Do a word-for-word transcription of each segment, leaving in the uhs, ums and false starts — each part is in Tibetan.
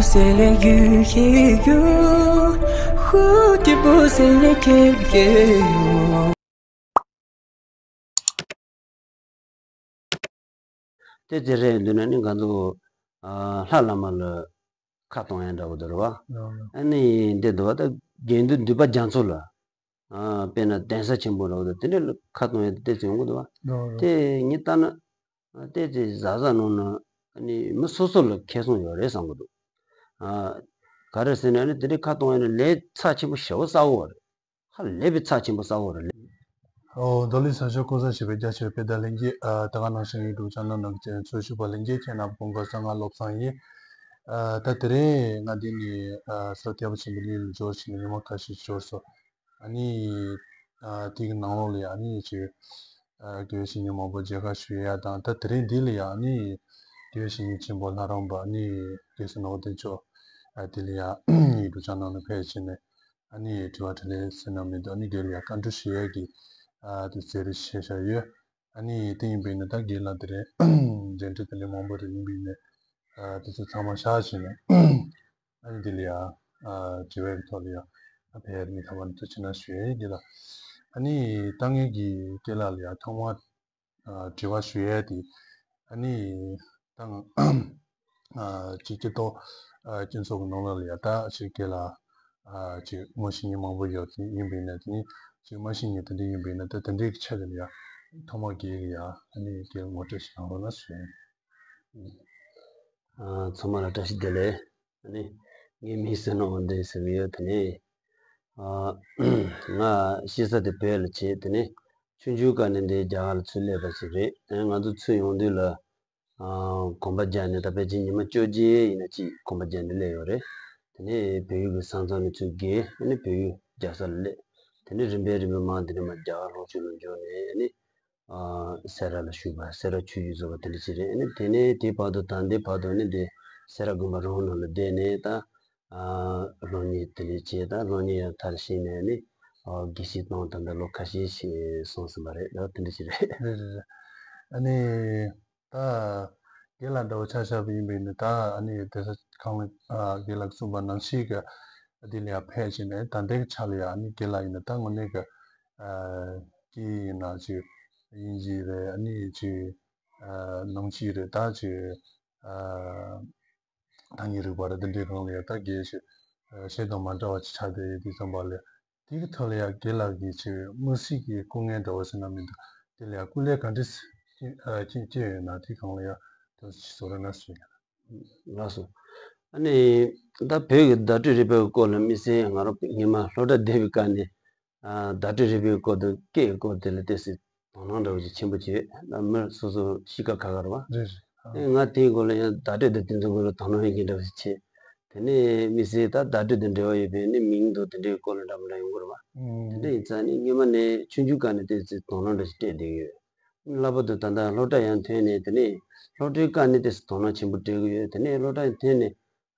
C'est les yeux qui jouent, route pour c'est les quais. དེ་དེ་རེད་འདུག་ན་ནི་ང་ཚོ་ཨ་ལྷ་བླ་མ་ལ་ཁ་གཏོང་ཡ་འདྲ་བོ་འདུག་རེད་བ། ཨ་ནི་འདི་འདུག་བ། ད་དགེ་འདུན་འདུས་པ་རྒྱ་མཚོ་ལ་ཨ་དཔེར་ན་གདན་ས་ཆེན་པོ་འདྲ་བོ་དང་དེ་འདྲ་ལ་ཁ་གཏོང་ཡ་དེ་ཏོག་ཙམ་ཡོང་གི་འདུག་བ། དེ་ངས་ལྟ་ན་ཨ་ཏོག་ཙམ་གཟབ་གཟབ་གནང་ན་ཨ་ནི་མི་སོ་སོ་ལ་ཁེ་བཟང་ཡོད་རེད་བསམ་གི་འདུག་ཨ་ག་རེ་ཟེར་ན་ཨ་ནི་དེ་འདྲའི་ཁ་གཏོང་ཡ་ནི་ལས་ཚབས་ཆེན་པོ་ཞེ་པོ་གསལ་བོ་རེད། ཧ་ལས་པའི་ཚབས་ཆེན་པོ་གསལ་བོ་རེད། ཨོ། མདོ་ལས་ས་ཕྱོགས་ཀུན་བཟང་ཞེས་པའི་རྒྱ་ཆེ་བའི་དཔེ་དེབ་ལྷན་རྒྱས། ཨ་ད་ག་ནང་བཞིན་ཡུ་ཊུབ་ཆེ་ནལ་ནང་གི་ཚོགས་ཞུགས་པ་ལྷན་རྒྱས་ཁྱེད་རྣམས་སྐུ་ཁམས་བཟང་། ང་བློ་བཟང་ཡིན། ཨ་ད་དེ་རིང་ང་འདི་ནས་ཨ་ས་ཐེག་པ་ཆེན་པོའི་གླིང་ལ་འབྱོར་ཕྱིན་ནས་ཉི་མ་ཁ་ཤས་འབྱོར་སོང་། ཨ་ནི་ཨ་དེ་གི་ནང་ལོགས་ལ་ཡང་ཨ་ནི་ཅིག་ཨ་དགེ་བའི་བཤེས་གཉེན་མང་པོ་མཇལ་ཁ་ཞུ་ཡ་དང་། ད་དེ་རིང་འདི་ལ་ཡང་ཨ་ནི་དགེ་བའི་བཤེས་གཉེན་ཆེན་པོ་ལྷ་རམས་པ་ཨ་ནི་དགེ་བཤེས་ནོར་བུ་བསྟན་མཆོག་ཨ་དེ་ལ་ཡང་ཡུ་ཊུབ་ཆེ་ནལ་ནང་ཕེབས་ཕྱིན་ནས། ཨ་ནི་དྲི་བ་དྲིས་ལན་ཟེར་ན་མི་འདུག་ཨ་ནི་དེ་ལ་ཡང་བཀའ་འདྲི་ཞུ་ཡས་ཀྱི་ཨ་དེ་ཟེར་རེ་བྱས་བཞག་ཡོད། ཨ་ནི་དེ་ཡིན་པས་ན་ད་རྒན་ལགས་དེ་རིང་འབྲེལ་འདྲིས་དེ་འདྲ་མང་པོ་རེ་ཡིན་པས་ན་ཨ་དེ་ཚོ་ཚང་མ་བཞག་བྱས་ནས་ཨ་ནི་དེ་ལ་ཡང་ཨ་དྲི་བའི་ཐོག་ལ་ཡང་ཨ་ཕེབས་ཡས་ནི་ཐབས་ནི་ཐུགས་ཆེ་གནང་ཞུ་ཡས་ཀྱི་ལ། ཨ་ནི་ད་ངེད་ཀྱི་རྒན་ལགས་ལ་ཡང་ཐོག་མར་ཨ་དྲི་བ་ཞུ་ཡས་དེ། ཨ་ནི་ད་ང་ཨ་ཅིག་སྐྱེ་ཐོག་ཨ་སྤྱི་ཚོགས་ཀྱི་ནང་ལོགས་ལ་ཡ་ད་ཅིག་རྒན་ལགས་ཨ་ཅིག་ངོ་ཤེས་མཁན་མང་པོ་ཡོད་དེ་ཡིན་པས་ན། དེ་ནི་ཅིག་མ་ཤེས་མཁན་དེ་འདྲ་ཡིན་པས་ན། ད་དེ་འདྲའི་ཆ་དེ་ལ་ཡ་ཐོག་མ་རྒན་གྱིས་ཡ་ཨ་ནི་རྒན་ངོ་སྤྲོད་ཞིག་གནང་རོགས་གནང་ཞུ་ཡིན། ཨ་ཚང་མ་ལ་བཀྲ་ཤིས་བདེ་ལེགས། ཨ་ནི་ངའི་མིང་བསོད་ནམས་དབང་འདུས་ཟེར་གྱི་ཡོད། དེ་ནས་ཨ་ང་གཤེགས་ས་དེ་བོད་ལ་བྱས། དེ་ནས་ཆུང་ཆུང་སྒང་ནས་འདི་རྒྱ་གར་ལ་ཚུར་སླེབས་པ་ཞིག་རེད། ཨ་ང་ཚོ་ཚུར་ཡོང་དུས་ལ་ཨ་གོམ་པ་བརྒྱབ་ནས། ད་ཕལ་ཆེར་ཉི་མ་བཅོ་བརྒྱད་ཡིན་ན་ཅིག་གོམ་པ་བརྒྱབ་ནས་སླེབས་ཡོད་རེད། དེ་ནས་བལ་ཡུལ་གྱི་ས་མཚམས་ནས་ཚུར་བརྒལ། ཨ་ནི་བལ་ཡུལ་རྒྱལ་ས་ལ་སླེབས། དེ་ནས་རིམ་པས་རིམ་པས་མར་འདི་ནས་མར་རྒྱ་གར་ལྷོ་ཕྱོགས་ལ་འབྱོར་ནས། ཨ་ནི་ཨ་སེ་ར་ལ་བཞུགས་པ། སེ་ར་ཆོས་བརྒྱུད་ཚོགས་པ་དེ་འདྲ་ཞིག་རེད། ཨ་ནི་དེ་ནས་དེ་བར་དུ་ད་ལྟའི་བར་དུ་ནི་འདི་སེ་ར་དགོན་པ་རང་ནང་ལ་བསྡད་ནས། ད་ཨ་སློབ་གཉེར་དེ་འདྲ་བྱས། ད་སློབ་གཉེར་ཡང་མཐར་ཕྱིན་ནས་ནི་ཨ་དགེ་བཤེས་གཏོང་ད་ལྟ་ལོ་ཁ་ཤས་ཤིག་སོང་ཟིན་པ་རེད། ད་དེ་འདྲ་ཞིག་རེད། རེད་རེད་རེད། ཨ་ནི་ད་རྒན་ལགས་འདྲ་བོ་ཆ་བཞག་པ་ཡིན་པས་ནི། ད་ཨ་ནི་གདན་ས་ཁང་ལ་ཨ་རྒན་ལགས་གསུངས་པ་ནང་བཞིན་གྱི་འདི་ལ་ཡང་ཕེབས་བྱས་ནས། ད་ལྟའི་ཆ་ལ་ཡང་ཨ་ནི་རྒན་ལགས་ཡིན་ན་ད་དངོས་གནས་ཀྱི་ཨ་སྐད་ཡིན་ན་ཅིག་དབྱིན་ཇི་རེད། ཨ་ནི་ཅིག་ཨ་ནང་ཆོས་རེད། ད་ཅིག་ཨ་ཐ་སྙད་རིག་པ་རེད། འདི་འདྲའི་སྒང་ལ་ཡང་ད་རྒན་ཞིག་ཨ་གཞན་དང་མ་འདྲ་བ་ཅིག་ཆགས་བསྡད་ཡོད་དུས་ཙམ་པ་ལ། དེ་གི་ཐོག་ལ་ཡང་རྒན་ལགས་ཀྱི་ཅིག་དམིགས་བསལ་གྱི་སྐུ་ངལ་འདྲ་བོ་ཟེར་ན་མི་འདུག་དེ་ལ་ཡང་སྐུ་ལས་ག་འདྲས་ཅིག་ཨ་ཅིག་སྐྱེས་ཡོད་ན་དེ་སྒང་ལ་ཡང་དོན་ཅིག་བཟོ་རོགས་གནང་ཞུ་ཡ། ལགས་སོ། ཨ་ནི་ད་བོད་ཀྱི་བརྡ་སྤྲོད་རིག་པའི་སྐོར་ལ་དམིགས་བསལ་ང་རང་སྔོན་མ་སློབ་གྲྭ་བསྡད་པའི་སྐབས་ནས་ཨ་བརྡ་སྤྲོད་རིག་པའི་སྐོར་དང་སྐད་ཀྱི་སྐོར་དེ་ལ་ཏོག་ཙམ་དོ་སྣང་འདྲ་བོ་ཅིག་ཆེན་པོ་བྱས། ད་མི་སོ་སོ་གཤིས་ཀ་ཁ་ཁ་རེད་བ། རེད་རེད། ཨ། ཨེ་ང་དེའི་སྐོར་ལ་ཡང་བརྡ་སྤྲོད་དང་དེ་ཚོའི་སྐོར་ལ་དོ་སྣང་ཡོད་མཁན་འདྲ་བོ་ཞིག་བྱས། དེ་ནས་དམིགས་བསལ་ད་བརྡ་སྤྲོད་དང་འབྲེལ་བ་ཡོད་པའི་ནི་མིང་དང་དེ་འདྲའི་སྐོར་ལ་འདྲ་མི་འདྲ་ཡོང་གི་རེད་བ། ཨང་། དེ་འདྲ་ཡིན་ཙང་ནི་སྔོན་མ་ནས་ཆུང་ཆུང་སྐབས་ནས་ཏོག་ཙམ་དོ་སྣང་འདྲ་ཞིག་སྤྲད་བསྡད་ཀྱི་ཡོད། ལྷག་པར་དུ་ད་ལྟ་སློབ་གྲྭ་ཡང་ཐོན་ནས། དེ་ནས་སློབ་གྲྭའི་སྐབས་ནས་ཏོག་ཙམ་དོ་སྣང་ཆེན་པོ་སྤྲད་ཀྱི་ཡོད། དེ་ནས་སློབ་གྲྭ་ཡང་ཐོན་ནས་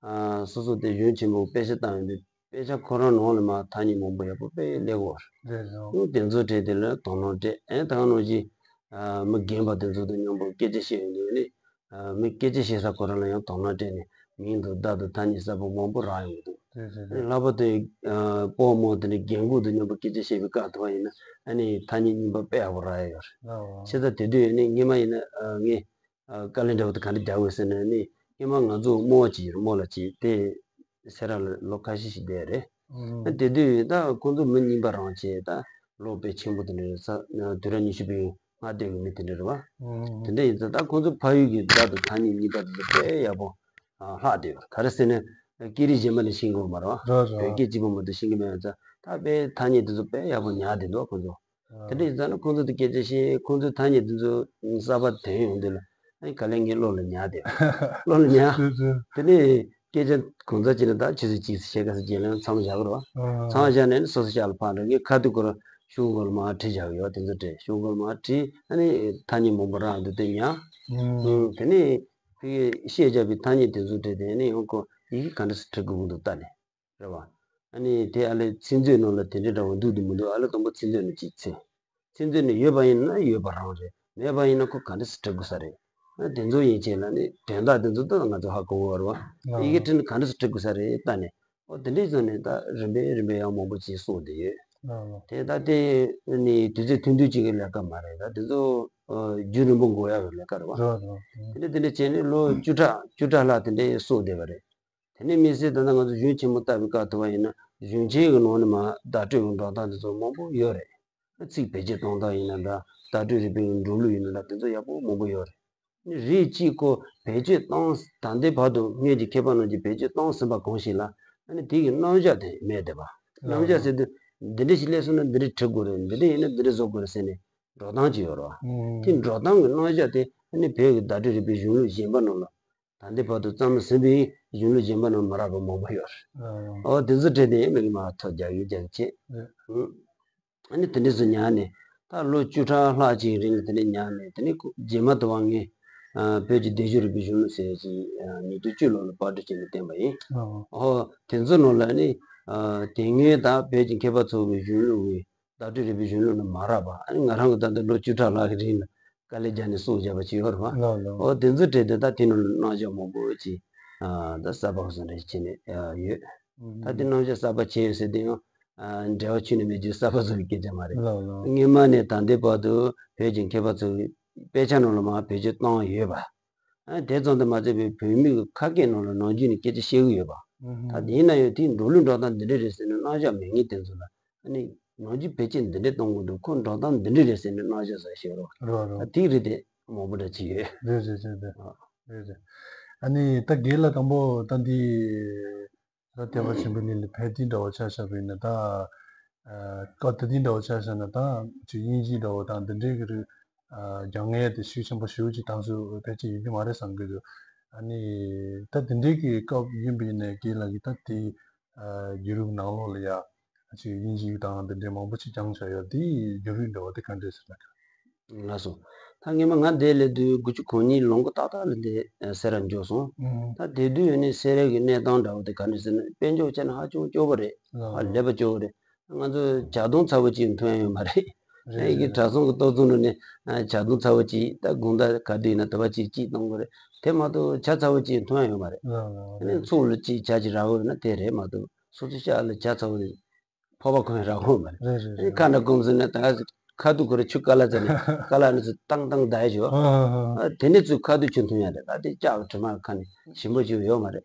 ཨ་སོ་སོ་དེ་གཞུང་ཆེན་མོའི་དཔེ་ཆ་བཏང་ཡོང་དུས། དཔེ་ཆ་ཁོ་རང་ནང་ལ་མར་ཐ་སྙད་མང་པོ་ཡག་པོ་དཔེ་སླེབས་ཡོད་རེད། རེད་རེད། ཨང་། དེ་ཚོ་བྲིས་དེ་ལ་དོ་སྣང་སྤྲད། ཨེ་ད་ག་ནང་བཞིན་ཨ་མི་རྒན་པ་དེ་ཚོ་དང་མཉམ་པོ་སྐད་ཆ་བཤད་ཡོང་དུས་ནི། ཨ་མི་སྐད་ཆ་བཤད་ས་ཁོ་རང་ལ་ཡང་དོ་སྣང་སྤྲད་ནས་མིང་དང་བརྡ་དང་ཐ་སྙད་གསར་པ་མང་པོ་རག་ཡོང་གི་འདུག་རེད་རེད་རེད། ལྷག་པར་དུ་ཨ་སྤོ་བོ་མོ་དེ་ནི་རྒན་གོག་དང་མཉམ་པོ་སྐད་ཆ་བཤད་པའི་སྐབས་དེ་བ་ཡིན་ན། ཨ་ནི་ཐ་སྙད་རྙིང་པ་དཔེ་ཡག་པོ་རག་ཡ་ཡོད་རེད། ཨོ། བྱས་ཙང་དེ་དུས་ནི་སྔོན་མ་ཡིན་ན་ཨ་ངས་ཨ་དཀའ་ལས་འདྲ་བོ་དེ་ག་འདྲ་རྒྱག་དགོས་ཟེར་ན་ནི། སྔོན་མ་ང་ཚོ་རྨོ་བ་ཅིག་ཡོད་རེད། རྨོ་ལགས་ཅིག་དེ་སེ་ར་ལ་ལོ་ཁ་ཤས་ཤིག་བསྡད་རེད། ཨང་། ཨ་དེ་དུས་ད་ཁོང་ཚོ་མི་རྙིང་པ་རང་བྱས། ད་ལོ་དཔེ་ཆེན་པོ་དེ་འདྲ་རེད། ས་དུས་རབས་ཉི་ཤུ་པའི་སྔ་དུས་ཀྱི་མི་དེ་འདྲ་རེད་བ། ཨང་། དེ་འདྲ་ཡིན་ཙང་ད་ཁོང་ཚོ་ཕ་ཡུལ་གྱི་བརྡ་དང་ཐ་སྙད་རྙིང་པ་དེ་ཚོ་དཔེ་ཡག་པོ་ཨ་ལྷག་བསྡད་ཡོད་རེད། ག་རེ་ཟེར་ན་སྐད་རིགས་གཞན་པ་ནས་ཤེས་ཀྱི་ཡོད་མ་རེད་བ། རེད་རེད། བོད་སྐད་གཅིག་པོ་མ་གཏོགས་ཤེས་ཀྱི་མེད་ཙང་། ད་དཔེ་ཐ་སྙད་དེ་ཚོ་དཔེ་ཡག་པོ་ཉར་བསྡད་འདུག་ཁོང་ཚོ། དེ་འདྲ་ཡིན་ཙང་ན་ཁོང་ཚོ་དང་སྐད་ཆ་བཤད། ཁོང་ཚོའི་ཐ་སྙད་དེ་ཚོ་གསར་པ་ཐོན་ཡོང་དུས་ལ་ཨ་ནི་ག་ལེར་ངའི་བློ་ལ་ཉར་བསྡད། བློ་ལ་ཉར། རེད་རེད། དེ་ནས་སྐད་ཆ་གང་ཚ་བྱས་ན་ད་ཆུ་ཚོད་གཅིག་ཙམ་བཤད། ག་ཚོད་བྱས་ན་མཚམས་བཞག་གི་རེད་བ། ཨང་། མཚམས་བཞག་ནས་ནི་སོ་སོ་ཤག་ལ་ཕར་འགྲོ། ངས་ཁ་ཐུག་ཁོ་རང་ཤོག་གུ་ལ་མར་བྲིས་བཞག་གི་ཡོད། དེ་ཚོ་བྲིས། ཤོག་གུ་ལ་མར་བྲིས། ཨ་ནི་ཐ་སྙད་མང་པོ་རག་འདུག་དེ་ཉར། ཨང་། ཨང་། དེ་ནས་ཕ་གིར་བཤད་བཞག་པའི་ཐ་སྙད་དེ་ཚོ་བྲིས་ཏེ། ཨ་ནི་ཡང་ཁོ་ཡི་གེ་ག་འདྲ་སེ་འབྲི་དགོས་ཀྱི་འདུག་ལྟ་ནས། རེད་བ། ཨ་ནི་དེ་ཨ་ལས་ཚིག་མཛོད་ནང་ལ་དེ་འདྲའི་འདྲ་བོ་འདུག་འདུག་མི་འདུག་ཨ་ལས་དང་པོ་ཚིག་མཛོད་ནང་ཅིག་འཚོལ། ཚིག་མཛོད་ནང་ཡོད་པ་ཡིན་ན་ཡོད་པ་རང་རེད། མེད་པ་ཡིན་ན་ཁོ་ག་འདྲ་སེ་འབྲི་དགོས་ས་རེད། ཨ་དེ་ཚོ་ཡན་ཆད་ལ་ནི་དོན་དག་དེ་ཚོ་ད་ང་ཚོ་ཧ་གོ་གི་ཡོད་རེད་བ། ཡི་གེ་བྲིས་ན་ག་འདྲ་སེ་བྲི་དགོས་ས་རེད་ལྟ་ནས། ཨོ་དེ་འདྲའི་བཟོ་ནས་ད་རིམ་པས་རིམ་པས་ཡང་མང་པོ་ཅིག་གསུངས་བསྡད་ཡོད། དེ་ད་དེ་ནི་དུས་ཚོད་ཐུང་ཐུང་ཅིག་གི་ལས་ཀ་མ་རེད། ད་དེ་ཚོ་ཨ་རྒྱུན་རིང་པོ་འགོར་ཡག་གི་ལས་ཀ་རེད་བ། དེ་འདྲ་དེ་འདྲ་བྱས་ནས་ལོ་བཅུ་ཕྲག་བཅུ་ཕྲག་ལྷག་དེ་འདྲའི་གསུངས་བསྡད་པ་རེད། དེ་ནས་དམིགས་བསལ་ད་ལྟ་ང་ཚོ་གཞུང་ཆེན་མོ་ལྟ་བུའི་སྐབས་ཐུག་པ་ཡིན་ན་གཞུང་ཆེན་གྱི་ནང་ནས་མར་བརྡ་སྤྲོད་ཀྱི་འགྲོ་སྟངས་དེ་ཚོ་མང་པོ་ཡོད་རེད། ཚིག་བེད་སྤྱོད་གཏོང་སྟངས་ཡིན་ན་འདྲ། བརྡ་སྤྲོད་རིག་པའི་འགྲོ་ལུགས་ཡིན་ན་འདྲ། དེ་ཚོ་ཡག་པོ་མང་པོ་ཡོད་རེད། ནི་རིགས་གཅིག་ཁོ་བེད་སྤྱོད་བཏང་ད་ལྟའི་བར་དུ་སྔོན་གྱི་མཁས་པ་རྣམས་ཀྱིས་བེད་སྤྱོད་བཏང་ཟིན་པ་གང་ཞིག་ལ་ཨ་ནི་དེ་གི་རྣམ་གཞག་དེ་མེད་བསྡད་པ། རྣམ་གཞག་ཟེར་དུས་འདི་འདྲ་ཞིག་སླེབས་སོང་ན་འདི་འདྲ་བྲི་དགོས་རེད། འདི་འདྲ་ཡིན་ན་འདི་འདྲ་བཟོ་དགོས་རེད་ཟེར་ནས་འགྲོ་སྟངས་ཅིག་ཡོད་རེད་བ། དེ་འགྲོ་སྟངས་ཀྱི་རྣམ་གཞག་དེ་ཨ་ནི་བོད་ཀྱི་བརྡ་སྤྲོད་རིག་པའི་གཞུང་ལུགས་གཞན་པ་རྣམས་ལ་ད་ལྟའི་བར་དུ་བརྩམས་ཟིན་པའི་གཞུང་ལུགས་གཞན་པ་རྣམས་མ་རག་པ་མང་པོ་ཡོད་རེད། ཨོ་དེ་ཚོ་བྲིས་ཏེ་མི་གི་མ་ཐོ་རྒྱག་ཡུལ་རྒྱག་བྱེད། ཨ་ནི་དེ་འདྲ་ཚོ་ཉར་ནས་ད་ལོ་བཅུ་ཕྲག་ལྷག་ཅིག་རིང་ལ་དེ་འདྲ་ཉར་ནས་དེ་ནས་ཁོ་རྗེས་མ་དུ་བ་ངས་ཨ་བོད་ཀྱི་སྡེབ་སྦྱོར་རིག་པའི་གཞུང་ལུགས་ཟེར་ཅིག་ཨ་ཉིས་སྟོང་བཅུ་ལོ་ལ་པར་སྐྲུན་བྱས་ནས་བསྟན་པ་ཡིན། ཨོ་དེ་ཚོ་ནང་ལ་ནི་ཨ་དེ་སྔའི་ད་བོད་ཀྱི་མཁས་པ་ཚོ་གི་གཞུང་ལུགས་ཀྱི་བརྡ་སྤྲོད་རིག་པའི་གཞུང་ལུགས་ནི་མ་རག་པ། ཨ་ནི་ང་རང་གི་ད་ལྟ་ལོ་བཅུ་ཕྲག་ལྷག་གི་རིང་ལ་དཀའ་ལས་རྒྱག་ནས་གསུངས་བཞག་པ་ཅིག་ཡོད་རེད་བ། ལགས་ལགས། ཨོ་དེ་ཚོ་བྲིས་ཏེ་ད་དེ་ནང་ལ་རྣམ་གཞག་མང་པོ་ཅིག་ཨ་ད་གསར་པ་བཟོ་འདྲ་ཞིག་བྱས་ནས་ཡོད། ད་དེ་རྣམ་གཞག་གསར་པ་བྱས་ཡོད་ཟེར་དུས་ཡང་ཨ་འབྲེལ་བ་ཁྱོན་ནས་མེད་རྒྱུ་གསར་པ་བཟོ་བའི་སྐད་ཆ་མ་རེད། ལགས་ལགས། སྔོན་མ་ནས་ད་ལྟའི་བར་དུ་བོད་ཀྱི་མཁས་པ་ཚོ་གི་དཔེ་ཆ་ནང་ལ་མར་བེད་སྤྱོད་བཏང་ཡོད་པ། ཨ་དེ་ཙམ་དུ་མ་ཟད་པའི་བོད་མི་གི་ཁ་སྐད་ནང་ལ་ནམ་རྒྱུན་ནས་སྐད་ཆ་བཤད་གི་ཡོད་པ། ད་དེ་ཡིན་ན་ཡང་དེའི་འགྲོ་ལུགས་འགྲོ་སྟངས་འདི་འདྲ་རེད་ཟེར་ནས་རྣམ་གཞག་མེད་མཁན་དེ་ཚོ་ལ་ཨ་ནི་ནམ་རྒྱུན་བེད་སྤྱོད་འདི་འདྲ་གཏོང་གི་འདུག་ཁོ་འགྲོ་སྟངས་འདི་འདྲ་རེད་ཟེར་ནས་རྣམ་གཞག་བཟོ་བཤད་རོགས། རོགས་རོགས། ད་དེ་རེད་དེ་མང་པོ་འདྲ་ཅིག་ཡོད། རེད་རེད་རེད་རེད། ཨ། རེད་རེད། ཨ་ནི་ད་རྒན་ལགས་དང་པོ་ད་འདི་ད་བསྟན་པ་ཆེན་པོའི་གླིང་ལ་ཕེབས་དུས་འདྲ་བོ་ཆ་བཞག་པ་ཡིན་ན་ད། ཨ་སྐབས་དེ་དུས་འདྲ་བོ་ཆ་བཞག་ན་ད་ཅིག་དབྱིན་ཇི་འདྲ་བོ་དང་འདི་འདྲའི་གི་རིགས་ཨ་སྦྱང་མཁན་དེ་ཤུགས་ཆེན་པོ་ཞེ་པོ་ཅིག་ད་གཟོད་ཕལ་ཆེར་ཡོད་རྒྱུ་མ་རེད་བསམ་གི་འདུག་ཨ་ནི་ད་དེ་འདྲའི་གི་སྐབས་ཡིན་པ་ཡིན་ན་རྒན་ལགས་ཀྱིས་ད་དེ་ཨ་བརྒྱུད་རིམ་ནང་ལོགས་ལ་ཡ་ཅིག་དབྱིན་ཇི་དང་འདི་འདྲའི་མང་པོ་ཅིག་སྦྱངས་བཞག་ཡོད། དེའི་བརྒྱུད་རིམ་འདྲ་བོ་དེ་ག་འདྲས་ཟེར་ན། ལགས་སོ། ད་སྔོན་མ་ང་འདིར་སླེབས་དུས་དགུ་བཅུ་གོ་གཉིས་ལོ་འགོ་ཏག་ཏག་ལ་འདི་སེ་ར་འབྱོར་སོང་། ད་དེ་དུས་ཡོད་ནི་སེ་ར་གི་གནས་སྟངས་འདྲ་བོ་དེ་ག་འདྲ་ཟེར་ན་དཔལ་འབྱོར་བྱས་ན་ཧ་ཅང་སྐྱོ་པོ་རེད། ཧ་ལས་པ་སྐྱོ་པོ་རེད། ང་ཚོ་ཇ་དུང་ཚ་བོ་གཅིག་འཐུང་ཡ་ཡོད་མ་རེད། ཨ་ཡི་གེ་གྲྭ་ཚང་གི་ལྟོ་ཚང་ནང་ནས་ཇ་དུང་ཚ་བོ་གཅིག་ད་དགོང་དག་ག་དུས་ཡིན་ན་དོ་བ་གཅིག་གཅིག་གཏོང་དགོས་རེད། དེ་མ་གཏོགས་ཇ་ཚ་བོ་གཅིག་འཐུང་ཡ་ཡོད་མ་རེད། ཨ་ནི་ཚོགས་ལ་གཅིག་ཇ་གཅིག་རག་གི་ཡོད་ན་དེ་རེད་མ་གཏོགས་སོ་སོ་ཤག་ལ་ཇ་ཚ་བོ་ཕོར་པ་གང་ཡང་རག་གི་ཡོད་མ་རེད། ཨ་ནི་ཁ་འདྲ་སྐོམ་ཟེར་ན་ད་ཁ་ཐུག་ཁོ་ར་ཆུ་ཀ་ལ་ཟེར་ནས་ཀ་ལ་ནི་ཚུར་ཏང་ཏང་བརྡབ་ཡ་ཞོ། ཨ་དེ་ནས་ཚུར་ཁ་ཐུག་ཆུ་འཐུང་ཡ་རེད། ད་དེ་ལྕགས་གྲིབ་མ་ཁ་ནས་ཞིམ་པོ་ཅིག་ཡོད་མ་རེད།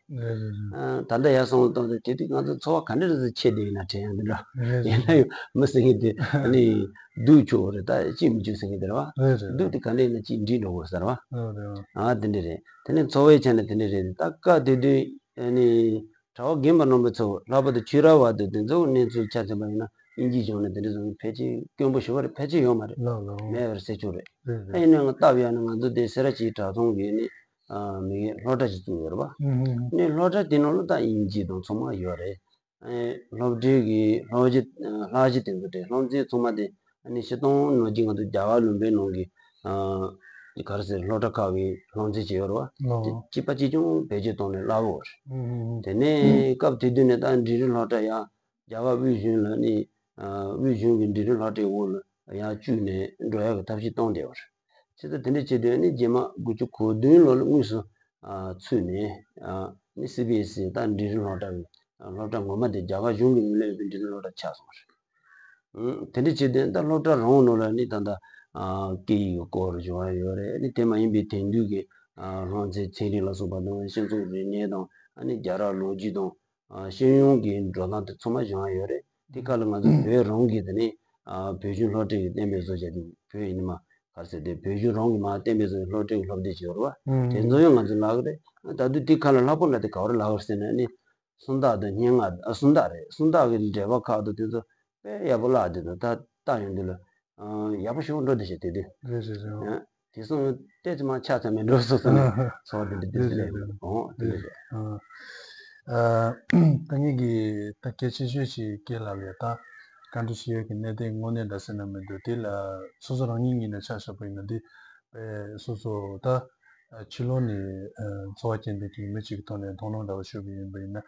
ཨ་ད་ལྟ་ཡར་བསམ་བློ་གཏོང་དུས་དེ་དུས་ང་ཚོ་འཚོ་བ་ག་འདྲ་རེད་ཟེར་ཆེ་དེ་ཡིན་ན་དྲན་ཡ་འདི་འདྲ། ཡིན་ན་ཡང་མི་ཟེར་མཁན་དེ་ཨ་ནི་སྡུག་ཆོག་རེད། ད་ཅིག་མི་འཇུ་ཟེར་མཁན་དེ་རེད་བ། སྡུག་དེ་ག་འདྲ་ཡིན་ན་ཅིག་འགྲིག་འགྲོ་དགོས་ཟེར་བ། ཨ་དེ་འདྲ་རེད། དེ་ནས་འཚོ་བའི་ཆ་ནས་དེ་འདྲ་རེད། ད་སྐབས་དེ་དུས་ཨ་ནི་གྲྭ་པ་རྒན་པ་རྣམ་པ་ཚོ་ལྷག་པར་དུ་ཆོས་ར་བ་དེ་དེ་ཚོ་གནས་ཚུལ་ཆ་མཚོན་པ་ཡིན་ན་དབྱིན་ཇི་སྦྱོང་ནས་དེ་འདྲ་བཟོ་ཕལ་ཆེར་དཀོན་པོ་ཞེ་པོ་རེད། ཕལ་ཆེར་ཡོད་མ་རེད། ལགས་ལགས། མེད་པར་ཟེར་ཆོག་རེད། རེད་རེད། ཨ་ཡིན་ན་ང་སྟབས་ཡག་ན་ང་ཚོ་དེ་སེ་ར་བྱེས་གྲྭ་ཚང་གི་ནི་ཨ་མི་སློབ་གྲྭ་ཞིག་བཙུགས་ཡོད་རེད་བ། ཨ་ནི་སློབ་གྲྭ་དེ་ནང་ལ་ད་དབྱིན་ཇི་དང་ཚང་མ་ཡོད་རེད། ཨ་སློབ་གྲྭའི་གི་སློབ་གཞི་ཨ་བསླབ་གཞི་དེ་ཚོ་དེ་སློབ་ཚན་ཚང་མ་དེ་ཨ་ནི་སྤྱིར་བཏང་ནང་བཞིན་ང་ཚོ་རྒྱ་གར་ལུང་པའི་ནང་གི་ཨ་ག་རེ་ཟེར་སློབ་གྲྭ་ཁག་གི་སློབ་ཚན་ཅིག་ཡོད་རེད་བ། ལགས། དེ་གཅིག་པ་གཅིག་རྐྱང་བེད་སྤྱོད་བཏང་ནས་བསླབ་ཡོད་རེད། ཨ་དེ་ནས་སྐབས་དེ་དུས་ནས་ད་འབྲིང་རིམ་སློབ་གྲྭ་ཡང་རྒྱ་གར་དབུས་གཞུང་ལ་ནི་ཨ་དབུས་གཞུང་གི་འབྲིང་རིམ་སློབ་གྲྭའི་འོག་ལ་ཡར་བཅུག་ནས་འགྲོ་ཡག་གི་ཐབས་ཤེས་བཏང་བསྡད་པ་རེད། བྱས་ཙང་དེ་འདྲ་བྱེད་དུས་ནི་རྗེས་མ་དགུ་བཅུ་གོ་བདུན་ལོ་ལ་དངོས་སུ་ཨ་ཚུད་ནས་ཨ་ནི་སི་བི་ཨེ་སི་ད་འབྲིང་རིམ་སློབ་གྲྭ་གི་སློབ་གྲྭ་ངོ་མ་དེ་རྒྱ་གར་གཞུང་གི་ངོས་ལ་ཡོད་པའི་འབྲིང་རིམ་སློབ་གྲྭ་ཆགས་སོང་བ་རེད། ཨ་དེ་འདྲ་བྱེད་དུས་ད་སློབ་གྲྭ་རང་ནང་ལ་ནི་ད་ལྟ་ཨ་སྐད་ཡིག་གི་སྐོར་སྦྱོང་ཡ་ཡོད་རེད། ནི་དེ་མ་ཡིན་པའི་དེང་དུས་ཀྱི་ཨ་སློབ་ཚན་ཚན་རིག་ལ་སོགས་པ་དང་སྤྱི་ཚོགས་རིག་གནས་དང་ཨ་ནི་རྒྱལ་རབས་ལོ་རྒྱུས་དང་། ཨ་ཤེས་ཡོན་གྱི་འགྲོ་སྟངས་དེ་ཚང་མ་སྦྱང་ཡ་ཡོད་རེད། དེ་ཁ་ལ་ང་ཚོ་བོད་རང་གི་དེ་ནས་ཨ་བོད་གཞུང་སློབ་གྲྭའི་གཏན་འབེབས་བཟོ་བྱས་ཏེ་བོད་ཡིན་ནི་མ་ག་རེ་ཟེར་ཏེ་བོད་གཞུང་རང་གི་མ་གཏན་འབེབས་བཟོ་བའི་སློབ་གྲྭའི་སློབ་དེབ་ཅིག་ཡོད་རེད་བ། དེ་ཚོ་ཡང་ང་ཚོ་བཀླག་གི་རེད། ད་དུང་དེ་ཁ་ལ་ལྷག་པར་ན་དེ་ག་བར་བཀླག་གི་རེད་ཟེར་ན་ནི་སུམ་རྟགས་དང་སྙན་ངག་ཨ་སུམ་རྟགས་རེད། སུམ་རྟགས་ཀྱི་འགྲེལ་པ་ཁག་དང་དེ་ཚོ་དཔེ་ཡག་པོ་བཀླག་བསྡད་འདུག་ད་ལྟ་ཡོང་དུས་ལ། ཨ་ཡག་པོ་ཞེ་པོ་འགྲོ་བསྡད་ཤག་དེ་དུས། རེད་རེད་རེད། ཨ་དེང་སང་ཏོག་ཙམ་མ་ཆ་ཚང་མེད་འགྲོ་སོང་ཟེར་ནས་ཚོར་བ་དེ་འདྲ་དེ་རེད་ཚོ་རེད་ལས་རེད། ཡོད། ཨོ་དེ་རེད། འདྲ་རེད། ཨ་ད་ངེད་ཀྱི་ད་གལ་ཆེ་ཤོས་ཤིག་སྐད་ལ་ལས་ད་བཀའ་འདྲི་ཞུ་ཡས་ཀྱི་གནད་དོན་དངོས་གནས་འདྲ་སེ་ན་མི་འདུག་དེ་ལ་སོ་སོ་རང་ཉིད་ངོས་ནས་ཆ་བཞག་པ་ཡིན་ན་འདི་དཔེ་སོ་སོ་ད་ཕྱི་ལོགས་ནས་འཚོ་བ་སྐྱེལ་འདོད་ཀྱི་མི་གཅིག་གི་ཐོག་ནས་མཐོང་སྣང་འདྲ་བོ་ཞུ་གི་ཡིན་པ་ཡིན་ན་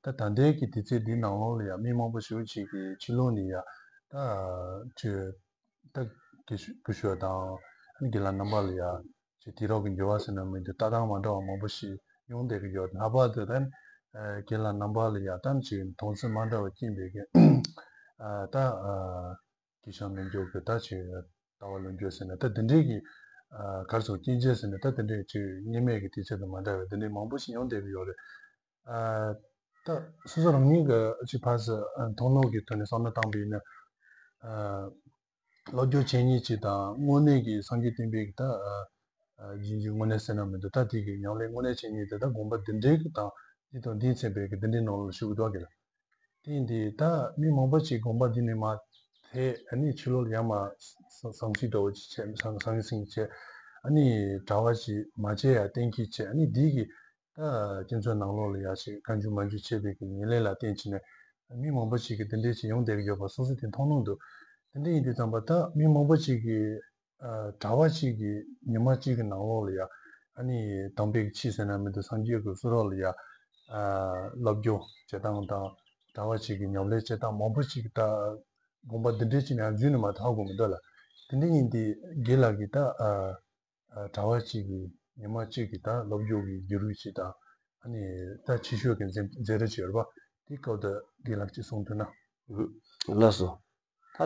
ད་ད་ལྟའི་གི་དུས་ཚོད་འདི་ནང་ལོགས་ལ་ཡང་མི་མང་པོ་ཞེ་པོ་ཅིག་གིས་ཕྱི་ལོགས་ནས་ཡང་ད་ཆོས། ད་དགེ་བཤེས་དང་དགེ་ལགས་རྣམ་པ་ལ་ཡ་ ཅིག་དུས་རབས་ཀྱི་འགྱུར་བ་ཟེར་ན་མི་འདུག་ལྟ་སྟངས་མ་འདྲ་བ་མང་པོ་ཞིག་ཡོང་བསྡད་ཀྱི་ཡོད། ལྷག་པར་དུ་ད་ཨ་རྒན་ལགས་རྣམ་པ་ལ་ཡ་ད་ཅིག་མཐོང་ཚུལ་མ་འདྲ་བ་སྐྱེས་པའི་གི་ཨ་ད་ཨ་དུས་བྱུང་ལོ་འགྱུར་གྱི་ད་ཅིག་ལྟ་བ་ལོ་འགྱུར་ཟེར་ན་ད་དེ་འདྲའི་གི་ཨ་ག་རེ་ཟེར་སྐྱེས་འཇལ་ཟེར་ན་ད་དེ་འདྲའི་ཅིག་སྔོན་མའི་གི་དུས་ཚོད་དང་མ་འདྲ་བའི་དེ་འདྲའི་མང་པོ་ཞིག་ཡོང་བསྡད་ཀྱི་ཡོད་རེད། ཨ་ད་སོ་སོ་རང་ཉིད་ཀྱི་ཅིག་ཕར་ཚུར་ཨ་མཐོང་ལམ་གྱི་ཐོག་ནས་བསམ་བློ་བཏང་པ་ཡིན་ན། ཨ་སློབ་སྦྱོང་བྱེད་མཁན་ཅིག་དང་དངོས་གནས་ཀྱི་སངས་རྒྱས་བསྟན་པའི་གི་ད་ཨ་ཨ་རྗེས་འཇུག་དངོས་གནས་ཟེར་ན་མི་འདུག་ད་དེ་གི་ཉམས་ལེན་དངོས་གནས་བྱེད་མཁན་དེ་ད་དགོངས་པ་འདི་འདྲའི་གི་དང་འདི་དང་འདི་མཚན་པའི་གི་འདི་འདྲའི་ནང་ལ་ཞུགས་འདུག་གི་ལ། དེ་ཡིན་དུས་ད་མི་མང་པོ་ཅིག་དགོངས་པ་འདི་ནས་མར་ཐད་ཨ་ནི་ཕྱི་ལོགས་ལ་ཡར་མར་བསམ་ཚུལ་འདྲ་བོ་ཅིག་བྱས་བསམ་བསམ་ཚུལ་བྱས་ཨ་ནི་གྲྭ་པ་ཅིག་མ་བྱས་ཡ་གཏན་འཁེལ་བྱས་ཨ་ནི་འདི་གི་ད་ཁྱེད་ཚོའི་ནང་ལོགས་ལ་ཡ་ཞིག་བཀའ་འགྱུར་མ་འགྱུར་བྱས་པའི་གི་ཉེར་ལེན་ལ་བརྟེན་བྱས་ནས་མི་མང་པོ་ཅིག་གིས་དེ་འདྲས་ཅིག་ཡོང་བསྡད་ཀྱི་ཡོད་པ་སོ་སོ་དེ་མཐོང་སྣང་འདུག་དེ་འདྲས་ཡིན་དུས་ཙམ་པ་ད་མི་མང་པོ་ཅིག་གིས་ཨ་གྲྭ་པ་ཅིག་གིས་ཉི་མ་གཅིག་གི་ནང་ལོགས་ལ་ཡ་ཨ་ནི་དམ་པའི་གི་ཆོས་ཟེར་ན་མི་འདུག་སངས་རྒྱས་ཀྱི་གསུང་རབ་ལ་ཡ་ཨ་སློབ་སྦྱོང་བྱེད་སྟངས་དང་གྲྭ་པ་ཅིག་གིས་ཉམས་ལེན་བྱེད་སྟངས་མང་པོ་ཅིག་ད་དགོངས་པ་འདི་འདྲས་ཅིག་ནས་འཛུལ་ནས་མ་ཐག་གོ་མི་འདུག་ལ། དེ་འདྲས་ཡིན་དུས་རྒན་ལགས་ཀྱིས་ད་ཨ། ཨ་གྲྭ་པ་གཅིག་གིས་ཉི་མ་གཅིག་གི་ད་སློབ་སྦྱོང་གི་བརྒྱུད་རིམ་ཅིག་དང་ཨ་ནི་ད་ཕྱི་ཤོག་གི་མཛད་མཛད་རིམ་ཅིག་ཡོད་རེད་པ། དེའི་སྐབས་དུ་རྒན་ལགས་ཀྱིས་གསུང་ཐུབ་ན། ལགས་སོ།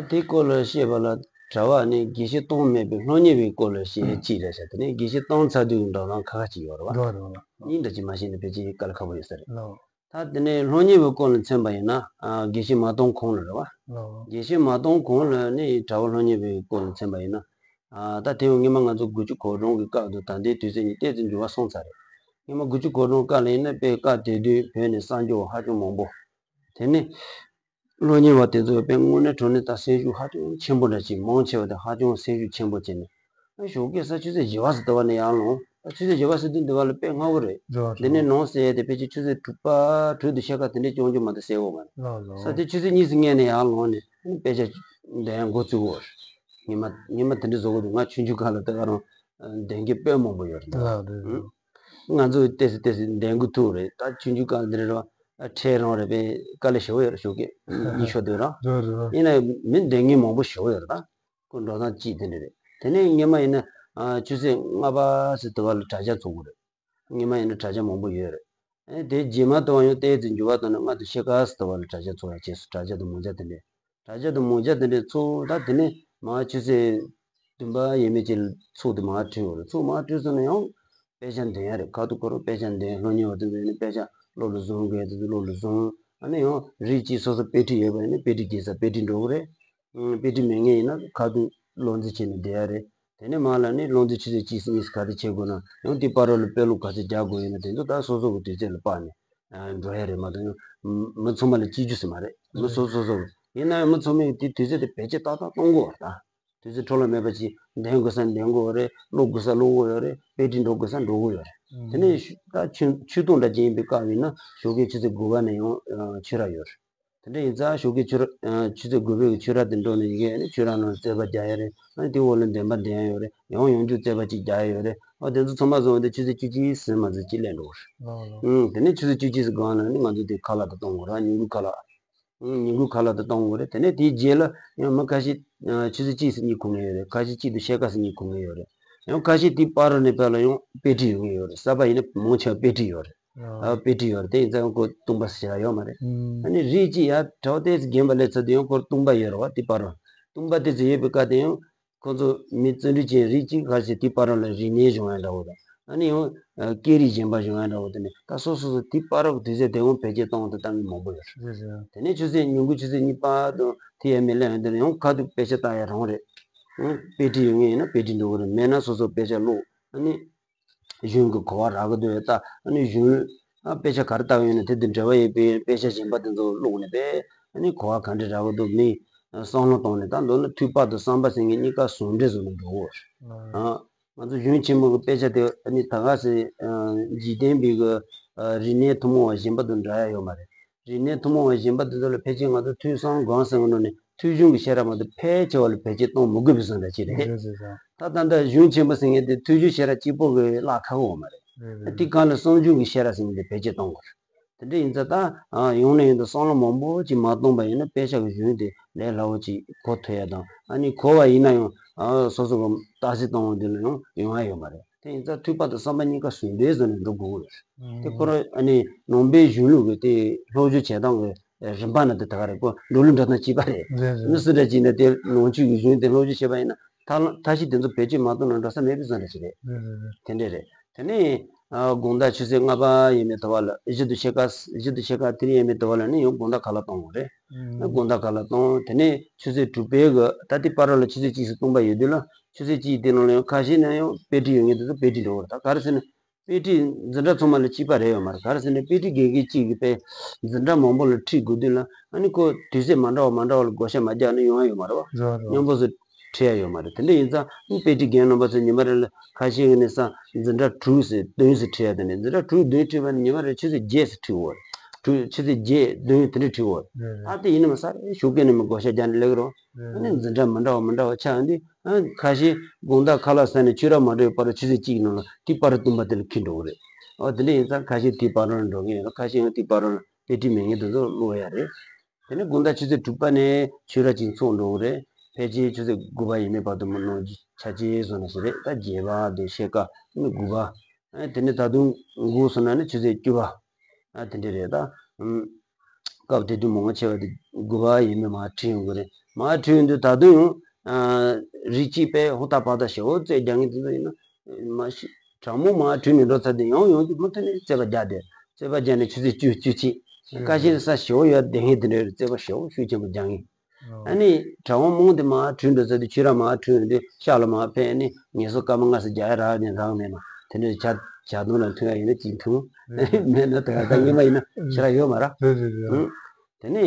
ད་དེའི་སྐོར་ལ་བཤད་པ་ལ་གྲྭ་པ་ནི་དགེ་བཤེས་གཏོང་མེད་པའི་སློབ་གཉེར་བའི་སྐོར་ལ་བཤད་ཅིག་རེད་ཤག་དེ་ནས་དགེ་བཤེས་གཏོང་ཚར་དུས་ཀྱི་འགྲོ་སྟངས་ཁ་ཁ་ཅིག་ཡོད་རེད་པ། འགྲོ་རེད་པ། གཉིས་འདྲ་ཅིག་མ་ཤེས་ན་ཕལ་ཆེར་དཀའ་ལས་ཁག་པོ་ཡོད་ས་རེད། ལགས། ད་དེ་ནས་སློབ་གཉེར་བའི་སྐོར་ལ་མཚོན་པ་ཡིན་ན་ཨ་དགེ་བཤེས་མ་གཏོང་གོང་ལ་རེད་པ། ལགས། དགེ་བཤེས་མ་གཏོང་གོང་ལ་ནི་གྲྭ་པ་སློབ་གཉེར་བའི་སྐོར་ལ་མཚོན་པ་ཡིན་ན། ཨ་ད་དེ་སྔོན་མ་ང་ཚོ་དགུ་བཅུ་གོ་གྲངས་ཀྱི་སྐབས་དང་ད་ལྟའི་དུས་ཚོད་གཉིས་ཏོག་ཙམ་འགྱུར་བ་སོང་ཚར་རེད། སྔོན་མ་དགུ་བཅུ་གོ་གྲངས་སྐབས་ལ་ཡིན་ན་དཔེ་སྐབས་དེ་དུས་བོད་ནས་གསར་འབྱོར་བ་ཧ་ཅང་མང་པོ། དེ་ནས་སློབ་གཉེར་བ་དེ་ཚོ་དཔེ་དངོས་གནས་དྲང་གནས་ད་སེམས་ཤུགས་ཧ་ཅང་ཆེན་པོ་འདྲ་ཅིག་མང་ཆེ་བ་དེ་ཧ་ཅང་སེམས་ཤུགས་ཆེན་པོ་བྱས་ནས་ཨ་ཞོགས་ཀས་ས་ཆུ་ཚོད་བཞི་པ་ཙམ་དེ་བ་ནས་ཡར་ལངས། ད་ཆུ་ཚོད་བཞི་པ་ཟེར་དུས་འདི་བ་ལ་དཔེ་སྔ་བོ་རེད། འགྲོ་བ་འདི་ནས་རེད། ནང་ཟེར་ཡས་དེ་ཕལ་ཆེར་ཆུ་ཚོད་དྲུག་པ་དྲུག་དང་ཕྱེད་ཀ་དེ་འདྲའི་ཅུང་ཅུང་མ་གཏོགས་ཟེར་འོང་མ་རེད། ལགས་ལགས། ས་དེ་ཆུ་ཚོད་གཉིས་སུ་ངལ་ནས་ཡར་ལངས་ནས་ཨ་ནི་དཔེ་ཆ་འདོན་ཡ་འགོ་བཙུགས་འོ། ཉི་མ་ཉི་མ་དེ་འདྲ་བཟོ་གི་འདུག་ང་ཆུང་ཆུང་སྒང་ལ་ད་ག་རང་འདོན་མཁན་དཔེ་མང་པོ་ཡོད་རེད་ད། ལགས་རེད་རེད། ང་ཚོ་ཏོག་ཙམ་ཏོག་ཙམ་འདོན་གི་ཐུག་རེད། ད་ཆུང་ཆུང་སྒང་ལ་འདི་འདྲ་རེད་བ། ཁྲལ་རང་རེད་པས་དཀའ་ལས་ཞེ་པོ་ཡོད་རེད་ཞོགས་ཀས་གཉིད་ཤོར་འདུག་ར། རེད་རེད་རེད། ཡིན་ན་མི་འདོན་མཁན་མང་པོ་ཞེ་པོ་ཡོད་རེད་ད། ཁོ་འགྲོ་སྟངས་གཅིག་དེ་འདྲ་རེད། དེ་ནས་སྔོན་མ་ཡིན་ན་ཨ་ཆུ་ཚོད་ལྔ་པ་ཙམ་དེ་བ་ལ་དྲ་རྒྱ་ཚོགས་ཀྱི་རེད། སྔོན་མ་ཡིན་ན་དྲ་རྒྱ་མང་པོ་ཡོད་རེད། ཨེ་དེ་རྗེས་མ་དེ་བ་ཡང་ཏོག་ཙམ་འགྱུར་བ་བཏང་ནས་ལྔ་དང་ཕྱེད་ཀ་ཙམ་དེ་བ་ལ་དྲ་རྒྱ་ཚོགས་ཡ་བྱས་སོང་། དྲ་རྒྱ་དང་མོ་རྒྱ་དེ་འདྲས། དྲ་རྒྱ་དང་མོ་རྒྱ་དེ་འདྲས་ཚོགས་ད་དེ་ནས་མ་ཆུ་ཚོད་བདུན་པ་ཡས་མས་ཅིག་ཚོགས་དེ་མ་བྲིས་ཡོད་རེད། ཚོགས་མ་བྲིས་སོང་ན་ཡང་དཔེ་ཆ་འདོན་ཡ་རེད། ཁ་ཐུག་ཁོ་རང་དཔེ་ཆ་འདོན། སློབ་གཉེར་བ་དེ་ཚོ་ཡིན་ན་དཔེ་ཆ་བློ་ལ་བཟུང་དགོས་དེ་ཚོ་བློ་ལ་བཟུང་། ཨ་ནི་ཡང་རིགས་གཅིག་སོ་སོ་དཔེ་ཁྲིད་ཡོད་པ་ཡིན་ན་དཔེ་ཁྲིད་རྒྱག་ས་དཔེ་ཁྲིད་འགྲོ་གི་རེད། ཨང་དཔེ་ཁྲིད་མེད་མཁན་ཡིན་ན་ཁ་ཐུག་བློ་འཛིན་བྱས་ནས་བསྡད་ཡ་རེད། དེ་ནས་མར་ལ་ནི་བློ་འཛིན་ཆུ་ཚོད་གཅིག་གཉིས་ག་རེ་བྱེད་དགོས་ན་ཡང་དེ་བར་ལ་དཔེ་ཀློག་ག་ཚོད་རྒྱག་དགོས་ཡིན་ན་དེ་ཚོ་ད་སོ་སོ་གི་དུས་ཚོད་ལ་དཔག་ནས་ཨ་འགྲོ་ཡ་རེད་མ་གཏོགས་ཡང་མི་ཚང་མ་ལ་གཅིག་གྱུར་ཟེར་མ་རེད། མི་སོ་སོ་སོ་གི་ཡིན་ན་ཡང་མི་ཚང་མས་དེ་དུས་ཚོད་དེ་བེད་སྤྱོད་ཏག་ཏག་གཏོང་དགོས་པ་རེད་ད། དུས་ཚོད་འཕྲོ་བརླག་མེད་པ་ཅིག་འདོན་དགོས་ས་འདོན་དགོས་པ་རེད། ཀློག་དགོས་ས་ཀློག་དགོས་ཡོད་རེད། དཔེ་ཁྲིད་འགྲོ་དགོས་ས་འགྲོ་དགོས་ཡོད་རེད། དེ་ནས་ད་ཆུ་ཆུ་སྟོང་འདྲ་ཅིག་ཡིན་པའི་སྐབས་ཡིན་ན་ཞོགས་ཀའི་ཆུ་ཚོད་དགུ་པ་ནས་ཡང་ཆོས་ར་ཡོད་རེད། དེ་འདྲ་ཡིན་ཙང་ཞོགས་ཀའི་ཆོས་ར་ཆུ་ཚོད་དགུ་པའི་ཆོས་ར་དེ་འགྲོ་ནས་ཡིན་གྱི་ནི་ཆོས་ར་ནང་རྩོད་པ་རྒྱག་ཡ་རེད། ཨ་ནི་དེའི་འོག་ལ་འདོན་པ་འདོན་ཡ་ཡོད་རེད། ཡང་ཡང་བསྐྱར་རྩོད་པ་ཅིག་རྒྱག་ཡ་ཡོད་རེད། ཨ་དེ་ཚོ་ཚང་མ་བཟུང་བ་དེ་ཆུ་ཚོད་བཅུ་གཅིག་ཟིན་མ་ཟིན་ཅིག་སླེབས་འགྲོ་གི་རེད། ཨང་དེ་ནས་ཆུ་ཚོད་བཅུ་གཅིག་ཟིན་སྒང་ལ་ནི་ང་ཚོ་དེ་ཁ་ལག་དེ་གཏོང་དགོས་རེད། ཉིན་གུང་ཁ་ལག་ཨང་ཉིན་གུང་ཁ་ལག་དེ་གཏོང་དགོས་རེད། དེ་ནས་དེའི་རྗེས་ལ་ཡང་མི་ཁ་ཤས་ཆུ་ཚོད་གཅིག་ཙམ་གཉིད་ཁུག་མཁན་ཡོད་རེད། ཁ་ཤས་གཅིག་དང་ཕྱེད་ཀ་ཙམ་གཉིད་ཁུག་མཁན་ཡོད་རེད། ཡང་ཁ་ཤས་དེའི་བར་ནས་ཕར་ལ་ཡང་དཔེ་ཁྲིད་ཡོང་མཁན་ཡོད་རེད། གསར་པ་ཡིན་ན་མང་ཆེ་བ་དཔེ་ཁྲིད་ཡོད་རེད། ཨ་དཔེ་ཁྲིད་ཡོད་རེད། དེ་ཡིན་ཙང་ཡང་ཁོ་སྟོང་པ་ཟེར་ཡ་ཡོད་མ་རེད། ཨ་ནི་རིགས་གཅིག་ཡ་གྲྭ་པ་ཏོག་ཙམ་རྒན་པ་སླེབས་ཚར་དུས་ཡང་ཁོར་སྟོང་པ་ཡོད་རེད་བ། དེ་བར་སྟོང་པ་དེ་ཚོ་ཡོད་པའི་སྐབས་དེ་ཡང་ཁོ་ཚོ་མི་བརྩོན་འགྲུས་ཅན་རིགས་གཅིག་ཁ་ཤས་དེ་བར་ལ་རིག་གནས་སྦྱོང་ཡ་འདྲ་བོ་དང་ཨ་ནི་ཡང་སྐད་རིགས་གཞན་པ་སྦྱོང་ཡ་འདྲ་བོ། དེ་ནས་ད་སོ་སོ་སོ་དེ་བར་གྱི་དུས་ཚོད་དེ་ཡང་བེད་སྤྱོད་གཏོང་དུ་བཏང་མཁན་མང་པོ་ཡོད་རེད། དེ་ནས་ཆུ་ཚོད་ཉིན་གུང་ཆུ་ཚོད་གཉིས་པ་དང་དེ་ཡས་མས་སླེབས་ཡོང་དུས་ཡང་ཁ་ཐུག་དཔེ་ཆ་ལྟ་ཡ་རང་རེད། ཨང་དཔེ་ཁྲིད་ཡོད་མཁན་ཡིན་ན་དཔེ་ཁྲིད་འགྲོ་གི་རེད། མེད་ན་སོ་སོ་དཔེ་ཆ་ཀློག་ཨ་ནི་གཞུང་གི་གོ་བ་རག་གི་འདུག་ཡོད་ད། ཨ་ནི་གཞུང་ཨ་དཔེ་ཆ་ག་རེ་ལྟ་གི་ཡོད་ན་དེ་དང་འབྲེལ་བ་ཡོད་པའི་དཔེ་ཆ་གཞན་པ་དེ་ཚོ་ཀློག་ནས་པས་ཨ་ནི་གོ་བ་ག་འདྲ་རག་གི་འདུག་མིན་བསམ་བློ་བཏང་ནས་ད་མདོར་ན་ཐོས་པ་དང་བསམ་པ་ཟེར་མཁན་གཉིས་ཀ་ཟུང་འབྲེལ་བཟོ་ནས་འགྲོ་གི་ཡོད་རེད། ཨ་ང་ཚོ་གཞུང་ཆེན་མོ་གི་དཔེ་ཆ་དེ་ཨ་ནི་ད་ག་སེ་འཇིག་རྟེན་པའི་གི་རིག་གནས་ཐུན་མོང་བ་གཞན་པ་དང་འདྲ་ཡ་ཡོད་མ་རེད། རིག་གནས་ཐུན་མོང་བ་གཞན་པ་དེ་ཚོ་ལ་ཕལ་ཆེར་ང་ཚོ་ཐོས་བསམ་སྒོམ་གསུམ་གི་ནང་ནས་ཐོས་བྱུང་གི་ཤེས་རབ་མ་གཏོགས་ཕལ་ཆེ་བ་ལ་བེད་སྤྱོད་གཏོང་མི་དགོས་པའི་བཟོ་འདྲ་ཅིག་རེད། རེད་རེད་རེད། ད་ད་ལྟ་གཞུང་ཆེན་པོ་ཟེར་མཁན་དེ་ཐོས་བྱུང་ཤེས་རབ་གཅིག་པོ་གི་བརླག་ཁག་པོ་མ་རེད། རེད་རེད། དེ་གང་ལ་བསམ་བྱུང་གི་ཤེས་རབ་ཟེར་མཁན་དེ་བེད་སྤྱོད་གཏོང་དགོས་རེད། དེ་འདྲ་ཡིན་ཙང་ད་ཡོང་ནས་ཡོང་དུ་བསམ་བློ་མང་པོ་ཅིག་མ་གཏོང་པ་ཡིན་ན་དཔེ་ཆ་གི་གཞུང་དེ་ལས་སླ་བོ་ཅིག་གོ་ཐུབ་ཡ་དང་ཨ་ནི་གོ་བ་ཡིན་ན་ཡང་སོ་སོ་གི་བརྟག་དཔྱད་གཏོང་བ་དེ་ལ་ཡང་ཡོང་ཡ་ཡོད་མ་རེད། ཡིན་ཙང་ཐོས་པ་དང་བསམ་པ་གཉིས་ཀ་ཟུང་འབྲེལ་བཟོས་ནས་འགྲོ་དགོས་ཀྱི་རེད། དེ་ཁོ་རང་ཨ་ནི་ནང་པའི་གཞུང་ལུགས་ཀྱི་དེ་སློབ་སྦྱོང་བྱེད་སྟངས་ཀྱི་རིམ་པ་ནང་དུ་ད་ག་རེད། ཁོ་འགྲོ་ལུགས་འགྲོ་སྟངས་གཅིག་པ་རེད། རེད་རེད། མི་སུ་འདྲ་གཅིག་ནས་དེ་ནང་ཆོས་ཀྱི་གཞུང་དེ་སློབ་སྦྱོང་བྱས་པ་ཡིན་ན་ཐ་ཐ་ཤི་དེ་ཚོ་བེད་སྤྱོད་མ་གཏོང་ན་འགྲོ་ས་མེད་པའི་བཟོ་འདྲ་ཞིག་རེད། རེད་རེད་རེད། དེ་འདྲས་རེད། དེ་ནས་ཨ་དགོང་དག་ཆུ་ཚོད་ལྔ་པ་ཡས་མས་དོ་བ་ལ་གཞི་དུ་ཕྱེད་ཀ་གཞི་དུ་ཕྱེད་ཀ་དེ་རིང་ཡས་མས་དོ་བ་ལ་ནི་ཡང་དགོང་དག་ཁ་ལག་གཏོང་དགོས་རེད། ཨ་དགོང་དག་ཁ་ལག་གཏོང་། དེ་ནས་ཆུ་ཚོད་དྲུག་པའི་གི་ད་ལྟའི་བར་ལ་ཆུ་ཚོད་གཅིག་ཙམ་སྟོང་པ་ཡོད་དུས་ལ་ཆུ་ཚོད་གཅིག་དེ་ནང་ལ་ཡང་ཁ་ཤས་ནས་ཡང་དཔེ་ཁྲིད་ཡོད་མཁན་དེ་ཚོ་དཔེ་ཁྲིད་འགྲོ་གི་རེད། ད་ག་རེ་ཟེར་ན། དཔེ་ཁྲིད་འཛིན་གྲྭ་ཚང་མ་ལ་གཅིག་པ་རེད་ཡོད་མ་རེད། ག་རེ་ཟེར་ན་དཔེ་ཁྲིད་དགེ་རྒན་གཅིག་གིས་དཔེ་འཛིན་གྲྭ་མང་པོ་ལ་ཁྲིད་དགོས་དུས་ལ་ཨ་ནི་ཁོ་དུས་ཚོད་མ་འདྲ་བ་མ་འདྲ་བ་ལ་བགོ་བཤའ་མ་རྒྱག་ན་ཡོང་ཡ་ཡོད་མ་རེད་བ། རེད་རེད། མཉམ་པོ་སུ་ཁྲིད་ཡ་ཡོད་མ་རེད། དེ་འདྲ་ཡིན་ཙང་ཨ་ནི་དཔེ་ཁྲིད་རྒན་རྣམ་པ་ཚོས་ཉི་མ་རེ་ལ་ཁ་ཤས་ཀྱིས་ནི་ས་འཛིན་གྲྭ་དྲུག་ཟེར་བདུན་ཟེར་ཁྲིད་ཡ་དེ་ནས་འཛིན་གྲྭ་དྲུག་བདུན་ཁྲིད་པ་ནི་ཉི་མ་རེ་ཆུ་ཚོད་བརྒྱད་ཟེར་ཁྲིད་འོ། དྲུག་ཆུ་ཚོད་བརྒྱད་བདུན་དེ་འདྲ་ཁྲིད་འོ། རེད་རེད། ཨ་དེ་ཡིན་ནི་མ་ས་རེ་ཞོགས་ཀས་ནི་མི་བགོ་བཤའ་རྒྱག་ནི་ལེགས་རོ། རེད་ཨ་ནི་རེད། འཛིན་གྲྭ་མི་འདྲ་བ་མི་འདྲ་བ་ཆགས་ཡོང་དུས། ཨ་ཁ་ཤས་དགོང་དག་ཁ་ལག་ཟ་ནས་ཁྱོད་རང་མ་འགྲོ་བའི་བར་དུ་ཆུ་ཚོད་གཅིག་གི་ནང་ལ་དེའི་བར་དུ་སྟོང་པ་དེ་ལ་འཁྱེར་འགྲོ་གི་རེད། ཨོ་དེ་འདྲ་ཡིན་ཙང་ཁ་ཤས་དེའི་བར་ལ་འགྲོ་མཁན་ཡོད་རེད། ཁ་ཤས་ཡང་དེའི་བར་ལ་དཔེ་ཁྲིད་མེད་མཁན་དེ་ཚོ་ཀློག་ཡ་རེད། དེ་ནས་དགོང་དག་ཆུ་ཚོད་དྲུག་པ་ནས་ཆོས་ར་གཅིག་ཚོགས་འགྲོ་གི་རེད། ཕལ་ཆེར་ཆུ་ཚོད་དགུ་པ་ཡས་མས་བར་དུ་མི་ནང་ཆ་ཆེ་བཟོ་ན་ཞིག་རེད། ད་བརྒྱད་པ་དེ་ཕྱེད་ཀ་ནི་དགུ་པ། ཨ་དེ་ནས་ད་དུང་འགོར་སོང་ན་ནི་ཆུ་ཚོད་བཅུ་པ། ཨ་དེ་འདྲ་རེད་ད། ཨུམ། སྐབས་དེ་དུས་མང་ཆེ་བ་དེ་དགུ་པ་ཡས་མས་མར་ཁྲིད་ཡོང་གི་རེད། མར་ཁྲིད་ཡོང་དུས་ད་དུང་ཡང་ཨ་རིགས་གཅིག་པས་ཧུར་ཐག་བར་ཐག་ཞེ་པོ་རྩོད་རྒྱག་མཁན་དེ་ཚོ་ཡིན་ན་མ་གཞི་དྲང་མོ་མར་ཁྲིད་ནས་འགྲོ་ཚར་དུས་ཡང་ཡོང་དུས་མུ་མཐུད་ནས་རྩོད་པ་རྒྱག་དེ་རྩོད་པ་རྒྱག་ནས་ཆུ་ཚོད་བཅུ་བཅུ་གཅིག་ཁ་ཤས་ས་ཞེ་པོ་ཡོད་བསྡད་མཁན་དེ་འདྲ་རེད། རྩོད་པ་ཞེ་པོ་ཤུགས་ཆེན་པོ་རྒྱག་མཁན། ཨ་ནི་གྲྭ་བ་མང་དེ་མར་བྲོས་འགྲོ་ཚར་དུས་ཁྱོད་རང་མར་བྲོས་འགྲོ་དུས་ཤག་ལ་མར་ཕེབས་ནས་ངལ་གསོ་སྐར་མ་ལྔ་ཙམ་རྒྱག་ཡ་རག་ནས་རག་མེད་ན་དེ་འདྲའི་ཇ་ཇ་དུང་ལ་འཐུང་ཡ་ཡིན་ན་གཅིག་འཐུང་། མེད་ན་དེ་ག་ད་སྔོན་མ་ཡིན་ན་ཞེ་དྲག་ཡོད་མ་རེད། རེད་རེད་རེད། ཨང་། དེ་ནས་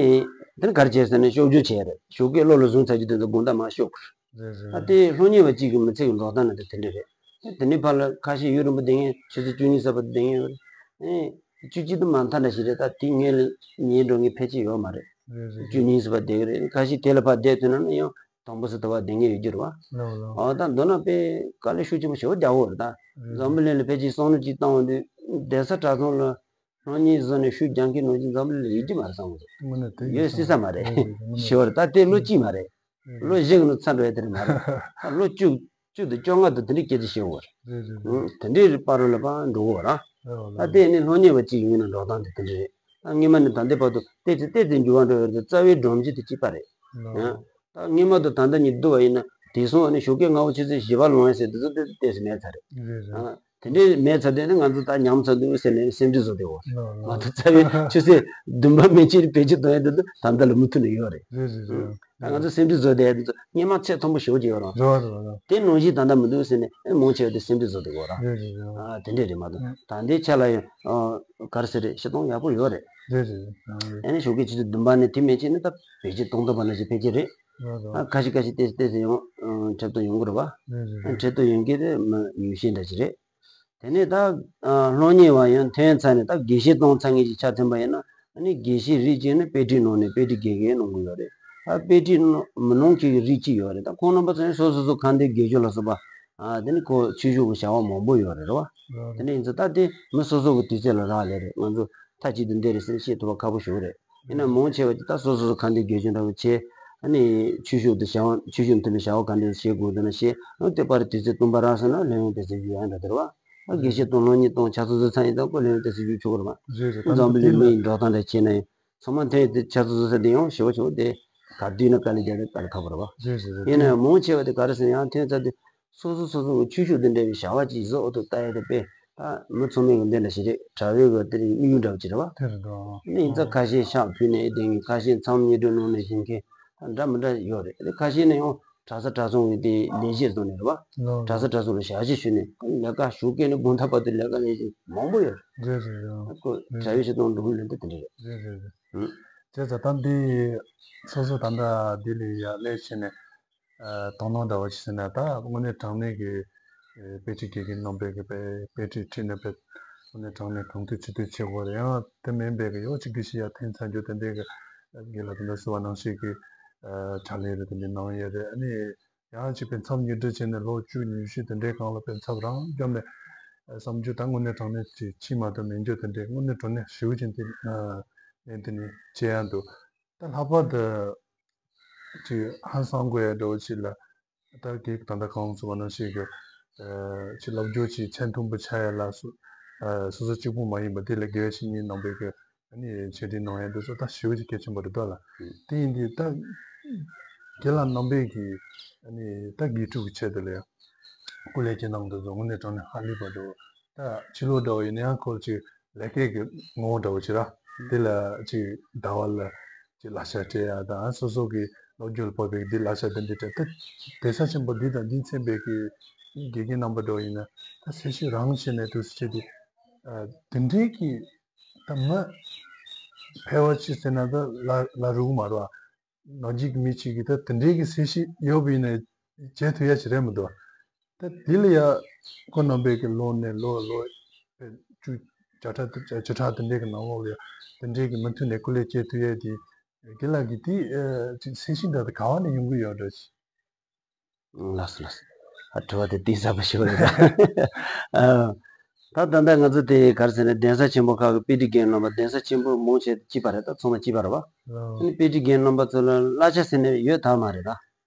དེ་ནས་ག་རེ་བྱས་ཟེར་ན་གཤོག་སྒྱུར་བྱས་རེད། ཞོགས་ཀས་བློ་ལ་བཟུང་ཚར་རྒྱུ་དེ་ཚོ་དགོང་དག་མར་གཤོག་རེད། རེད་རེད། ད་དེ་སློབ་གཉེར་བ་གཅིག་གི་མི་ཚེ་གི་འགྲོ་སྟངས་ནི་དེ་དེ་འདྲ་རེད། དེ་ནས་ཕར་ལ་ཁ་ཤས་ཡུན་རིང་པོ་བསྡད་མཁན་ཆུ་ཚོད་བཅུ་གཉིས་ཙམ་པ་བསྡད་མཁན་ཡོད་རེད། ཨེ། བཅུ་གཅིག་དུ་མ་མཐའ་འདྲ་ཞིག་རེད། ད་དེ་ངས་ལ་ཉལ་འགྲོ་མཁན་ཕལ་ཆེར་ཡོད་མ་རེད། རེད་རེད། བཅུ་གཉིས་ཙམ་པ་བསྡད་ཀྱི་རེད། ཁ་ཤས་དེ་ལ་ཕར་བསྡད་ཐུབ་ན་ནི་ཡང་དང་པོ་སུ་དུ་བ་བསྡད་མཁན་ཡོད་རྒྱུ་རེད་བ། ལགས་ལགས། ཨོ་ད་མདོར་ན་དཔེ་དཀའ་ལས་ཤུགས་ཆེན་པོ་ཞེ་པོ་རྒྱག་གི་ཡོད་རེད་ད། རེད། འཛམ་བུ་གླིང་ལ་ཕལ་ཆེར་བསམ་བློ་གཅིག་བཏང་བ་དུས་བསྡད་ས་གྲྭ་ཚང་ལ་སློབ་གཉེར་བཟོ་ནས་ཤུགས་རྒྱག་མཁན་ནང་བཞིན་འཛམ་བུ་གླིང་ལ་ཡོད་རྒྱུ་མ་རེད་བསམ་གི་འདུག་དངོས་གནས་དེ་ཡོད་ཡིན་སྲིད་ས་བསམ་མ་རེད། རེད་རེད། དངོས་གནས་ཞེ་པོ་རེད། ད་དེ་ལོ་གཅིག་མ་རེད། རེད་ལོ་རེད། བཞི་གི་ནང་ཚར་འགྲོ་ཡ་དེ་རེད་མ་རེད། ད་ལོ་བཅུ་བཅུ་དང་བཅོ་ལྔ་དང་དེ་འདྲའི་སྐད་ཆ་བཤད་ཡོད་རེད། རེད་རེད་རེད། ཨང་། དེ་འདྲའི་བར་ལ་ཕར་འགྲོ་གི་ཡོད་རེད། རེད་རེད། ད་དེ་ནི་སློབ་གཉེར་བ་གཅིག་ཡིན་ན་འགྲོ་སྟངས་དེ་དེ་འདྲ་རེད། ད་སྔོན་མ་ནས་ད་ལྟའི་བར་དུ་ཏོག་ཙམ་ཏོག་ཙམ་འགྱུར་བ་འགྲོ་ཡོད་རེད་དེ་རྩ་བའི་སྒྲོམ་གཞི་དེ་གཅིག་པ་རེད། རེད། ཨང་། ད་སྔོན་མ་དང་ད་ལྟ་གཉིས་བསྡུར་བ་ཡིན་ན་དེང་སང་ཨ་ནི་ཞོགས་ཀས་སྔ་པོ་ཆུ་ཚོད་བཞི་པ་ལོང་ཡ་ཟེར་དེ་ཚོ་ཏོག་ཙམ་ཏོག་ཙམ་མེད་ཚར་རེད། རེད་རེད། ཨང་། དེ་འདྲའི་མེད་ཚར་དུས་ནི་ང་ཚོ་ད་ཉམས་ཚར་འདུག་ཟེར་ནས་སེམས་ཁྲལ་བཟོ་བསྡད་ཡོད་རེད། ལགས་ང་ལགས། ཚོ་རྩ་བའི་ཆུ་ཚོད་བདུན་པ་མན་ཆད་བེད་སྤྱོད་གཏོང་ཡ་དེ་ཚོ་ད་ལྟ་ལ་མུ་མཐུད་ནས་ཡོད་རེད། རེད་རེད་རེད། ཨང་། ད་ང་ཚོ་སེམས་ཁྲལ་བཟོ་བསྡད་ཡ་དེ་ཚོ་སྔོན་མ་ཚད་མཐོན་པོ་ཞེ་པོ་ཅིག་ཡོད་རེད། རེད་རེད་རེད། དེ་ནང་བཞིན་ད་ལྟ་མི་འདུག་ཟེར་ནས་ཨེ་མང་ཆེ་བ་དེ་སེམས་ཁྲལ་བཟོ་བསྡད་ཡོད་རེད། རེད་རེད་རེད། ཨ་དེ་འདྲས་རེད་མ་གཏོགས་ཨང་། ད་ལྟའི་ཆ་ལ་ཡང་ཨ་ག་རེ་ཟེར་རེད། སྤྱིར་བཏང་ཡག་པོ་ཡོད་རེད། རེད་རེད་རེད། ཨ་ནི་ཞོགས་ཀས་ཆུ་ཚོད་བདུན་པ་ནས་དེ་མན་ཆད་ནི་ད་བེད་སྤྱོད་གཏོང་ཐུབ་པ་ནང་བཞིན་ཕལ་ཆེར་རེད། རེད་རེད། ཨ་ཁ་ཤས་ཁ་ཤས་ཏོག་ཙམ་ཏོག་ཙམ་ཡང་ཨ་འཁྲབ་སྟོན་ཡོང་གི་རེད་བ། རེད་རེད། ཨ་རེད། འཁྲབ་སྟོན་ཡོང་གི་རེད་མི་ཉུང་ཤས་འདྲ་ཞིག་རེད། དེ་ནས་ད་ཨ་སློབ་གཉེར་བ་ཡང་ཐོན་ཚར་ནས་ད་དགེ་བཤེས་གཏོང་ཚར་མཁན་ཞིག་ཆ་ཐོན་པ་ཡིན་ན་ཨ་ནི་དགེ་བཤེས་རིགས་གཅིག་ནི་དཔེ་ཁྲིད་གནང་ནས་དཔེ་ཁྲིད་དགེ་རྒན་གནང་གི་ཡོད་རེད། ད་དཔེ་ཁྲིད་གནང་མི་གནང་མཁན་གྱི་རིགས་གཅིག་ཡོད་རེད། ད་ཁོང་རྣམ་པ་ཚོ་ཡང་སོ་སོ་སོ་ཁང་སྡེ་དགེ་སྦྱོར་ལ་སོགས་པ་ཨ་དེ་ནི་ཁོ་ཆོས་ཕྱོགས་ཀྱི་བྱ་བ་མང་པོ་ཡོད་རེད་རེད་བ། དེ་འདྲ་ཡིན་ཙང་ད་དེ་མི་སོ་སོ་གི་དུས་ཚོད་ལ་རག་ལས་རེད། ང་ཚོ་མཐའ་གཅིག་ཏུ་འདི་རེད་ཟེར་བཤད་ཐུབ་པ་ཁག་པོ་ཞིག་རེད། ཡིན་ན་མང་ཆེ་བ་དེ་ད་སོ་སོ་སོ་ཁང་སྡེ་དགེ་སྦྱོར་འདྲ་བོ་བྱས་ཨ་ནི་ཆོས་ཕྱོགས་དེ་བྱ་བ་ཆོས་ཕྱོགས་མཐུན་པའི་བྱ་བ་ག་འདྲ་བྱེད་དགོས་འདུག་ན་བྱས་ཨ་དེ་བར་དུས་ཚོད་སྟོང་པ་རག་སོང་ན་ལས་ཡོང་དེ་ཚོ་ཞུ་ཡ་འདྲ་དེ་རེད་བ། ཨ་དགེ་བཤེས་དང་སློབ་གཉེར་དང་ཕྱག་ཚོད་ཚོད་ཚང་ཡིན་ཙང་ཁོ་ལས་ཡོང་དེ་ཚོ་ཞུ་ཆོག་གི་རེད་བ། རེད་རེད། ད་འཛམ་བུ་གླིང་མི་ཡི་འགྲོ་སྟངས་འདྲ་བྱས་ན་ཡང་ཚང་མ་ཐོན་ཏེ་ཕྱག་ཚོད་ཚོད་ཚོད་དེ་ཡང་ཞེ་པོ་ཞེ་པོ་དེ་ག་དུས་ན་དཀའ་ལས་རྒྱག་ན་དཀའ་ལས་ཁག་པོ་རེད་བ། རེད་རེད་རེད། ཡིན་ན་ཡང་མང་ཆེ་བ་དེ་ག་རེ་ཟེར་ཡང་ཐོན་ཚར་དུས་སོ་སོ་སོ་སོ་གི་ཆོས་ཕྱོགས་དང་འབྲེལ་བའི་བྱ་བ་ཅིག་བཟོ་འོ་དེ་ལྟ་ཡ་དེ་དཔེ་ད་མི་ཚང་མས་གི་འདི་འདྲ་ཞིག་རེད། གྲྭ་བའི་གི་དེ་རིང་དམིགས་ཡུལ་འདྲ་བ་ཅིག་རེད་བ། དེ་རེད་འདུག་ཨ་ནི་ཡིན་ཙང་ཁ་ཤས་ཕྱག་ཕུལ་ནས་དེ་ངས་ཁ་ཤས་མཚམས་ཉིན་དྲོད་གནང་ནས་བཞིན་མཁན་འདྲ་མི་འདྲ་ཡོད་རེད། དེ་ཁ་ཤས་ནས་ཡང་གྲྭ་ས་གྲྭ་ཚང་གི་དེ་ལས་བྱེད་བཟོ་ནས་རེད་བ། ལགས་གྲྭ་ས་གྲྭ་ཚང་ལ་ཞབས་ཕྱི་ཞུས་ནས་ལས་ཀ་ཞོགས་ཀས་ནས་དགོང་དག་བར་དུ་ལས་ཀ་ལས་བྱེད་མང་པོ་ཡོད་རེད། རེད་རེད་རེད། ཁོ་རེད་གྲྭ་བའི་རེད་ཆེད་གཏོང་འགྲོ་གི་ལས་འདི་དེ་འདྲ་རེད། རེད་རེད་རེད། ཨུ། བྱས་ཙང་ད་འདི་སོ་སོ་ད་ལྟ་འདི་ལས་ཡར་སླེབས་བྱས་ནས་ཨ་དོ་སྣང་འདྲ་བ་ཞིག་ཟེར་ན་ད་དངོས་གནས་དྲང་གནས་ཀྱི་ཨེ་དཔེ་ཁྲིད་དགེ་རྒན་རྣམ་པས་ཀྱི་དཔེ་དཔེ་ཁྲིད་ཁྲིད་ནས་དཔེ་དངོས་གནས་དྲང་གནས་གང་ཐུབ་ཅི་ཐུབ་བྱེད་དགོས་རེད། ཡང་དེ་མིན་པའི་གི་ཡོ་གཅིག་གི་ཞིག་ཡར་ཐོན་ཚར་རྒྱུ་དེ་འདྲའི་གི་དགེ་ལགས་དེ་འདྲ་ཟེར་བ་ནང་བཞིན་གྱི་ཨ་ཕྱག་ལས་རེད་དེ་འདྲའི་གནང་ཡས་རེད། ཨ་ནི་ཡང་ཅིག་དཔེ་མཚམས་ཉིན་དྲོ་བྱས་ནས་ལོ་བཅུ་ཉི་ཤུ་དེ་འདྲའི་སྒང་ལ་དཔེ་མཚམས་རང་བརྒྱབ་ནས་བསམ་རྒྱུ་ད་དངོས་གནས་དྲང་གནས་ཅིག་ཕྱི་མ་དང་མི་འགྱུར་དེ་འདྲའི་དངོས་གནས་དྲང་གནས་ཞེ་པོ་ཅིག་དེ་ནས་དེ་ནས་བྱེད་ཡ་འདུག་ད་ལྷག་པར་དུ་ཅིག་ཧང་སང་དགོས་ཡ་འདྲ་བོ་ཅིག་ལ་ད་གི་ད་ལྟ་གང་ཟེར་བ་ནང་བཞིན་གྱི་ ཅིག་ལབ་རྒྱུ་ཅིག་མཚན་མཐུན་པོ་ཆགས་ཡ་ལ་སོ་སོ་སོ་གཅིག་པུ་མ་ཡིན་པ་དེ་ལ་དགེ་བའི་བཤེས་གཉེན་རྣམ་པས་ཀྱི་ཨ་ནི་ཆོས་སྒྲིག་གནང་ཡ་འདི་ཚོ་ད་ཞེ་པོ་ཅིག་གལ་ཆེན་པོ་རེད་འདུག་ལ། དེ་ཡིན་དུས་ད་དགེ་ལགས་རྣམ་པས་ཀྱི་ཨ་ནི་ད་དགེ་ཕྲུག་གི་ཆེད་དུ་ལ་ཡ་སྐུ་ལས་ཀྱི་ནང་དུ་བཟོ་དངོས་གནས་དྲང་གནས་ཧ་ལས་པ་འདུག་ད་ཕྱི་ལོགས་འདྲ་བ་ཡིན་ན་ཡང་ཁོ་ཅིག་ལས་ཀའི་གི་ངོ་བོ་འདྲ་བོ་ཅིག་ར། དེ་ལ་ཅིག་ཟླ་བ་ལ་ཅིག་གླ་ཆ་སྤྲད་ཡ་དང་སོ་སོ་གི་ལོ་རྒྱུས་ལ་བབ་པའི་འདི་གླ་ཆ་དེ་འདྲ་སྤྲད་ད། གདན་ས་ཆེན་པོ་འདི་དང་འདི་མཚན་པའི་གི་དགེ་རྒན་རྣམ་པ་འདྲ་བོ་ཡིན་ན་ད་སེ་ཤུ་རང་བྱས་ནས་དུས་སུ་བྱས་ཏེ་དེ་འདྲའི་གི་ད་མི་ཕལ་བ་ཅིག་ཟེར་ན་ད་ལ་ལ་རུག་མ་རེད་བ། ནང་འཇིག་མི་གཅིག་གིས་ད་དེ་འདྲའི་གི་སེ་ཤི་ཡོད་པ་ཡིན་ན་བྱེད་ཐུབ་ཡ་ཞིག་རེད་མི་འདུག་ད་དེ་ལ་ཡ་ཁོ་རྣམ་པས་གི་ལོ་ནས་ལོ་ལོ་བཅུ་བརྒྱ་ཕྲག་བརྒྱ་ཕྲག་དེ་འདྲའི་གི་ནང་ལོགས་ལ་ཡ་དེ་འདྲའི་གི་མུ་མཐུད་ནས་སྐུ་ལས་བསྐྱེད་ཐུབ་ཡ་དེ་དགེ་ལགས་ཀྱི་དེ་ཅིག་སེ་ཤི་འདྲ་དེ་ག་བ་ནས་ཡོང་གི་ཡོད་འདྲ་ཞིག་ལགས་སོ་ལགས་སོ། ཨ་དྲི་བ་དེ་གཏིང་ཟབ་པོ་ཞིག་རེད་ད། ཨ། ད་ད་ལྟ་ང་ཚོ་དེ་ག་རེ་ཟེར་ན་གདན་ས་ཆེན་པོ་ཁག་གི་དཔེ་ཁྲིད་རྒན་རྣམ་པ་གདན་ས་ཆེན་པོ་མང་ཆེ་གཅིག་པ་རེད་ད་ཚང་མ་གཅིག་པ་རེད་བ། ཨ་ནི་དཔེ་ཁྲིད་རྒན་རྣམ་པ་ཚོ་ལ་གླ་ཆ་ཟེར་ནས་ཡོད་ད་མ་རེད་ད།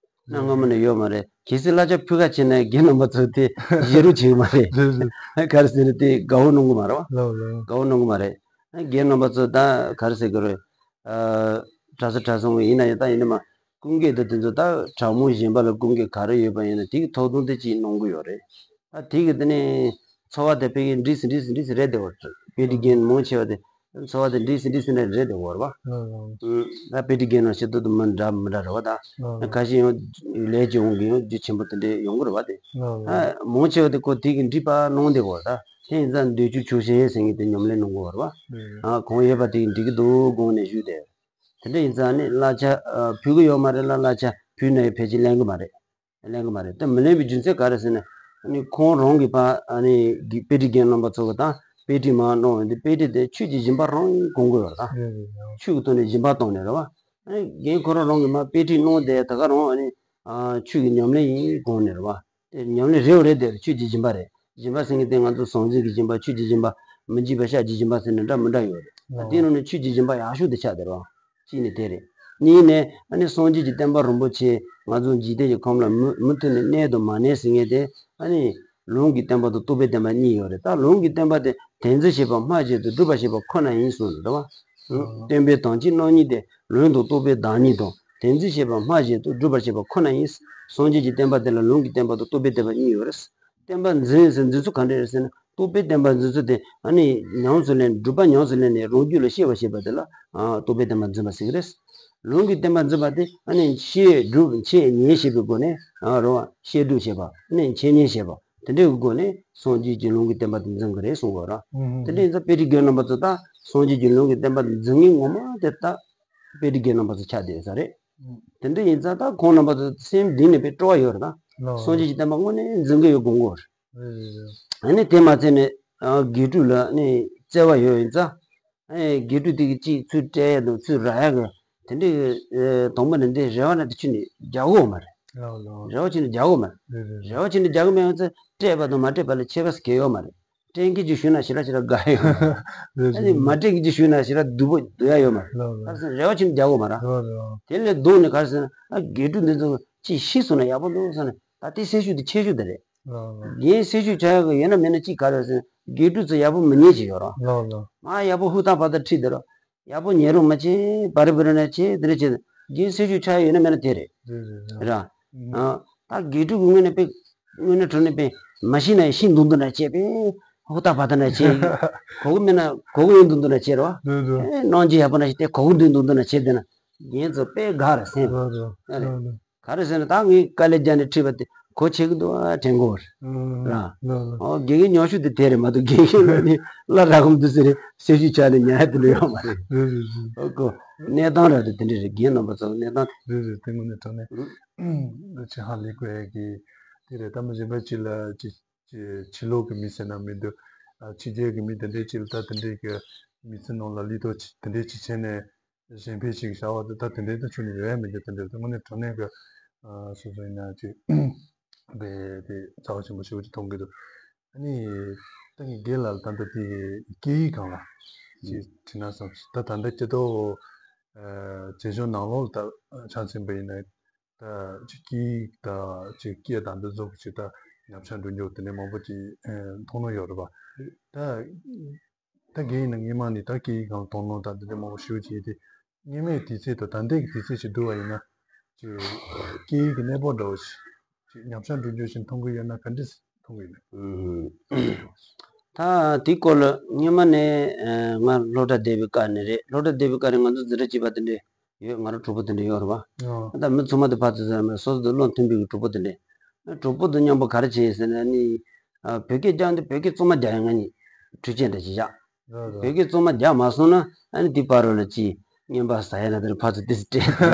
གནའ་སྔ་མོ་ནས་ཡོད་མ་རེད། གལ་སྲིད་གླ་ཆ་ཕུལ་ག་བྱས་ན་རྒན་རྣམ་པ་ཚོ་དེ་བཞེས་རོགས་བྱེད་གི་མ་རེད། ག་རེ་ཟེར་ན་དེ་དགའ་བོ་གནང་གི་མ་རེད་བ། དགའ་བོ་གནང་གི་མ་རེད། རྒན་རྣམ་པ་ཚོ་ད་ག་རེ་ཟེར་གི་རེད། ཨ། གྲྭ་ས་གྲྭ་ཚང་ཡིན་ན་ཡང་ད་ཡིན་ན་མ་སྐུ་འགན་དེ་དེ་ཚོ་ད་གྲྭ་མོ་གཞན་པ་ལ་སྐུ་འགན་ག་རེ་ཡོད་པ་ཡིན་ན་དེ་གི་ཐོག་དོན་དེ་ཅིག་གནང་གི་ཡོད་རེད། ད་དེ་གི་དེ་ནས་འཚོ་བ་དེ་དཔེ་གི་འདྲིས་སི་འདྲིས་སི་འདྲིས་སི་རེད་དེ་བར་དཔེ་ཁྲིད་རྒན་མང་ཆེ་བ་དེ་འཚོ་བ་དེ་འདྲིས་སི་འདྲིས་སི་ནས་རེད་དེ་བར་བ། ད་དཔེ་ཁྲིད་རྒན་ནང་ཆེ་ཏོག་ཏོ་མི་འདྲ་མི་འདྲ་རེད་བ་ད། ཁ་ཤས་ཡང་ལས་ཀྱི་འོང་གི་ཡང་རྒྱུ་ཆེན་པོ་དེ་འདྲས་ཡོང་གི་རེད་བ་དེ། མང་ཆེ་བ་དེ་ཁོ་དེ་གི་འདྲིས་པ་གནང་དེ་བར་ད་དེ་ཡིན་ཙང་འདོད་ཆུ་ཆུ་ཤེས་ཟེར་མཁན་དེ་ཉམས་ལེན་གནང་གི་བར་བ། ཨ་གང་ཡོད་པ་དེ་འགྲིག་གི་འདུག་དགོངས་ནས་ཞུས་ཏེ། དེ་འདྲ་ཡིན་ཙང་ནི་གླ་ཆ་ཨ་ཕུལ་གི་ཡོད་མ་རེད་ལ་གླ་ཆ་ཕུལ་ན་ཡང་ཕལ་ཆེར་ལེན་གི་མ་རེད། ལེན་གི་མ་རེད་ད་མི་ལེན་པའི་རྒྱུ་མཚན་ག་རེ་ཟེར་ན། ཨ་ནི་ཁོང་རང་གི་པ་ཨ་ནི་གི་དཔེ་ཁྲིད་རྒན་རྣམ་པ་ཚོ་གི་ད་དཔེ་ཁྲིད་མ་གནང་བ་འདི་དཔེ་ཁྲིད་དེ་ཆོས་ཀྱི་སྦྱིན་པ་རང་གོང་དགོས་ཡོད་རེད་ད། ཆོས་ཀྱི་ཐོག་ནས་སྦྱིན་པ་བཏང་ནས་རེད་བ། ཨ་ནི་རྒན་ཁོ་རང་རང་གི་མ་དཔེ་ཁྲིད་གནང་དེ་ད་ག་རང་ཨ་ནི་ཨ་ཆོས་ཀྱི་ཉམས་ལེན་ཡིན་གོང་ནས་རེད་བ། དེ་ཉམས་ལེན་རེད་བ་རེད་དེ་ཆོས་ཀྱི་སྦྱིན་པ་རེད། སྦྱིན་པ་ཟེར་མཁན་དེ་ང་ཚོ་ཟང་ཟིང་གི་སྦྱིན་པ་ཆོས་ཀྱི་སྦྱིན་པ་མི་འཇིགས་པ་ཤཱཀྱའི་སྦྱིན་པ་ཟེར་ནས་འདྲ་མི་འདྲ་ཡོད་རེད། ཨ་དེའི་ནང་ནས་ཆོས་ཀྱི་སྦྱིན་པ་ཡག་ཤོས་དེ་ཆགས་བསྡད་རེད་བ། གཅིག་ནས་དེ་རེད། གཉིས་ནས་ཨ་ནི་སངས་རྒྱས་ཀྱི་བསྟན་པ་རིན་པོ་ཆེ་ང་ཚོ་འཇིག་རྟེན་གྱི་ཁམས་ལ་མུ་མུ་མཐུད་ནས་གནས་དང་མ་གནས་ཟེར་མཁན་དེ་ཨ་ནི་ལུང་གི་བསྟན་པ་དང་རྟོགས་པའི་བསྟན་པ་གཉིས་ཡོད་རེད་ད་ལུང་གི་བསྟན་པ་དེ་དོན་འཛིན་བྱེད་པ་སྨྲ་བྱེད་དང་སྒྲུབ་པར་བྱེད་པ་ཁོ་ན་ཡིན་གསུངས་འདུག་རེད་བ། སྟོན་པའི་དོན་གྱི་རྣམ་གཉིས་ཏེ། ལུང་དང་རྟོགས་པའི་བདག་ཉིད་དང་། དོན་འཛིན་བྱེད་པ་སྨྲ་བྱེད་དང་སྒྲུབ་པར་བྱེད་པ་ཁོ་ན་ཡིན། སངས་རྒྱས་ཀྱི་བསྟན་པ་དེ་ལ་ལུང་གི་བསྟན་པ་དང་རྟོགས་པའི་བསྟན་པ་གཉིས་ཡོད་རེད། བསྟན་པ་འཛིན་ཟེར་འཛིན་ཚུལ་ག་འདྲ་རེད་ཟེར་ན་རྟོགས་པའི་བསྟན་པ་འཛིན་ཚུལ་དེ་ཨ་ནི་ཉམས་སུ་ལེན་སྒྲུབ་པ་ཉམས་སུ་ལེན་ནས་རང་རྒྱུད་ལ་ཤེས་པར་བྱེད་པ་དེ་ལ་རྟོགས་པའི་བསྟན་པ་འཛིན་པ་ཟེར་གྱི་རེད། ལུང་གི་བསྟན་པ་འཛིན་པ་དེ་ཨ་ནི་ཤེས་སྒྲུབ་འཆད་ཉན་བྱེད་པའི་སྒོ་ནས་རེད་བ་བཤད་སྒྲུབ་བྱེད་པ་ཨ་ནི་འཆད་ཉན་བྱེད་པ། དེ་འདྲའི་སྒོ་ནས་སངས་རྒྱས་ཀྱི་ལུང་གི་བསྟན་པ་དེ་འཛིན་གྱི་རེད་གསུང་གི་ཡོད་ར། དེ་འདྲ་ཡིན་ཙང་དཔེ་ཁྲིད་རྒན་རྣམ་པ་ཚོ་ད་སངས་རྒྱས་ཀྱི་ལུང་གི་བསྟན་པ་དེ་འཛིན་མཁན་ངོ་མ་དེ་ད་དཔེ་ཁྲིད་རྒན་རྣམ་པ་ཚོ་ཆགས་བསྡད་ས་རེད། དེ་འདྲ་ཡིན་ཙང་ད་ཁོང་རྣམ་པ་ཚོ་སེམས་གཏིང་ནས་དཔེ་སྤྲོ་བ་ཡོད་རེད་ད། སངས་རྒྱས་ཀྱི་བསྟན་པ་དངོས་གནས་འཛིན་གྱི་ཡོད་དགོངས་ཀྱི་ཡོད་རེད། ཨ་ནི་དེ་མ་ཚད་ནས་དགེ་ཕྲུག་ལ་ནི་བརྩེ་བ་ཡོད་ཡིན་ཙང་། ཨེ་དགེ་ཕྲུག་དེ་གི་གཅིག་ཚུར་སྤྲད་ཡ་དང་ཚུར་རག་ཡ་གི་དེ་འདྲའི་ཨེ་དང་པོ་ནས་འདི་རེ་བ་ན་དེ་ཁྱོད་ནས་རྒྱག་གོ་མ་རེད། ལགས་ལགས། རེ་བ་ཁྱོད་ནས་རྒྱག་གོ་མ་རེད། རེད་རེད་རེད། རེ་བ་ཁྱོད་ནས་རྒྱག་གི་མེད་ཡོང་ཚེ་སྤྲད་པ་དང་མ་སྤྲད་པ་ལ་ཁྱད་པར་གལ་ཡོད་མ་རེད། སྤྲད་མཁན་གྱིས་ཞུས་ན་ཞེ་དྲག་ཞེ་དྲག་དགའ་ཡོད་མ་རེད། རེད་ཨ་ནི་རེད་མ་རེད། སྤྲད་མཁན་གྱིས་ཞུས་ན་ཞེ་དྲག་སྡུག་པོ་སྡུག་ཡ་ཡོད་མ་རེད། ལགས་ལགས། ག་རེ་ཟེར་ན་རེ་བ་ཁྱོད་ནས་རྒྱག་གོ་མ་རེད། རེད་རེད། དེ་ལས་ལྡོག་ནས་ག་རེ་ཟེར་ན་ཨ་དགེ་ཕྲུག་འདི་ཚོ་ཅིག་ཤི་སོང་ན་ཡག་པོ་འདུག་ཟེར་ནས་ད་ལྟའི་སེམས་ཤུགས་དེ་ཆེ་ཤོས་དེ་རེད། ལགས་ལགས། རྒན་སེམས་ཤུགས་ཆག་ཡག་གི་ཡོད་ན་མེད་ན་གཅིག་ག་རེ་ཟེར་ན་དགེ་ཕྲུག་ཚོ་ཡག་པོ་མི་ཉན་ཅིག་ཡོད་ར། ལགས་ལགས། མ་ཡག་པོ་ཧུར་ཐག་བར་ཐག་ཁྲིད་དེ་ར། ཡག་པོ་ཉན་རོགས་མ་བྱེད་པ་རེ་བ་རེ་ན་བྱེད་དེ་རེ་བྱེད་རྒན་སེམས་ཤུགས་ཆག་ཡག་ཡོད་ན་མེད་ན་དེ་རེད། རེད་རེད་རེད། ར། ཨ་ད་དགེ་ཕྲུག་གི་ངོས་ནས་དཔེ་དངོས་གནས་དྲང་གནས་དཔེ་མ་ཤི་ན་ཡང་ཤི་འདུག་འདུག་ན་བྱེད་དཔེ་ཧུར་ཐག་བར་ཐག་ན་བྱེད། གོ་གི་མེད་ན་གོ་གི་ཡོད་འདུག་འདུག་ན་བྱེད་ར། རེད་རེད། ཨེ་གནང་རྒྱུ་ཡག་པོ་ན་ཞིག་དེ་གོ་གི་འདུག་འདུག་འདུག་ན་བྱེད་དེ་ན། རྒན་ཚོ་དཔེ་དགའ་རེད་སེམས། ཨ་རེད། ག་རེ་ཟེར་ན་ད་ངས་དཀའ་ལས་རྒྱག་ནས་ཁྲིད་པ་དེ་གོ་ཆེ་གི་འདུག་ཨ་དྲན་གོ་རེད། ཨོ་དགེ་རྒན་ཉོག་ཤོས་དེ་དེ་རེད་མ་གཏོགས་དགེ་རྒན་ལ་ནི་བླ་རག་གམ་དུ་ཟེར་རེད་སེམས་ཤུགས་ཆག་ནས་ཉར་ཡ་དེ་འདྲ་ཡོད་མ་རེད། རེད་རེད་རེད། ཨོ་གོ་གནས་སྟངས་ར་དེ་དེ་འདྲ་རེད་རྒན་རྣམ་པ་ཚོ་གནས་སྟངས་དེ། རེད་རེད་དེ་དངོས་གནས་དྲང་གནས་ཅི་ཧ་ལས་དགོས་ཡ་གི་དེ་རེད། ད་མི་གཞན་པ་ཅིག་ལ་ཅི་ཅི་ཕྱི་ལོགས་ཀྱི་མི་ཟེར་ན་མི་འདུག་ཨ་ཕྱི་རྒྱལ་གྱི་མི་དེ་འདྲའི་ཅིག་ལ་ད་དེ་འདྲའི་གི་མི་ཚེ་ནང་ལ་ལུས་ཐོག་ཅིག་དེ་འདྲའི་ཅིག་བྱས་ནས། གཞན་ཕན་ཞིག་བྱ་བ་དེ་ད་དེ་འདྲའི་ད་ཆུ་ནས་ཡོད་ཡ་མི་འདུག་དེ་འདྲའི་ད་དངོས་གནས་དྲང་གནས་ཀྱི་སོ་སོ་ཡིན་ན་ཅིག་དཔེ་དེ་རྩ་བ་ཆེན་པོ་ཞེ་པོ་ཅིག་མཐོང་གི་འདུག་ཨ་ནི་ད་ངས་རྒན་ལགས་ལ་ད་ལྟ་དེ་སྐད་ཡིག་སྒང་ལ་ཅིག་དྲི་ན་བསམ་སོང་། ད་ད་ལྟ་སྤྱི་ཚོགས་བྱེད་སྦྱོང་ནང་ལོགས་ལ་ད་ཆ་མཚོན་པ་ཡིན་ན་ད་ཅིག་སྐད་ཡིག་ད་ཅིག་སྐད་ད་འདི་ཚོ་གི་ཅིག་ད་ ཉམས་ཆག་འགྲོ་རྒྱུ་དེ་འདྲ་མང་པོ་ཅིག་ཨ་མཐོང་སྣང་ཡོད་རེད་པ། ད་ད་གིན་ཡིན་ན་སྔོན་མ་ནས་ད་སྐད་ཡིག་སྒང་ལ་དོ་སྣང་དང་དེ་འདྲ་མང་པོ་ཞེ་པོ་ཅིག་ཡོད་དེ། སྔོན་མའི་དུས་ཚོད་དང་ད་ལྟའི་དུས་ཚོད་ཅིག་བསྡུར་བ་ཡིན་ན། ཅིག་སྐད་ཡིག་གི་གནས་བབ་འདྲ་བོ་ཞིག་ཅིག་ཉམས་ཆག་འགྲོ་རྒྱུ་ཞིག་མཐོང་གི་ཡོད་ན་ག་འདྲ་མཐོང་གི་ཡོད་ན། ད་དེའི་སྐོར་ལ་སྔོན་མ་ནས་ཨ་ང་སློབ་གྲྭ་བསྡད་པའི་སྐབས་ནས་རེད། སློབ་གྲྭ་བསྡད་པའི་སྐབས་ནས་ང་ཚོ་འཛིན་གྲྭ་གཅིག་པ་དེ་འདྲས་ཡོད། ང་རང་གྲོགས་པོ་དེ་འདྲས་ཡོད་རེད་པ། ཨ། ད་མི་ཚང་མ་དེ་ཕར་ཚུར་ཟེར་མེད། སོ་སོ་དང་བློ་མཐུན་པའི་གྲོགས་པོ་དེ་འདྲས། གྲོགས་པོ་དང་མཉམ་པོ་ག་རེ་བྱས་ཟེར་ན་ནི། ཨ། བོད་སྐད་རྒྱག་འདི་བོད་སྐད་གཙང་མ་རྒྱག་ཡ་ང་གཉིས་གྲོས་ཆོད་འདྲ་ཞིག་བཞག་ལགས་ལགས། བོད་སྐད་གཙང་མ་རྒྱག་མ་སོང་ན་ཨ་ནི་དེ་བར་རོ་ལ་ཅིག་རྔན་པ་ཟ་ཡ་ན་དེར་ཕར་ཚུར་ཏོག་ཙམ་སྤྲད་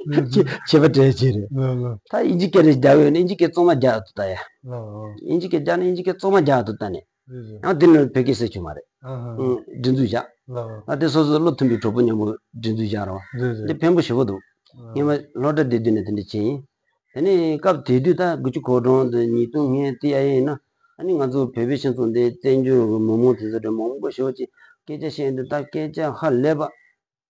བྱེད་བྱེད་པ་འདྲ་ཅིག་རེད། ལགས་ལགས། ད་ཨིན་ཇི་སྐད་རེ་རྒྱག་ཡོད་ན་ཨིན་ཇི་སྐད་གཙང་མ་རྒྱག་ཏུ་ལྟ་ཡ། ལགས་ལགས། ཨིན་ཇི་སྐད་རྒྱག་ན་ཨིན་ཇི་སྐད་གཙང་མ་རྒྱག་ཏུ་ལྟ་ནས། རེད་རེད། ཡང་དེ་ནི་བོད་སྐད་ཟེར་རྒྱུ་མ་རེད། ཨ་ཧ། ཨང་། སྒྲིག་འཛུགས་བཞག་ལགས། ཨ་དེ་སོ་སོ་བློ་མཐུན་པའི་གྲོགས་པོ་མཉམ་པོ་སྒྲིག་འཛུགས་བཞག་རོགས། རེད་རེད། འདི་ཕན་པོ་ཞེ་པོ་འདུག་ཨ། སྔོན་མ་སློབ་གྲྭ་བསྡད་དུས་ནས་དེ་འདྲ་བྱས་ཡིན། དེ་ནས་སྐབས་དེ་དུས་ད་དགུ་བཅུ་གོ་གྲངས་དེ་ཉིས་སྟོང་སྔོན་དེ་ཡ་ཡིན་ན། ཨ་ནི་ང་ཚོ་བོད་པའི་སྤྱི་ཚོགས་འདི་བཙན་བྱོལ་གྱི་མི་མང་དེ་ཚོ་འདྲ་མང་པོ་ཞེ་པོ་ཅིག་སྐད་ཆ་བཤད་འདི་ད་སྐད་ཆ་ཧ་ལས་པ།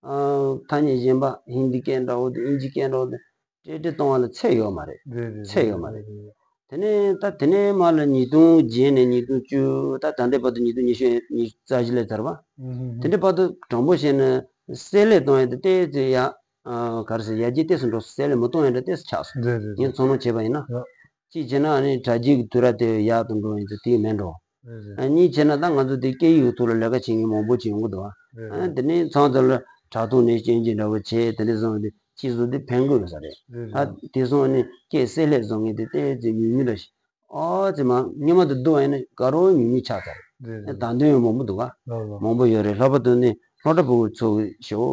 ཨ། ཐ་སྙད་གཞན་པ་ཧིན་དི་སྐད་འདྲ་བོ་དང་ཨིན་ཇི་སྐད་འདྲ་བོ་དང་འབྲེལ་འདྲིས་གཏོང་བ་ལ་ཚད་ཡོད་མ་རེད། རེད་རེད། ཚད་ཡོད་མ་རེད། རེད་རེད། དེ་ནས་ད་དེ་ནས་མར་ལ་ཉིས་སྟོང་བརྒྱད་ནས་ཉིས་སྟོང་བཅུ། ད་ད་ལྟའི་བར་དུ་ཉིས་སྟོང་ཉི་ཤུ་ཉི་ཤུ་རྩ་བཞི་ལ་དར་བ། ཨུ་ཧུ་ཧུ། དེ་འདྲའི་བར་དུ་དྲང་པོ་བཤད་ན་བསྲེ་ལྷད་གཏོང་ཡ་དེ་ཏོག་ཙམ་ཡ། ཨ། ག་རེ་ཟེར། ཡར་རྒྱས་ཏོག་ཙམ་འགྲོ་སོང་། བསྲེ་ལྷད་མི་གཏོང་ཡ་འདྲ་ཏོག་ཙམ་ཆགས་སོང་། རེད་རེད། ངས་རེད། ཚོར་སྣང་བྱས་པ་ཡིན་ན། ཡ། གཅིག་བྱས་ན་ཨ་ནི་དྲ་རྒྱའི་གི་དུས་རབས་དེ་ཡག་ཏུ་འགྲོ་ཡིན་ཙང་དེ་མེད་འགྲོ། རེད་རེད། ཨ། གཉིས་བྱས་ན་ད་ང་ཚོ་དེ་སྐད་ཡིག་གི་ཐོག་ལ་ལས་ཀ་བྱེད་མཁན་མང་པོ་ཅིག་ཡོང་གི་འདུག་ཨ། རེད་ཨ། རེད། དེ་ནས་མཚམས་དེ་ལ་དྲ་ཐོག་ནས་སྐྱོན་བརྗོད་འདྲ་བོ་བྱས། དེ་འདྲ་བཟོ་དེ་སྤྱི་ཚོགས་དེ་ཕན་གི་ཡོད་ས་རེད། རེད་ཨ། རེད། དེ་སོང་ནས་སྐད་བསྲེ་ལྷད་བཟོ་མཁན་དེ་ཏོག་ཙམ་ཉུང་ཉུང་འདྲ་ཞིག་ཨོ་ཙི་མ་སྔོན་མ་དང་བསྡུར་བ་ཡིན་ན་དགའ་རབ་ཉུང་ཉུང་ཆགས་ཚར་རེད། རེད་རེད། ད་དུང་ཡང་མང་པོ་འདུག་ག་ལགས་ལགས། མང་པོ་ཡོད་རེད། ལྷག་པར་དུ་ནི་སློབ་གྲྭ་ཕྲུ་གུ་ཚོ་གི་ཞེ་པོ་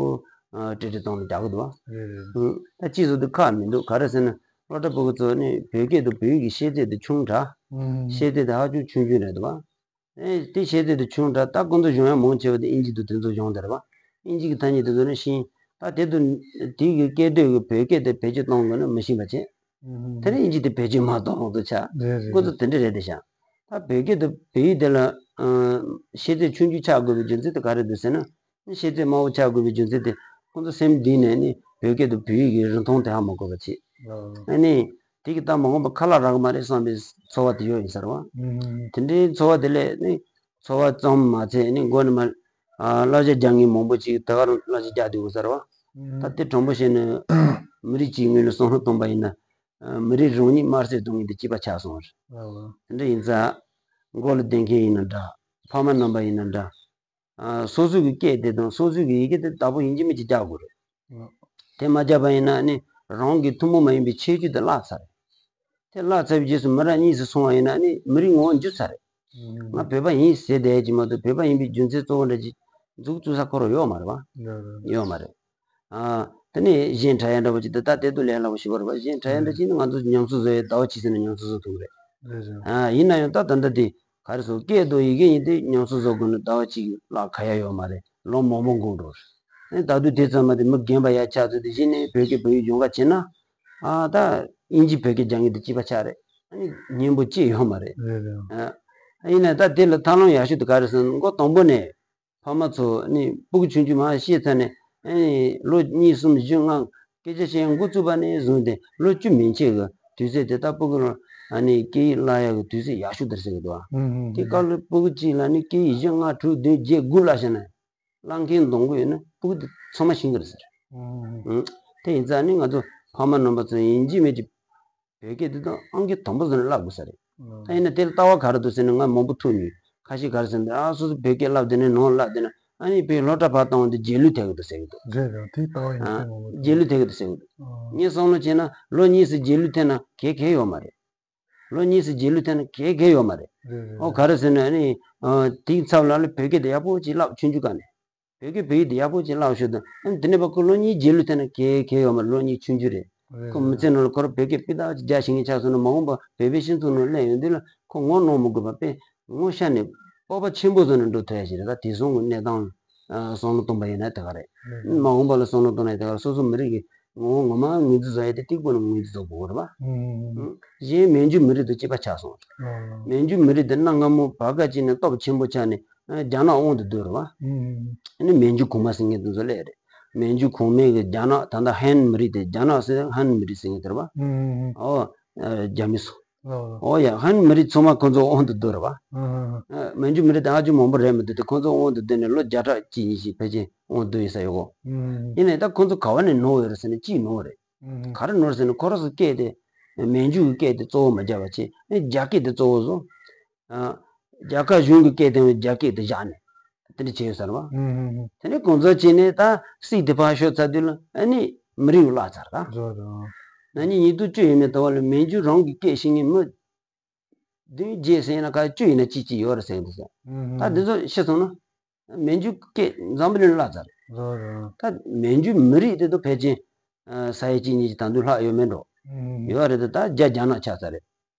ཨ་འབྲེལ་འདྲིས་གཏོང་ལ་རྒྱག་གི་འདུག་ག་རེད་རེད། ཨུ། ད་སྤྱི་ཚོགས་དེ་ཁག་མི་འདུག་ག་རེ་ཟེར་ན་སློབ་གྲྭ་ཕྲུ་གུ་ཚོ་ནི་བོད་སྐད་དང་བོད་ཡིག་གི་ཤེས་ཚད་དེ་ཆུང་དྲགས། ཨུ། ཤེས་ཚད་དེ་ཧ་ཅང་ཆུང་ཆུང་རེད་འདུག་ག་ཨེ། དེ་ཤེས་ཚད་དེ་ཆུང་དྲགས། ད་ཁོང་ཚོ་སྦྱོང་ཡ་མང་ཆེ་བ་དེ་ཨིན་ཇི་དང་དེ་ཚོ་སྦྱོང་བསྡད་རེད་པ། ཨིན་ཇི་གི་ཐ་སྙད་དེ་ཚོ་ནི་ཤེས། ད་དེ་དུ་དེ་གི་སྐད་དོད་ཀྱི་བོད་སྐད་དེ་བེད་སྤྱོད་གཏོང་དགོས་ན་མི་ཤེས་པ་བྱས། ཨུ་ཧུ། དེ་ནས་ཨིན་ཇི་དེ་བེད་སྤྱོད་མ་གཏོང་དུ་ཆགས། རེད་རེད། ཁོ་ཚོ་རེད། དེ་འདྲ་རེད་དེ་ཤག་ད་བོད་སྐད་དང་བོད་ཡིག་དེ་ལ་ཨ་ཤེས་ཚད་ཆུང་ཆུང་ཆགས་དགོས་པའི་རྒྱུ་མཚན་དེ་ག་རེ་འདུག་ཟེར་ན། ཤེས་ཚད་དམའ་བོ་ཆགས་དགོས་པའི་རྒྱུ་མཚན་དེ་ཁོང་ཚོ་སེམས་གཏིང་ནས་ནི་བོད་སྐད་དང་བོད་ཡིག་གི་རིན་ཐང་དེ་ཧ་མ་གོ་བ་བྱས། ཨ་ནི་དེ་གི་ད་མ་འོངས་པ་ཁ་ལག་རག་གི་མ་རེད་བསམ་པའི་ཚོར་བ་དེ་ཡོད་ཡིན་ས་རེད་པ། ཨུ་ཧུ། དེ་འདྲའི་ཚོར་བ་དེ་ལས་ནི་ཚོར་བ་ཙམ་མ་ཚད་ནི་མགོ་ནས་མར་ཨ་གླ་ཆ་རྒྱག་མཁན་མང་པོ་ཅིག་ད་ག་རང་གླ་ཆ་རྒྱག་བསྡད་ཡོད་ས་རེད་པ། ཨུ་ཧུ། ད་དེ་དྲང་པོ་བཤད་ན་མི་རིགས་གཅིག་ངོས་ནས་བསམ་བློ་བཏང་པ་ཡིན་ན། ཨ་མི་རིགས་རང་ཉིད་དམར་གསོད་གཏོང་མཁན་དེ་གཅིག་པ་ཆགས་སོང་བ་རེད། ཨ་ཨ། དེ་འདྲ་ཡིན་ཙང་མགོ་ལ་བསྡད་མཁན་ཡིན་ན་འདྲ། ཕ་མ་རྣམ་པ་ཡིན་ན་འདྲ། ཨ་སོ་སོ་གི་སྐད་དེ་དང་སོ་སོ་གི་ཡི་གེ་དེ་བདག་པོ་ཡིན་གཅིག་མིན་གཅིག་རྒྱག་དགོས་རེད། ཨ། དེ་མ་རྒྱག་པ་ཡིན་ན་ནི་རང་གི་ཐུན་མོང་མ་ཡིན་པའི་ཁྱད་ཆོས་དེ་བརླག་ཚར་རེད། དེ་བརླག་ཚར་བའི་རྗེས་སུ་མི་རབས་གཉིས་སུ་སོང་བ་ཡིན་ན་ནི་མི་རིགས་ངོ་བོ་འགྱུར་ཚར་རེད། ཨ། ང་བོད་པ་ཡིན་ཟེར་བསྡད་ཀྱི་མ་གཏོགས་བོད་པ་ཡིན་པའི་རྒྱུ་མཚན་གཙོ་བོ་འདྲ་ཅིག་འཛུགས་བཙུགས་ས་ཁོ་རང་ཡོད་མ་རེད་པ། ཡོད་རེད། ཡོད་མ་རེད། ཨ། དེ་ནས་གཞས་འཁྲབ་ཡ་འདྲ་པོ་ཅིག་དེ་ད་དེ་དུས་ལས་སླ་པོ་ཞེ་པོ་རེད་པ། གཞས་འཁྲབ་ཡ་འདྲ་ཅིག་ནི་ང་ཚོ་ཉམས་གསོ་བཟོ་ཡའི་ཟླ་བ་གཅིག་ཟིན་ན་ཉམས་གསོ་བཟོ་ཐུབ་ཀྱི་རེད། རེད་རེད། ཨ། ཡིན་ན་ཡང་ད་ད་ལྟ་དེ་ག་རེ་ཟེར། སྐད་དང་ཡི་གེ་གཉིས་དེ་ཉམས་གསོ་བཟོ་དགོས་ན་ཟླ་བ་གཅིག་ལྷག་ག་ཡ་ཡོད་མ་རེད། ལོ་མང་པོ་འགོར་འགྲོ་རེད། ཨ་ནི་ད་དུང་དེ་ཙམ་མ་དེ་མི་རྒན་པ་ཡར་ཆགས་ཚུལ་དེ་གཞི་ནས་བོད་སྐད་བོད་ཡིག་སྦྱོང་ག་བྱེད་ན། ཨ། ད་དབྱིན་ཇི་བོད་སྐད་སྦྱང་མཁན་དེ་གཅིག་པ་ཆགས་རེད། ཨ་ནི་སྙན་པོ་ཅི་ཡོད་མ་རེད། རེད་རེད། ཨ། ཡིན་ན་ད་དེ་ལ་ཐབས་ལམ་ཡག་ཤོས་དེ་ག་རེ་ཟེར་ན། མགོ་དང་པོ་ནས་ཕ་མ་ཚོ་ནི་སྤུ་གུ་ཆུང་ཆུང་མར་ཤེས་ཚར་ནས། ཨ་ནི་ལོ་གཉིས་གསུམ་བཞི་ལྔ་སྐད་ཆ་བཤད་འགོ་བཙུགས་པ་ནས་བཟུང་སྟེ་ལོ་བཅུ་མན་ཆད་ཀྱི་དུས་ཚོད་དེ་ད་སྤུ་གུ་ལ་ཨ་ནི་སྐད་ཡིག་བསླབ་ཡག་གི་དུས་ཚོད་ཡག་ཤོས་དེ་རེད་ཟེར་གྱི་འདུག་ཨ། ཨུ་ཧུ། དེ་སྐབས་ལ་སྤུ་གུ་གཅིག་ལ་ནི་སྐད་ཡིག་བཞི་ལྔ་དྲུག་བདུན་བརྒྱད་དགུ་བསླབ་བྱས་ན། བསླབ་མཁན་གདོང་གོ་ཡོད་ན་སྤུ་གུ་དེ་ཚང་མ་ཤེས་ཀྱི་རེད་ཟེར། ཨུ་ཧུ། ཨུ། དེ་ཡིན་ཙང་ནི་ང་ཚོ་ཕ་མ་རྣམ་པ་ཚོ་ཡིན་གཅིག་མིན་གཅིག་བོད་སྐད་འདི་དང་ཨང་ཀི་དང་པོ་བཟོས་ནས་བསླབ་དགོས་ས་རེད། ཨ། ད་ཡིན་ན་དེ་ལ་ལྟ་བ་ག་རེ་འདུག་ཟེར་ན། ང་མང་པོ་ཐུག་མྱོང་། ཁ་ཤས་ག་རེ་ཟེར་ན། ཨ། སོ་སོ་བོད་སྐད་བསླབ་བསྡད་ནས་ནང་བསླབ་བསྡད་ན། ཨ་ནི་བོད་སློབ་གྲྭ་ཕར་བཏང་བ་དེ་རྗེས་ལུས་ཐེབས་ཀྱི་འདུག་ཟེར་གྱི་འདུག་རེད་རེད། དེ་ལྟ་བ་ཡིན་ཨ། གསལ་མང་པོ་རྗེས་ལུས་ཐེབས་ཀྱི་འདུག་ཟེར་གྱི་འདུག་ཨ། ངས་བསམ་བློ་བྱས་ན་ལོ་གཉིས་སུ་རྗེས་ལུས་ཐེབས་ན་གལ་གལ་ཡོད་མ་རེད། ལོ་གཉིས་སུ་རྗེས་ལུས་ཐེབས་ན་གལ་གལ་ཡོད་མ་རེད། རེད་རེད། ཨོ། རེད། ག་རེ་ཟེར་ན་ཨ་ནི་ཨ་དེའི་ཚབ་ལ་ཨ་ནི་བོད་སྐད་དེ་ཡག་པོ་ཅིག་བསླབ། ཆུང་ཆུང་སྒང་ནས། བོད་སྐད་བོད་ཡིག་དེ་ཡག་པོ་ཅིག་བསླབ་ཤོག་དང་། ཨ་ནི་དེ་ནས་ཕར་ཁོ་ལོ་གཉིས་རྗེས་ལུས་ཐེབས་ན་གལ་གལ་ཡོད་མ་རེད། ལོ་གཉིས་ཆུང་ཆུང་རེད། རེད། ཁོ་མི་ཚེ་ནང་ལ་ཁོ་རང་བོད་སྐད་སྤུས་དག་ཅིག་རྒྱག་ཤེས་མཁན་ཆགས་སོང་ན། མ་འོངས་པ་བོད་པའི་སྤྱི་ཚོགས་ནང་སླེབས་ཡོང་དུས་ལ་ཁོ་ངོ་གནོང་མི་དགོས་པ་དཔེ་ངོ་ཤ་ནས་སྤོབས་པ་ཆེན་པོ་བཟོ་ནས་འགྲོ་ཐུབ་ཡ་ཞིག་རེད། ད་དེང་སང་གི་གནས་སྟངས་ལ་བསམ་བློ་གཏོང་པ་ཡིན་ན་དེ་ག་རེད། རེད། མ་འོངས་པ་ལ་བསམ་བློ་གཏོང་ན་དེ་ག་རེད། སོ་སོ་མི་རིགས་ཀྱི་ངོ་བོ་ངོ་མ་ངོས་འཛིན་བཟོ་ཡ་དེ་གཅིག་པུ་ནས་ངོས་འཛིན་བཟོ་དགོས་རེད་པ། ཨུ། གཞན་མན་ཇུ་མི་རིགས་དང་གཅིག་པ་ཆགས་སོང་། ཨུ། མན་ཇུ་མི་རིགས་དེ་གནའ་སྔ་མོ་བར་སྐབས་ཅིག་ནས་སྟོབས་ཆེན་པོ་ཆགས་ནས། ཨ། རྒྱ་ནག་དབང་དུ་བསྡུས་རེད་པ། ཨུ། ཨ་ནི་མན་ཇུ་གོང་མ་ཟེར་མཁན་དེ་ཚོ་སླེབས་རེད། མན་ཇུ་གོང་མའི་གི་རྒྱ་ནག་ད་ལྟ་ཧན་མི་རིགས་དེ། རྒྱ་ནག་ཟེར་ཧན་མི་རིགས་ཟེར་མཁན་དེ་རེད་པ། ཨུ། ཨོ། ཨ། རྒྱ་མི་ཚོ། ལོ་ལོ། འོ་ཡ། ཧན་མི་རིགས་ཚང་མ་ཁོང་ཚོ་དབང་དུ་བསྡུ་རེད་བ། ཨ་ཧ་ཧ། ཨ། མན་ཇུ་མི་རིགས་དེ་ཨ་ཅུ་མང་པོ་རེད་མི་འདུག་དེ། ཁོང་ཚོ་དབང་དུ་བསྡུས་ནས་ལོ་བརྒྱ་ཕྲག་གཅིག་གཉིས་ཤིག་ཕལ་ཆེར་དབང་དུ་བསྡུས་ཡིན་ས་ཡོད་གོ། ཨ་ཧ་ཧ། ཡིན་ནའི་ད་ཁོང་ཚོ་ག་བ་ནས་ནོར་ཡོད་རེད་ཟེར་ན་གཅིག་ནོར་རེད། ཨ་ཧ་ཧ། ག་རེ་ནོར་ཟེར་ན་ཁོ་རང་ཚོ་སྐད་དེ་མན་ཇུ་གི་སྐད་དེ་གཙོ་བོ་མ་བརྒྱབ་པ་བྱས། ཨ་ནི་རྒྱ་སྐད་དེ་གཙོ་བོ་བཟོ། ཨ། རྒྱ་གར་གཞུང་གི་སྐད་དེ་རྒྱ་སྐད་དེ་བཞག་ནས་དེ་འདྲ་བྱས་ཡོད་ས་རེད་བ། ཨ་ཧ་ཧ། དེ་ནས་གོང་ཚོ་བྱས་ནས་ད་སྲིད་དེ་ཕར་ཤོར་ཚར་དུས་ལ་ཨ་ནི་མི་རིགས་བརླག་ཚར་ད། རོ་རོ། ན་ནིང་ཉིས་སྟོང་བཅུ་ཡས་མས་ད་བར་ལ་མན་ཇུ་རང་གི་སྐད་ཤེས་མཁན་མི་བདུན་བརྒྱད་ཟེར་ན་ག་བཅུ་ཡིན་ན་གཅིག་གཅིག་ཡོད་རེད་ཟེར་གི་འདུག་ཟེར། ཨ་ཧ་ཧ། ད་འདི་ཚོ་ཤེས་སོང་ན་མན་ཇུ་སྐད་འཛམ་བུ་གླིང་བརླག་ཚར་རེད། རོ་རོ། ད་མན་ཇུ་མི་རིགས་དེ་ཚོ་ཕལ་ཆེར་ཨ་ས་ཡ་གཅིག་གཉིས་ཀྱི་དང་དུ་ལྷག་ཡོད་མེད་འགྲོ། ཨ་ཧ་ཧ། ཡོད་རེད་དེ། ད་རྒྱ་རྒྱ་ནག་ཆགས་ཚར་རེད།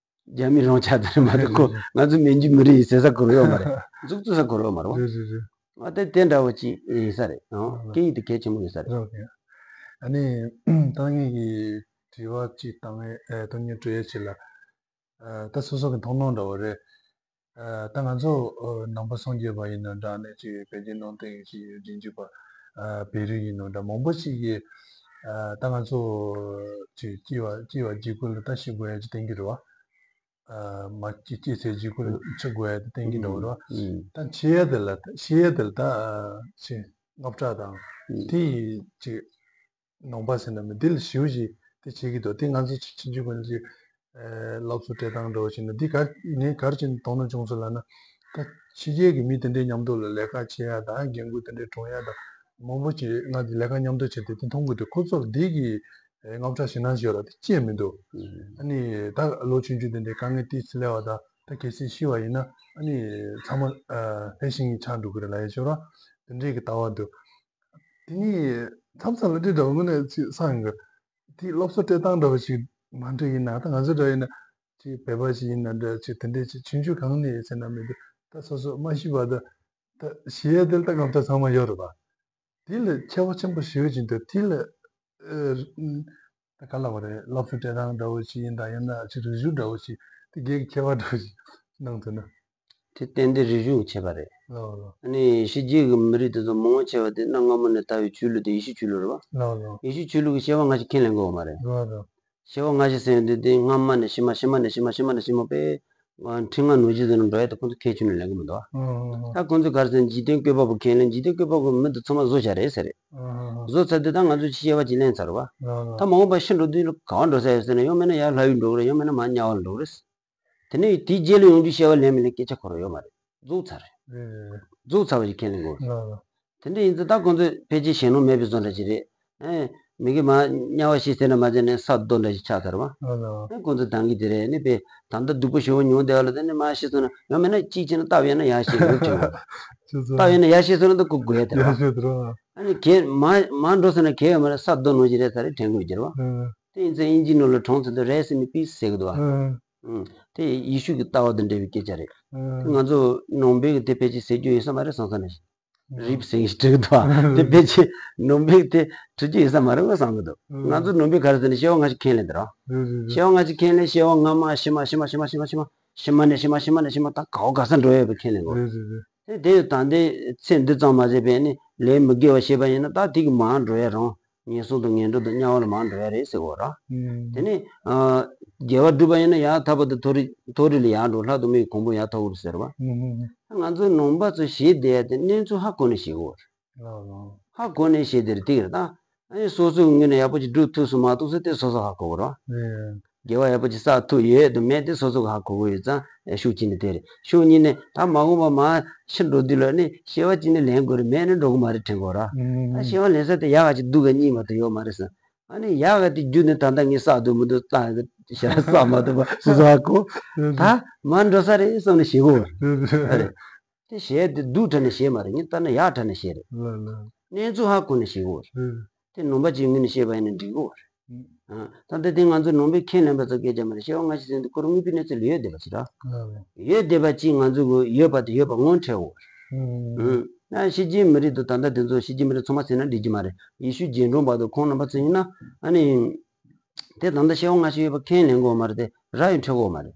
རྒྱ་མི་རང་ཆགས་ཚར་རེད་མ་གཏོགས། ཁོ་ང་ཚོ་མན་ཇུ་མི་རིགས་ཡིན་ཟེར་ས་ཁོ་རང་ཡོད་མ་རེད། འཛུགས་བཙུགས་ས་ཁོ་རང་ཡོད་མ་རེད་བ། རེད་རེད་རེད། ཨ་དེ་དེ་འདྲ་བོ་ཅིག་ཡིན་ས་རེད། ཨང་། སྐད་ཡིག་དེ་གལ་ཆེན་པོ་ཡིན་ས་རེད། རེད་རེད། ཨ་ནི་ད་ངེད་ཀྱི་དྲི་བ་ཅིག་བཏང་ངེས། ཨེ་དོན་སྙིང་སྤྲོད་ཡས་ཆེད་ལ། ཨ་ད་སོ་སོ་གི་མཐོང་སྣང་འདྲ་བོ་རེད། ཨ་ད་ང་ཚོ་ཨ་ནང་པ་སངས་རྒྱས་པ་ཡིན་ན་འདྲ། ནས་ཅིག་བོད་བརྒྱུད་ནང་བསྟན་ཅིག་རྗེས་འཇུག་པ་ཨ་བོད་རིགས་ཡིན་ན་འདྲ། མང་པོ་ཞིག་གིས་ཨ་ད་ང་ཚོ་ཅིག་སྐྱེ་བ་སྐྱེ་བ་རྗེས་འཁོར་ལ་ད་ཤི་དགོས་ཡ་ཅིག་བསྟན་གྱི་རེད་བ། ཨ་མ་སྐྱེས་སྐྱེས་ཚེ་རྗེས་འཁོར་འཆི་དགོས་ཡ་དེ་བསྟན་གྱི་འདྲ་བོ་རེད་བ། ཨུམ། ད་འཆི་ཡ་དེ་ལ་ད་འཆི་ཡ་དེ་ལ་ད་ཨ་ཅིག་དངངས་སྐྲག་དང་། ཨུམ། དེ་ཡི་ཅིག་ནང་པ་ཟེར་ན་མི་དེ་ལ་ཞེ་པོ་ཅིག་དེ་བྱེད་ཀྱི་འདུག་དེ་ང་ཚོ་ཕྱི་ཕྱི་རྒྱུད་ཀུན་གྱི་ཨེ་སློབ་གསོ་སྤྲད་སྟངས་འདྲ་བོ་བྱས་ན། འདི་ག་ངས་ག་རེ་བྱས་ནས་དོ་སྣང་བྱུང་སོང་ལབ་ན། ད་ཕྱི་རྒྱལ་གྱི་མི་དེ་འདྲའི་མཉམ་དུ་ལ་ལས་ཀ་བྱེད་ཡ་དང་། འགན་ཁུར་དེ་འདྲའི་སྒྲུབ་ཡ་དང་། མང་པོ་ཅིག་ང་དེ་ལས་ཀ་མཉམ་དུ་བྱས་ཏེ་དེ་མཐོང་གི་འདུག་ཁོ་ཚོར་འདི་གི་ཨེ་དངངས་སྐྲག་ཞེད་སྣང་ཞིག་ཡོད་ར་དེ་ཅི་ཡང་མི་འདུག་ཨ་ནི་ད་ལོ་ཆུང་ཆུང་དེ་འདྲའི་དཀའ་ངལ་དེ་སླེབས་པ་དང་། ད་གལ་སྲིད་ཤི་བ་ཡིན་ན་ཨ་ནི་ཚང་མ་ཨ་ཕལ་ཆེར་ཆགས་འགྲོ་གི་རེད་ལབ་ཡ་ཅིག་ཡོད་ར། དེ་འདྲའི་གི་ལྟ་བ་འདུག་དེ་ནི་མཚམས་མཚམས་ལ་དེ་འདྲ་བོ་དངོས་གནས་ཅིག་བསམ་ཡོང་གི། དེ་སློབ་གསོ་སྤྲད་སྟངས་འདྲ་བོ་ཞིག་མ་འགྲིག་ཡིན་ན། ད་ང་ཚོ་འདྲ་ཡིན་ན་ཅིག་བོད་པ་ཞིག་ཡིན་ན་འདྲ། ཅིག་དེ་འདྲའི་ཅིག་ཆུང་ཆུང་གང་ནས་ཡོད་ཟེར་ན་མི་འདུག་ད་སོ་སོ་མ་ཤི་བ་ད་ད་ཤི་ཡས་དེ་ལ་ད་དངངས་སྐྲག་ཚང་མ་ཡོད་རེད་པ། དེ་ལ་ཁྱད་པར་ཆེན་པོ་ཞེ་པོ་ཅིག་འདུག་དེ་ལ་ཨ་ད་ག་ལབ་དགོས་རེད། སློབ་གསོ་སྤྲད་སྟངས་འདྲ་བོ་ཞིག་ཡིན་དང་། ཡང་ན་ཅིག་རིག་གཞུང་འདྲ་བོ་ཞིག་དེ་གའི་ཁྱད་པར་འདྲ་བོ་ཞིག་གནང་ཐུབ་ན། དེ་ཏན་ཏན་རིག་གཞུང་གི་ཁྱད་པར་རེད། ལགས་ལགས། ཨ་ནི་ཕྱི་རྒྱལ་གྱི་མི་རིགས་དེ་ཚོ་མང་ཆེ་བ་དེ་གནའ་སྔ་མོ་ནས་དར་བའི་ཆོས་ལུགས་དེ་ཡེ་ཤུ་ཆོས་ལུགས་རེད་བ། ལགས་ལགས། ཡེ་ཤུ་ཆོས་ལུགས་ཀྱི་བཤད་པ་སྔ་ཕྱི་ཁས་ལེན་དགོས་བ་མ་རེད། ལགས་ལགས། བཤད་པ་སྔ་ཕྱི་ཟེར་ཡོང་དུས་དེ་སྔ་མ་ནས་ཕྱི་མ་ཕྱི་མ་ནས་ཕྱི་མ་ཕྱི་མ་ནས་ཕྱི་མ་པས་ཁྲི་ལྔ་ནུབ་རྒྱུད་ཟེར་ན་འགྲོ་ཡ་དེ་ཁོང་ཚོ་ཁས་ཆོས་ནས་ལེན་གི་མི་འདུག་བ། ཨ་ད་ཁོང་ཚོ་ག་རེ་ཟེར་ན་འཇིག་རྟེན་བཀོད་པ་པོ་ཁས་ལེན། འཇིག་རྟེན་བཀོད་པ་པོ་མི་དེ་ཚང་མ་བཟོ་བྱ་རེད་ཟེར་རེད། ཨ་བཟོ་ཚར་དུས་ད་ང་ཚོ་ཕྱི་བཤད་པ་ཅིག་ལེན་ཚར་བ། ལགས་ལགས། ད་མ་འོངས་པ་ཤི་འགྲོ་དུས་ལ་ག་བ་འགྲོ་ས་ཡོད་ཟེར་ན། ཡང་མིན་ན་ཡར་ལྷ་ཡུལ་འགྲོ་གི་རེད། ཡང་མིན་ན་མར་དམྱལ་བ་ལ་འགྲོ་གི་རེད། དེ་ནས་དེའི་རྗེས་ལ་ཡོང་དུས་བཤད་པ་ལེན་མི་ལེན་སྐད་ཆ་འཁོར་བ་ཡོད་མ་རེད། རྫོགས་ཚར་རེད། རེད་རེད་རེད། རྫོགས་ཚར་བ་ཞིག་ཁས་ལེན་དགོས། ལགས་ལགས། དེ་འདྲ་ཡིན་ཙང་ད་ཁོང་ཚོས་ཕལ་ཆེར་ཞེད་སྣང་མེད་པའི་བཟོ་འདྲ་ཞིག་རེད། ཨེ། མི་དགེ་མ་དམྱལ་བ་ཤི་ཟེར་ན་མ་ཟེར་ནས་ས་རྡོ་འདྲ་ཞིག་ཆགས་ཚར་བ། ལགས་ལགས། ཨེ་ཁོང་ཚོ་འདང་གི་དེ་རེད། ནི་པས་ད་ལྟ་སྡུག་པོ་ཞེ་པོ་མྱོང་བསྡད་པ་ལ་དེ་ནི་མ་ཤི་སོང་ན། ཡང་མིན་ན་གཅིག་བྱས་ན་སྟབས་ཡག་ན་ཡར་ཤི་འགྲོ་ཆོག་གི། ཆུ་ཚོད། སྟབས་ཡག་ན་ཡར་ཤི་སོང་ན་ད་ཁོ་དགོས་ཡ་དེ་རེད་བ། ཡར་ཤི་དེ་རེད་བ། ཨ་ནི་གས་མ་མ་འགྲོ་ཟེར་ན་གས་ཡོད་མ་རེད། ས་རྡོ་ནང་བཞིན་རེད་ས་རེད། དྲན་དགོས་ཀྱི་རེད་བ། ཨ་དེ་ཡིན་ཙང་དབྱིན་ཇིའི་ནང་ལ་གྲོངས་ཚར་དུས་rest in peace ཟེར་གི་འདུག་བ། ཨ་ཨ་དེ་ཡེ་ཤུ་གི་ལྟ་བ་དང་འབྲེལ་བའི་སྐད་ཆ་རེད། ཨ་དེ་ང་ཚོ་ནང་པའི་གི་དེ་ཕལ་ཆེར་ཟེར་རྒྱུ་ཡོད་ས་མ་རེད་བསམ་ས་ནས། རིབ་སེང་ཞིག་འགྲིག་འདུག་བ། དེ་ཕལ་ཆེར་ནང་པའི་གི་དེ་འགྲིག་རྒྱུ་ཡོད་ས་མ་རེད་བསམ་གི་འདུག་ཨ་ང་ཚོ་ནང་པའི་ག་རེ་ཟེར་ན་བཤད་པ་སྔ་ཕྱི་ཁས་ལེན་དེ་རེད་བ། རེད་རེད་རེད། བཤད་པ་སྔ་ཕྱི་ཁས་ལེན། བཤད་པ་སྔ་མ་ཕྱི་མ་ཕྱི་མ་ཕྱི་མ་ཕྱི་མ་ཕྱི་མ་ཕྱི་མ་ནས་ཕྱི་མ་ཕྱི་མ་ནས་ཕྱི་མ་ད་ག་བ་ག་ས་འགྲོ་ཡོད་པའི་ཁས་ལེན་དགོས། རེད་རེད་རེད། དེ་དེ་ད་ལྟའི་ཚེ་འདི་ཙམ་མ་ཟད་པའི་ནི་ལས་མི་དགེ་བ་བྱས་པ་ཡིན་ན། ད་དེ་གི་མར་འགྲོ་ཡ་རང་ངན་སོང་དང་ངན་འགྲོ་དང་དམྱལ་བ་ལ་མར་འགྲོ་ཡ་རེད་ཟེར་བ་ར། ཨུམ། དེ་ནི་ཨ་དགེ་བ་བསྒྲུབས་པ་ཡིན་ན་ཡང་ཐར་པ་དང་མཐོ་རིས་མཐོ་རིས་ལ་ཡར་འགྲོ། ལྷ་དང་མིའི་གོ་འཕང་ཡར་ཐོབ་ཀྱི་རེད་ཟེར་བ། ཨུམ། ང་ཚོའི་ནང་པ་ཚོ་བྱེད་བསྡད་ཡ་དེ་གནས་ཚུལ་ཧ་གོ་ནས་བྱེད་དགོས་རེད། ལགས་ལགས། ཧ་གོ་ནས་བྱེད་དེ་རེད། དེ་རེད་ད། ཨ་ནི་སོ་སོའི་ངོས་ནས་ཡག་པོ་ཅིག་སྒྲུབ་ཐུབ་སོང་མ་ཐུབ་སོང་དེ་སོ་སོ་ཧ་གོ་གི་རེད་བ། རེད། དགེ་བ་ཡག་པོ་ཅིག་བསགས་ཐུབ་ཡོད་དང་མེད་དེ་སོ་སོ་གིས་ཧ་གོ་གི་ཡོད་ཙང་། ཨེ་ཤུགས་གཅིག་ནས་དེ་རེད། ཤུགས་གཉིས་ནས་ད་མ་འོངས་པ་མར་ཕྱིར་འགྲོ་དུས་ལ་ནི་བཤད་པ་གཅིག་ནས་ལེན་དགོས་རེད། མེད་ནས་འགྲོ་གི་མ་རེད་དྲན་དགོས་ར། ཨུམ། ད་བཤད་པ་ལེན་ས་དེ་ཡག་ག་ཅིག་སྡུག་ག་གཉིས་མ་གཏོགས་ཡོད་མ་རེད་ཟེར། ཨ་ནི་ཡག་ག་དེ་བརྒྱུད་ནས་ད་ལྟ་ངས་བསགས་འདུག་མི་འདུག་བསགས་བསགས་མ་ཐུབ་པ་སོ་སོ་ཧ་གོ། ད་མར་འགྲོ་ས་རེད་བསམ་ནས་བྱེད་དགོས་རེད། རེད་རེད། དེ་བྱས་དེ་སྡུག་དྲགས་ནས་བྱས་མ་རེད། ངས་ལྟ་ན་ཡག་དྲགས་ནས་བྱས་རེད། ལགས་ལགས། གནས་ཚུལ་ཧ་གོ་ནས་བྱེད་དགོས་རེད། རེད། དེ་ནང་པ་ཅིག་ངོས་ནས་བཤད་པ་ཡིན་ན་འགྲིག་གོ། ཨ། ད་ལྟ་དེ་ང་ཚོ་ནང་པའི་ཁས་ལེན་པ་ཚོ་སྐད་ཆ་མ་རེད། བཤད་པ་སྔ་ཕྱི་ཟེར་དུས་ཁོ་རང་དངོས་པོའི་གནས་ཚུལ་ལ་ཡོད་བསྡད་པ་ཞིག་ར། ཡོད་བསྡད་པ་ཅིག་ང་ཚོ་གི་ཡོད་པ་དེ་ཡོད་པ་ངོ་འཕྲད་འོ། ཨ། ཕྱི་རྒྱལ་མི་རིགས་དང་ད་ལྟ་དེ་ཚོ་ཕྱི་རྒྱལ་མི་རིགས་ཚང་མ་ཟེར་ན་འགྲིག་གི་མ་རེད། ཡེ་ཤུ་རྗེས་འབྲང་པ་དང་ཁོང་རྣམ་པ་ཚོ་ཡིན་ན། ཨ་ནི། དེ་ད་ལྟ་བཤད་པ་སྔ་ཕྱི་ཡོད་པ་ཁས་ལེན་གོ་མ་རེད་དེ། ར་ཡང་འཕྲད་གོ་མ་རེད།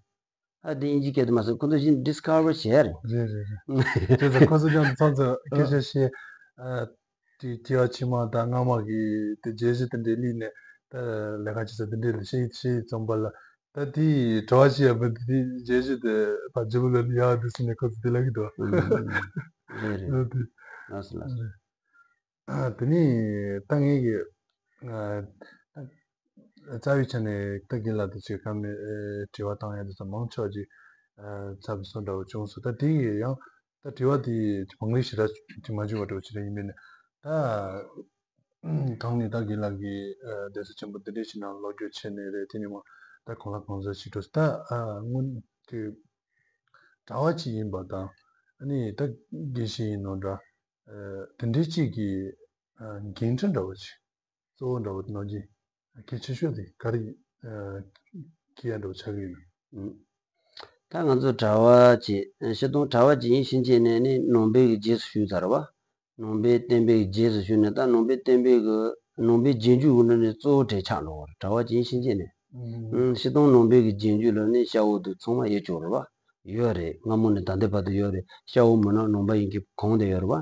ཨ་དེ་དབྱིན་ཇིའི་སྐད་དུ་མ་ཟད་ཁོ་ཚོ་བཞིན་discover བྱས་རེད། རེད་རེད་རེད། དེ་ཚོ་ཁོ་ཚོ་ཀྱང་མཚམས་མཚམས་སྐད་ཆ་བཤད། ཨ་དེ་སྐྱེ་བ་ཕྱི་མ་དང་སྔ་མ་གི་དེ་བརྗོད་གཞི་དེ་འདྲའི་གླེང་ནས་ད་ལས་ཀ་བྱེད་ས་དེ་འདྲའི་ལ་བཤད་བཤད་ཙམ་པ་ལ། ད་དེའི་དྲི་བ་ཅི་ཡང་མི་འདུག་དེའི་རྗེས་གཞི་དེ་ཕར་ཇི་བུ་ལ་ནི་ཡག་འདུག་ཟེར་ནས་ཁོ་ཚོ་དེ་ལབ་ཀྱི་འདུག་ཨུམ། རེད་རེད། ཨ་དེ་ལགས་སོ་ལགས་སོ། ཨ་དེ་ནས་ད་ངས་ཀྱི་ཨ་རྩ་བའི་ཆ་ནས་ད་རྒན་ལགས་དེ་ཅིག་ག་མེད་དྲི་བ་བཏང་ཡ་དེ་ཚོ་མང་ཆེ་བ་ཅིག་ཚར་བ་སོང་འདྲ་བོ་བྱུང་སོང་། ད་དེ་ཡི་ཡང་ད་དྲི་བ་དེ་མང་རིགས་ཞེ་དྲག་ཅིག་མ་བྱུང་བ་འདྲ་བོ་ཅིག་རེད། ཡིན་པས་ན་ད། གང་ནས་ད་རྒན་ལགས་ཀྱིས་ཨ་གདན་ས་ཆེན་པོ་འདི་འདྲའི་ཞིག་ནང་ལོ་རྒྱུས་བྱས་ནས་རེད། དེ་ནས་མ་ད་གང་ལ་གང་འཚམ་ཞིག་འགྲོ་ད་ཨ་སྔོན་དུ་གྲྭ་བ་ཅིག་ཡིན་པ་དང་ཨ་ནི་ད་དགེ་བཤེས་ཡིན་ནོ་འདྲ། ཨ་དེ་འདྲའི་ཅིག་གི་ཨ་འགན་འཁྲི་འདྲ་བོ་ཅིག་གཙོ་བོ་འདྲ་བོ་ནང་གི་གལ་ཆེ་ཤོས་དེ་ག་རེ་ཨ་འཁྱེར་ཡ་འདྲ་བོ་ཆགས་ཀྱི་ཡོད་ན། ཨུམ། ད་ང་ཚོ་གྲྭ་བ་ཅིག་སྤྱིར་བཏང་གྲྭ་བ་ཅིག་ཡིན་ཕྱིན་ཆད་ནས་ནི་ནང་པའི་གི་རྗེས་སུ་ཞུགས་ཚར་བ། ནང་པའི་བསྟན་པའི་གི་རྗེས་སུ་ཞུགས་ནས་ད་ནང་པའི་བསྟན་པའི་གི་ནང་པའི་རྗེས་འཇུག་གི་ནང་ནས་གཙོ་བོ་གྲས་ཆགས་འགྲོ་བ་རེད། གྲྭ་བ་ཅིག་ཡིན་ཕྱིན་ཆད་ནས། ཨུམ། སྤྱིར་བཏང་ནང་པའི་གི་རྗེས་འཇུག་ལ་ནི་ཤ་བོ་དུ་ཚང་མ་ཡོད་ཆོག་རེད་བ། ཡོད་རེད། སྔ་མོ་ནས་ད་ལྟའི་བར་དུ་ཡོད་རེད། ཤ་བོ་མི་ནག་ནང་པ་ཡིན་གྱི་གོང་དུ་ཡོད་རེད་བ།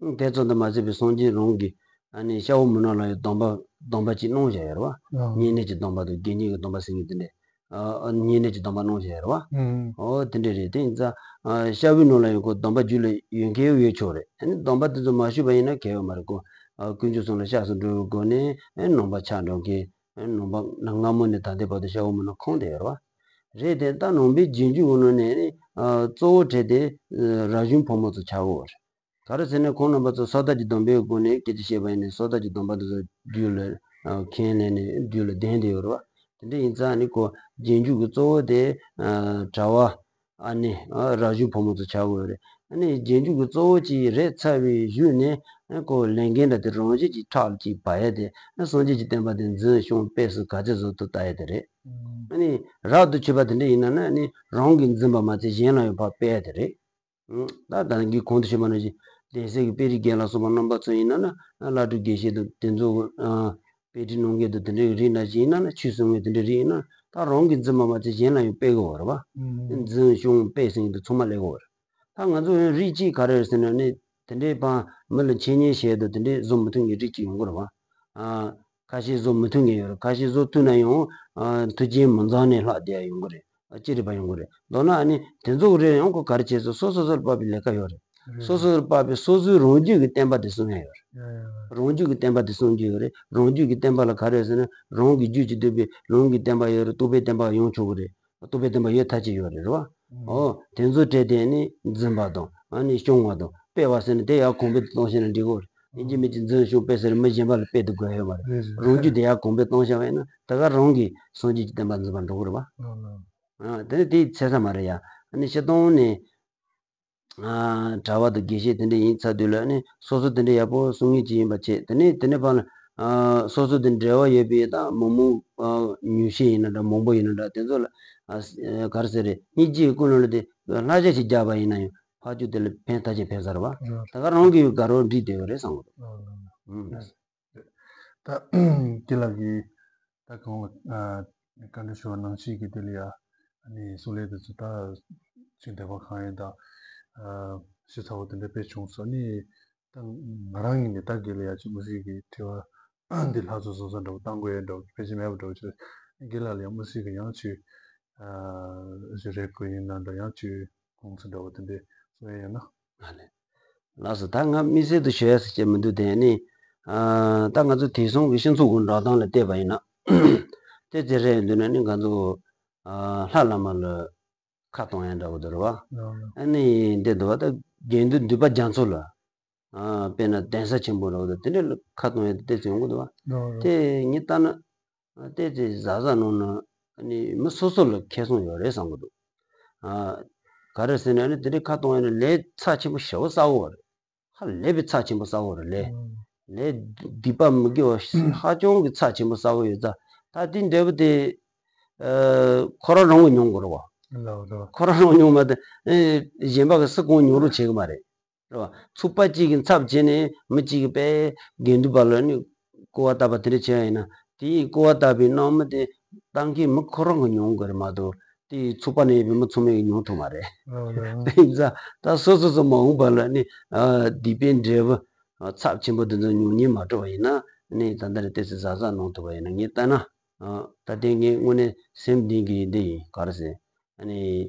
ཨུམ། དེ་ཙམ་དུ་མ་ཟད་པའི་སངས་རྒྱས་རང་གི་ཨ་ནི་ཤ་བོ་མི་ནག་ལ་ཡང་སྡོམ་པ་སྡོམ་པ་ཅིག་གནང་བཞག་ཡོད་རེད་བ། ཨ། བསྙེན་གནས་ཀྱི་སྡོམ་པ་དང་དགེ་བསྙེན་གྱི་སྡོམ་པ་ཟེར་མཁན་དེ་འདྲས། ཨ་ཨ་བསྙེན་གནས་ཀྱི་སྡོམ་པ་གནང་བཞག་ཡོད་རེད་བ། ཨུམ། ཨོ་དེ་འདྲས་རེད། དེ་ཡིན་ཙང་ཨ་ཤ་བོའི་ནང་ལ་ཡང་ཁོ་སྡོམ་པ་རྒྱུད་ལ་ཡོད་མཁན་ཡོད་ཆོག་རེད། ཨ་ནི་སྡོམ་པ་དེ་ཚོ་མ་ཞུས་པ་ཡིན་ན་གལ་ཡོད་མ་རེད། ཁོ་ཨ་དཀོན་མཆོག་གསུམ་ལ་སྐྱབས་སུ་འགྲོ་བའི་སྒོ་ནས་ཨ་ནང་པ་ཆགས་འགྲོ་མཁན། ཨ་ནང་པ་སྔ་མོ་ནས་ད་ལྟའི་བར་དུ་ཤ་བོ་མི་ནག་ཁོངས་དེ་ཡོད་རེད་བ། རེད་དེ་ད་ནང་པའི་རྗེས་འཇུག་གི་ནང་ནས་ནི་ཨ་གཙོ་བོ་གྲས་དེ་ཨ་རབ་བྱུང་ཕོ་མོ་ཚོ་ཆགས་ཀྱི་ཡོད་རེད། ག་རེ་ཟེར་ན་ཁོང་རྣམ་པ་ཚོ་སོ་ཐར་གྱི་སྡོམ་པའི་སྒོ་ནས་སྐད་ཆ་བཤད་པ་ཡིན་ན་སོ་ཐར་གྱི་སྡོམ་པ་དེ་ཚོ་རྒྱུད་ལ་ཨ་ཁས་ལེན་ནས་རྒྱུད་ལ་ལྡན་བསྡད་ཡོད་རེད་བ། དེ་འདྲ་ཡིན་ཙང་ནི་ཁོ་རྗེས་འཇུག་གི་གཙོ་བོ་དེ་ཨ་གྲྭ་བ་ཨ་ནི་ཨ་རབ་བྱུང་ཕོ་མོ་ཚོ་ཆགས་ཀྱི་ཡོད་རེད། ཨ་ནི་རྗེས་འཇུག་གི་གཙོ་བོ་ཅིག་རེད་ཚར་བའི་གཞུག་ནས་ཨ་ཁོ་ལས་འགན་འདྲ་དེ་རང་བཞིན་གྱིས་ཁྲག་ལ་ཅིག་བབས་ཡ་དེ་ཨ་སངས་རྒྱས་ཀྱི་བསྟན་པ་དེ་འཛིན་སྐྱོང་སྤེལ་གསུམ་ག་ཚོད་བཟོ་ཐུབ་ལྟ་ཡ་དེ་རེད། ཨ་ནི་རབ་ཏུ་བྱེད་པ་དེ་འདྲ་ཡིན་ན་ནི་ཨ་ནི་རང་གིས་འཛིན་པ་མ་ཚད་གཞན་ལ་ཡང་ཕར་སྤེལ་ཡ་དེ་རེད། ད་ད་གིན་གོང་དུ་ཞུས་པ་ནང་བཞིན་གདན་སའི་གི་དཔོན་རིགས་རྒན་ལགས་སོགས་པ་རྣམ་པ་ཚོ་ཡིན་ན་ན་བླ་སྤྲུལ་དགེ་བཤེས་དང་དེ་ཚོ་དཔེ་ཁྲིད་གནང་མཁན་དང་དེ་འདྲའི་རིགས་ནང་བཞིན་ཡིན་ན་ན་ཆོས་གསུང་མཁན་དེ་འདྲའི་རིགས་ཡིན་ན་ད་རང་གིས་འཛིན་པ་མ་ཚད་གཞན་ལ་ཡང་སྤེལ་གི་ཡོད་རེད་བ། འཛིན་སྐྱོང་སྤེལ་ཟེར་མཁན་དེ་ཚང་མ་ལས་གི་ཡོད་རེད། ད་ང་ཚོ་རིགས་གཅིག་ག་རེ་རེད་ཟེར་ན་ནི་དེ་འདྲའི་ཕར་མི་ལ་འཆད་ཉན་བྱེད་དང་དེ་འདྲའི་བཟོ་མི་ཐུབ་མཁན་རིགས་གཅིག་ཡོང་གི་རེད་བ། ཁ་ཤས་བཟོ་མི་ཐུབ་མཁན་ཡོད་རེད། ཁ་ཤས་བཟོ་ཐུབ་ན་ཡང་མཐུན་རྐྱེན་མི་འཛོམས་ནས་ལྷག་བསྡད་ཡ་ཡོང་གི་རེད། ཅི་རེད་པ་ཡོང་གི་རེད། མདོར་ན་ཨ་ནི་དེ་ཚོ་གི་རེད་ཡང་ཁོ་ག་རེ་བྱས་སོང་སོ་སོ་སོར་དཔག་པའི་ལས་ཀ་ཡོད་རེད། སོ་སོར་དཔག་པའི་སོ་སོའི་རང་རྒྱུད་ཀྱི་བསྟན་པ་དེ་སྲུང་ཡ་ཡོད་རེད། རང་རྒྱུད་ཀྱི་བསྟན་པ་དེ་སྲུང་རྒྱུ་ཡོད་རེད། རང་རྒྱུད་ཀྱི་བསྟན་པ་ལ་ག་རེ་ཟེར་ན་རང་གི་རྒྱུད་ཀྱི་འདུས་པའི་ལུང་གི་བསྟན་པ་ཡོད་རེད། རྟོགས་པའི་བསྟན་པ་ཡོང་ཆོག་གི་རེད། རྟོགས་པའི་བསྟན་པ་ཡོད་ཐབས་ཅིག་ཡོད་རེད་རེད་བ། ཨོ་དེ་ཚོ་སྤྲད་དེ་ནི་འཛིན་པ་དང་ཨ་ནི་སྐྱོང་བ་དང་སྤེལ་བ་ཟེར་ན་དེ་ཡང་གོང་འཕེལ་དུ་གཏོང་ཤེས་ན་འགྲིག་གི་རེད། ཡིན་གཅིག་མིན་གཅིག་འཛིན་སྐྱོང་སྤེལ་ཟེར་མི་གཞན་པ་ལ་སྤེལ་དུ་དགོས་ཡོད་མ་རེད། རེད་རེད། རང་རྒྱུད་དེ་ཡང་གོང་འཕེལ་གཏོང་ཤེས་པ་ཡིན་ན་ད་ག་རང་གིས་སངས་རྒྱས་ཀྱི་བསྟན་པ་འཛིན་པ་འགྲོ་གི་རེད་བ། ཨ་དེ་ནི་དེའི་ཚེ་ས་མ་རེད་ཡ། ཨ་ནི་སྤྱིར་བཏང་ནས་ཨ་གྲྭ་བ་དང་དགེ་བཤེས་དེ་འདྲ་ཡིན་ཚར་དུས་ལ་ནི་སོ་སོ་དེ་འདྲ་ཡག་པོ་གསུང་མཁན་ཅིག་ཡིན་པ་བྱས། དེ་ནས་དེ་ནས་ཕར་ལ་ཨ་སོ་སོ་དེ་འབྲེལ་བ་ཡོད་པའི་ད་མི་མང་ཨ་ཉུང་ཤས་ཡིན་ན་འདྲ་མང་པོ་ཡིན་ན་འདྲ་དེ་ཚོ་ལ་ཨ་ག་རེ་ཟེར་རེད། སྙིང་རྗེ་ཀུན་སློང་ལ་དེ་བསླབ་བྱ་ཞིག་རྒྱག་པ་ཡིན་ན་ཡང་ཕར་ཚུར་དེ་ལ་ཕན་ཐོགས་ཅིག་ཕན་ས་རེད་བ། ད་ག་རང་གི་དགའ་རོགས་འགྲིག་བསྡད་ཡོད་རེད་བསམ་གི་འདུག་ད་རྒན་ལགས་ཀྱིས་ད་གང་ལ་ཨ་བཀའ་འདྲི་ཞུ་བ་ནང་བཞིན་གྱི་དེ་ལ་ཡ་ཨ་ནི་གསུང་ལས་དེ་ཚོ་ད་ཅིག་འདོད་པ་གང་ཡིན་ད་ཨ་ཞུ་ཚར་བ་དེ་འདྲ་དཔེ་བྱུང་སོང་ནི། ད་ང་རང་ཡིན་ནི་ད་རྒན་ལགས་ཡ་ཅིག་མི་སྲིད་ཀྱི་དྲི་བ་འདི་ལྷག་ཚོ་སོང་ས་འདྲ་བོ་བཏང་དགོས་ཡ་འདྲ་བོ་ཕལ་ཆེར་མེད་པ་འདྲ་བོ་ཅིག་རྒན་ལགས་ལ་ཡང་མི་སྲིད་ཀྱི་ཡང་ཅིག་ཨ་ཅིག་རེ་སྐུལ་ཡིན་ན་འདྲ་ཡང་ཅིག་དགོངས་ཚུལ་འདྲ་བོ་དེ་འདྲ་གསུང་ཡ་ཡོད་ན། ཨ་ལས། ལགས་སོ། ད་ང་དམིགས་བསལ་དུ་ཞུ་ཡ་ཟེར་གྱི་མི་འདུག་དེ་ནི་ཨ་ད་ང་ཚོ་དེང་སང་གི་སྤྱི་ཚོགས་ཀྱི་འགྲོ་སྟངས་ལ་བལྟས་པ་ཡིན་ན་དེ་ཚེ་རེད་འདུག་ན་ནི་ང་ཚོ་ཨ་ལྷ་བླ་མ་ལ་ཁ་གཏོང་ཡ་འདྲ་བོ་འདུག་རེད་བ། ཨ་ནི་འདི་འདུག་བ། ད་དགེ་འདུན་འདུས་པ་རྒྱ་མཚོ་ལ་ཨ་དཔེར་ན་གདན་ས་ཆེན་པོ་འདྲ་བོ་དང་དེ་འདྲ་ལ་ཁ་གཏོང་ཡ་དེ་ཚོ་ཡོང་གི་འདུག་བ། དེ་ངས་ལྟ་ན། ཨ་ཏོག་ཙམ་གཟབ་གཟབ་གནང་ན་ཨ་ནི་མི་སོ་སོ་ལ་ཁེ་བཟང་ཡོད་རེད་བསམ་གྱི་འདུག་ཨ་ག་རེ་ཟེར་ན་ཨ་ནི་དེ་འདྲའི་ཁ་གཏོང་ཡ་ནི་ལས་ཚབས་ཆེན་པོ་ཞེ་པོ་བསགས་ཡོད་རེད། ཧ་ལས་པའི་ཚབས་ཆེན་པོ་བསགས་ཡོད་རེད་ལས། ལས་སྡིག་པ་མི་དགེ་བ་ཧ་ཅང་གི་ཚབས་ཆེན་པོ་བསགས་ཡོད་ཙང་ད་དེ་འདྲ་བོ་དེ་ཨ་ཁོ་རང་རང་གིས་མྱོང་དགོས་རེད་བ། ཁོ་རང་རང་མྱོང་མ་ཐག་ཨེ་གཞན་པ་གིས་སུ་གང་མྱོང་རོགས་བྱེད་གི་མ་རེད། རེད་བ། ཚོགས་པ་གཅིག་གི་ཚབ་བྱས་ནས་མི་གཅིག་གིས་དཔེ་དགེ་འདུན་པ་ལ་ནི་སྐུར་བ་བཏབ་པ་དེ་འདྲ་བྱས་ཡིན་ན་དེའི་སྐུར་བ་བཏབ་པའི་སྣང་མི་དེ་བཏང་མཁན་མི་ཁོ་རང་གིས་མྱོང་དགོས་རེད་མ་གཏོགས་དེའི་ཚོགས་པ་ནང་ཡོད་པའི་མི་ཚང་མས་མྱོང་ཐུབ་མ་རེད། དེ་ཡིན་ཙང་ད་སོ་སོ་སོ་མ་འོངས་པ་ལ་ནི་ཨ་སྡིག་པའི་འབྲས་བུ་ཨ་ཚབས་ཆེན་པོ་དེ་ཚོ་མྱོང་ཉེན་མ་འགྲོ་བ་ཡིན་ན་ནི་ད་ལྟ་རེ་ཏོག་ཙམ་གཟབ་གཟབ་གནང་ཐུབ་པ་ཡིན་ན་ངས་ལྟ་ན། ཨ་ད་དེ་ངས་དངོས་གནས་སེམས་གཏིང་གི་འདི་ཡིན་ག་རེ་ཟེར། ཨ་ནི་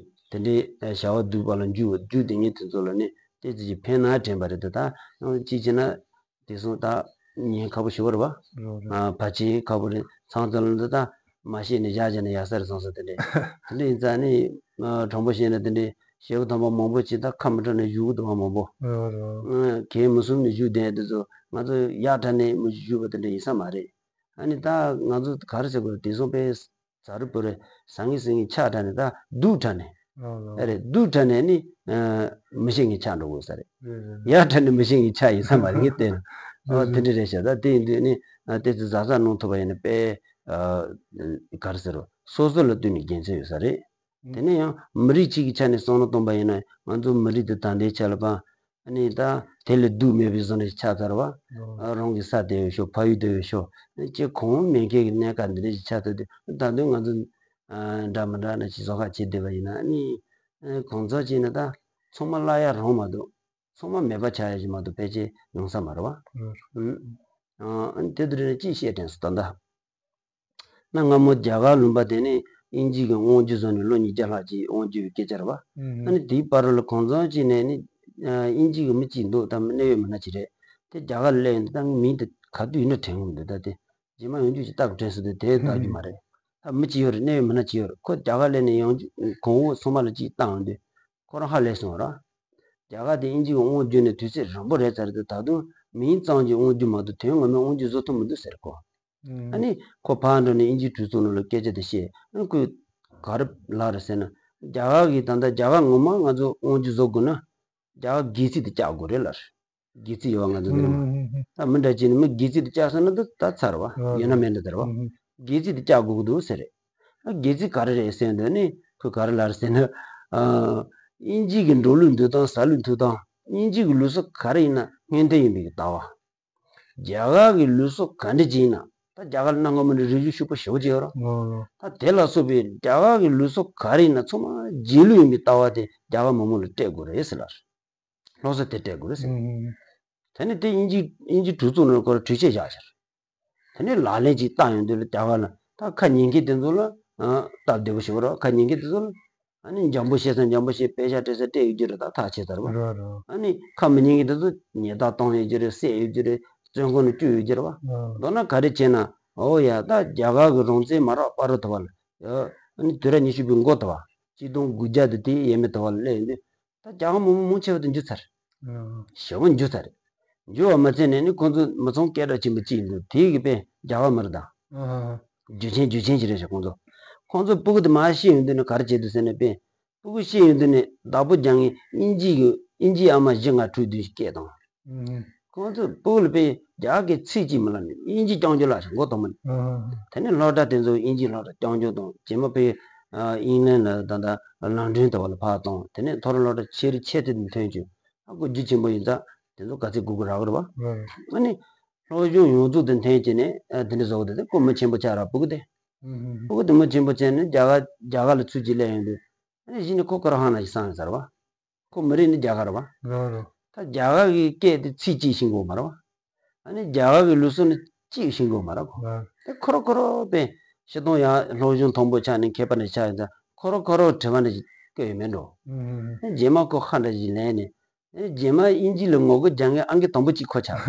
དེ་འདྲའི་བྱ་བ་སྡུག་པ་ལ་འཇུག་འཇུག་དེ་ངས་དེ་ཚོ་ལ་ནི་ཏོག་ཙམ་ཅིག་ཕན་ན་དྲན་པ་རེད་དེ། ད་ཅིག་བྱས་ན་དེ་སོང་ད་ཉེན་ཁ་པོ་ཞེ་པོ་རེད་བ། རོ་རོ། ཨ་བར་ཆད་ཁ་པོ་རེད། ཚང་ཚང་ལ་འདི་ད་མ་བཤད་ནས་བཞག་བཞག་ན་ཡག་ས་རེད་བསམ་སོང་། དེ་འདྲས་དེ་འདྲས་ཡིན་ཙང་ནི་ཨ་དྲང་པོ་བཤད་ན་དེ་འདྲས་ཞེ་པོ་དང་པོ་མང་པོ་ཅིག་ད་ཁ་མི་གྲག་ནས་བཞུགས་གི་འདུག་བ། མང་པོ་རོ་རོ། ཨ་གལ་མི་གསུམ་ནས་བཞུགས་བསྡད་དེ་ཚོ་ང་ཚོ་ཡག་དྲག་ནས་མི་བཞུགས་པ་དེ་འདྲས་ཡིན་ས་མ་རེད། ཨ་ནི་ད་ང་ཚོ་ག་རེ་ཟེར་དགོས་རེད། དེང་སང་དཔེ་ཟ་རུ་བོ་རེ་ཟ་ངེ་ཟ་ངེ་ཆགས་དྲགས་ནས་ད་སྡུག་དྲགས་ནས། ཨ་རེད། སྡུག་དྲགས་ནས་ནི་ཨ་མི་ཤེས་ངེ་ཆགས་འགྲོ་དགོས་ས་རེད། རེད་རེད། ཡག་དྲགས་ནས་མི་ཤེས་ངེ་ཆགས་ཡིན་ས་མ་རེད། ངས་བལྟས་ན། ཨ་རེད་ཨ་དེ་རེད། འདྲ་རེད་ཤག་ད་དེ་ཡིན་དུས་ནི་ཨ་ཏོག་ཙམ་ཟ་ཟ་གནང་ཐུབ་པ་ཡིན་ན་དཔེ་ཨ་ག་རེ་ཟེར་རོ། སོ་སོ་ལ་ལྟོས་ནས་དགེ་མཚན་ཡོད་ས་རེད། དེ་ནས་ཡང་མི་རིགས་གཅིག་གི་ཆ་ནས་བསམ་བློ་གཏོང་པ་ཡིན་ན་ང་ཚོ་མི་རིགས་འདི་ད་ལྟའི་ཆ་ལ་ཕར་ཨ་ནི་ད་དེ་ལས་སྡུག་མེད་པའི་བཟོ་འདྲ་ཞིག་ཆགས་ཚར་བ། ཨ་རང་གི་ས་དེ་ཡོད་ཤོག་ཕ་ཡུལ་དེ་ཡོད་ཤོག་ཅེས་གང་མེད་མཁན་གྱི་གནས་སྐབས་འདི་འདྲ་ཞིག་ཆགས་ཚར་དུས། ད་དུང་ང་ཚོ་ཨ་འདྲ་མི་འདྲ་ན་ཅིག་བཟོ་ཁ་བྱེད་བསྡད་པ་ཡིན་ན་ཨ་ནི་ཨ་གང་ཚོད་ཅིག་ན་ད་ཚང་མ་བརླག་ཡ་རང་མ་གཏོགས་ཚང་མ་མེད་པ་ཆགས་ཡ་ཞིག་མ་གཏོགས་ཕལ་ཆེར་ཡོང་ས་མ་རེད་བ། ཨ་ནི་དེ་དུས་ནས་ཅིག་བཤད་དྲན་སོང་ད་ལྟ། གནའ་སྔ་མོ་རྒྱ་གར་ལུང་པ་དེ་ནས་དབྱིན་ཇི་གི་དབང་སྒྱུར་བཟུང་ནས་ལོ་ཉིས་བརྒྱ་ལྷག་ཅིག་དབང་སྒྱུར་བའི་སྐད་ཆ་རེད་བ། ཨ་ནི་དེའི་བར་ལ་གང་འཚམ་ཅིག་ནས་ནི་དབྱིན་ཇི་གི་མི་གཅིག་འདུག་ད་གནད་ཡོད་མི་སྣ་ཅིག་རེད། དེ་རྒྱ་གར་ལ་སླེབས་ཡོང་དུས་ད་ངའི་མིང་དེ་ག་དུས་ཡིན་ན་དྲན་གི་མི་འདུག་ད་དེ་རྗེས་མ་ཡང་བསྐྱར་ཅིག་བལྟ་དགོས་དྲན་སོང་། དེ་དེ་བལྟ་རྒྱུ་མ་རེད། ད་མི་གཅིག་ཡོད་རེད། གནད་ཡོད་མི་སྣ་གཅིག་ཡོད་རེད། ཁོ་རྒྱ་གར་སླེབས་ནས་ཡང་གོང་འོག་ཚང་མ་ལ་ཅིག་བལྟ་ཡོང་དུས་ཁོ་རང་ཧ་ལས་སོང་ར། རྒྱ་གར་དེ་དབྱིན་ཇི་གི་དབང་བསྒྱུར་ནས་དུས་ཚོད་རིང་པོ་རེད་ཚར་དུས་ད་དུང་མིང་ཙམ་གྱི་དབང་བསྒྱུར་མ་གཏོགས་དོན་ངོ་མའི་དབང་སྒྱུར་བཟོ་ཐུབ་མི་འདུག་ཟེར་གོ། ཨ་ནི་ཁོ་ཕར་འགྲོ་ནས་དབྱིན་ཇིའི་གྲོས་ཚོགས་ནང་ལ་སྐད་ཆ་དེ་བཤད། ཨ་ནི་ཁོས་ག་རེ་ལབ་རེད་ཟེར་ན། རྒྱ་གར་གྱི་ད་ལྟ་རྒྱ་གར་ངོ་མ་ང་ཚོ་དབང་སྒྱུར་བཟོ་དགོས་ན་རྒྱ་གར་སྒལ་ཚིགས་དེ་བཅག་དགོས་རེད་ལབ་རེད། སྒལ་ཚིགས་ཡོད་པ་ང་ཚོ་འདི་ནི་མ། ད་མི་འདྲ་ཅིག་ནི་མི་སྒལ་ཚིགས་དེ་བཅག་སོང་ན་ད་ད་ཚར་བ་ཡོད་ན་མེད་ན་ད་ར་བ། སྒལ་ཚིགས་དེ་བཅག་དགོས་ཀྱི་འདུག་ཟེར་རེད། ཨ་སྒལ་ཚིགས་ག་རེ་རེད་ཟེར་འདོད་ནི་ཁོས་ག་རེ་ལབ་རེད་ཟེར་ན། ཨ་དབྱིན་ཇི་གི་འགྲོ་ལུགས་འདུག་སྟངས་ཟ་ལུགས་འཐུང་སྟངས་དབྱིན་ཇི་གི་ལུགས་སྲོལ་ག་རེ་ཡིན་ན་སྔོན་ཐོན་ཡིན་པའི་ལྟ་བ། རྒྱ་གར་གྱི་ལུགས་སྲོལ་ག་འདྲ་ཅིག་ཡིན་ན། ད་རྒྱ་གར་གནའ་སྔ་མོ་ནས་རིག་གཞུང་ཕྱུག་པོ་ཞེ་པོ་ཅིག་ཡོད་རེད། ད་དེ་ལ་སོགས་པའི་རྒྱ་གར་གྱི་ལུགས་སྲོལ་ག་རེ་ཡིན་ན་ཚང་མ་རྗེས་ལུས་ཡིན་པའི་ལྟ་བ་དེ་རྒྱ་གར་མི་མང་ལ་སྤྲད་དགོས་རེད་ཟེར་ལབ་རེད། སློབ་གསོ་དེ་སྤྲད་དགོས་རེད་ཟེར། དེ་ནས་དེ་དབྱིན་ཇི་དབྱིན་ཇི་གྲོས་ཚོགས་ནང་ཁོ་རང་གྲོས་ཆོད་བཞག་ཤག་དེ་ནས་ལག་ལེན་ཅིག་བསྟར་ཡོང་དུས་ལ་རྒྱ་གར་ལ་ད་ཁ་ཉན་མཁན་དེ་ཚོ་ལ་ཨ་སྟབས་བདེ་པོ་ཞིག་རེད། ཁ་ཉན་མཁན་དེ་ཚོ་ལ་ཨ་ནི་འཇམ་པོ་བཤད་ས་འཇམ་པོ་བཤད། དཔེ་ཆ་སྤྲད་ས་སྤྲད་ཡོད་ཀྱི་རེད། ད་ཐག་ཆོད་ཚར་བ། རེད་རེད། ཨ་ནི་ཁ་མི་ཉན་མཁན་དེ་ཚོ་ཉེས་རྡུང་གཏོང་ཡོད་ཀྱི་རེད། བསད་ཡོད་ཀྱི་རེད། བཙོན་ཁང་ནང་བཅུག་ཡོད་ཀྱི་རེད་བ། རེད། མདོར་ན་ག་རེ་བྱས་ན་ཨོ་ཡ་ད་རྒྱ་གར་གྱི་རང་བཙན་མ་རག་པ་རུ་ཐུབ་པ་ལ་ཨ་ནི་དུས་རབས་ཉི་ཤུ་པའི་མགོ་ཐུབ་པ། ཆིག་སྟོང་དགུ་བརྒྱ་དང་དེའི་ཡས་མས་ཐུབ་པ་ལ་སླེབས་ཡོང་དུས། ད་རྒྱ་གར་མི་མང་མང་ཆེ་བ་དེ་འགྱུར་ཚར། ཨ། ཞེ་པོ་འགྱུར་ཚར་རེད། འགྱུར་བ་མ་ཚད་ནས་ནི་ཁོང་ཚོ་མི་ཚང་སྐད་གྲགས་ཆེན་པོ་གཅིག་ཡིན་འདུག་དེ་གི་དཔེ་རྒྱ་གར་མི་རེད་ད། ཨ། རྒྱུ་ཆེན་རྒྱུ་ཆེན་ཞིག་རེད་ཤག་ཁོང་ཚོ། ཁོང་ཚོ་སྤུ་གུ་དེ་མར་ཤི་ཡོང་དུས་ནི་ག་རེ་བྱེད་འདུག་ཟེར་ན་དཔེ། སྤུ་གུ་ཤི་ཡོང་དུས་ནི་བདག་པོ་རྒྱག་མཁན་དབྱིན་ཇི་གི་དབྱིན་ཇིའི་ཨ་མ་བཞི་ལྔ་དྲུག་བདུན་ཞིག་སྐད་བཏང་། ཨ། ཁོང་ཚོས་སྤུ་གུ་ལ་དཔེ་རྒྱ་གར་གྱི་ཚིག་གཅིག་མི་ལབ་ནས་དབྱིན་ཇི་རྐྱང་རྐྱང་ལབ་ཤག་མགོ་ཐོག་མ་ནས། ཨ། དེ་ནས་སློབ་གྲྭ་དེ་ཚོ་དབྱིན་ཇི་སློབ་གྲྭ་རྐྱང་རྐྱང་བཏང་། རྗེས་མ་དཔེ་ཨ་ཨིང་ལན་ལ་ད་ལྟ་ལོན་ཌོན་དེ་བ་ལ་ཕར་བཏང་། དེ་ནས་མཐོ་རིམ་སློབ་གྲྭ་ཆེ་རུ་ཆེ་དེ་ཐོན་བྱུང་། ཨ་ཁོ་རྒྱུ་ཆེན་པོ་ཡིན་ཙང་དེ་ཚོ་ག་ཚོད་དགོས་ཀྱི་རག་གི་རེད་བ། ཨ་ནི་སློབ་སྦྱོང་ཡོངས་རྫོགས་དེ་ཐོན་བྱས་ནས་ཨ་དེ་འདྲ་བཟོ་གི་འདུག་དེ་ཁོ་མི་ཆེན་པོ་ཆགས་ར་སྤུ་གུ་དེ། སྤུ་གུ་དེ་མི་ཆེན་པོ་བྱས་ནས་རྒྱ་གར་རྒྱ་གར་ལ་ཚུར་ཅིག་སླེབས་ཡོང་དུས། ཨ་ནི་གཞི་ནས་ཁོ་ཁོ་རང་ཧང་ན་ཞིག་སངས་ཡོད་ས་རེད་བ། ཁོ་མི་རིགས་ནི་རྒྱ་གར་རེད་བ། རེད་རེད། ད་རྒྱ་གར་གྱི་སྐད་དེ་ཚིག་གཅིག་ཤེས་ཀྱི་ཡོད་མ་རེད་བ། ཨ་ནི་རྒྱ་གར་གྱི་ལུགས་སྲོལ་ནི་གཅིག་ཤེས་ཀྱི་ཡོད་མ་རེད་ཁོ། རེད། དེ་ཁོ་རང་ཁོ་རང་དཔེ་སྤྱིར་བཏང་ཡང་སློབ་སྦྱོང་མཐོན་པོ་ཆགས་ནས་མཁས་པ་འདྲ་ཆགས་ཡོད་ཙང་ཁོ་རང་ཁོ་རང་དྲི་བ་འདྲ་ཞིག་བཀོད་ཡོད་མེད་འགྲོ། ཨ་ནི་རྗེས་མ་ཁོ་ཧ་འདྲ་ཞིག་ལེན་ནས། ཨེ་རྗེས་མ་དབྱིན་ཇི་ལ་ངོ་རྒོལ་རྒྱག་མཁན་ཨང་ཀི་དང་པོ་གཅིག་ཁོ་ཆགས།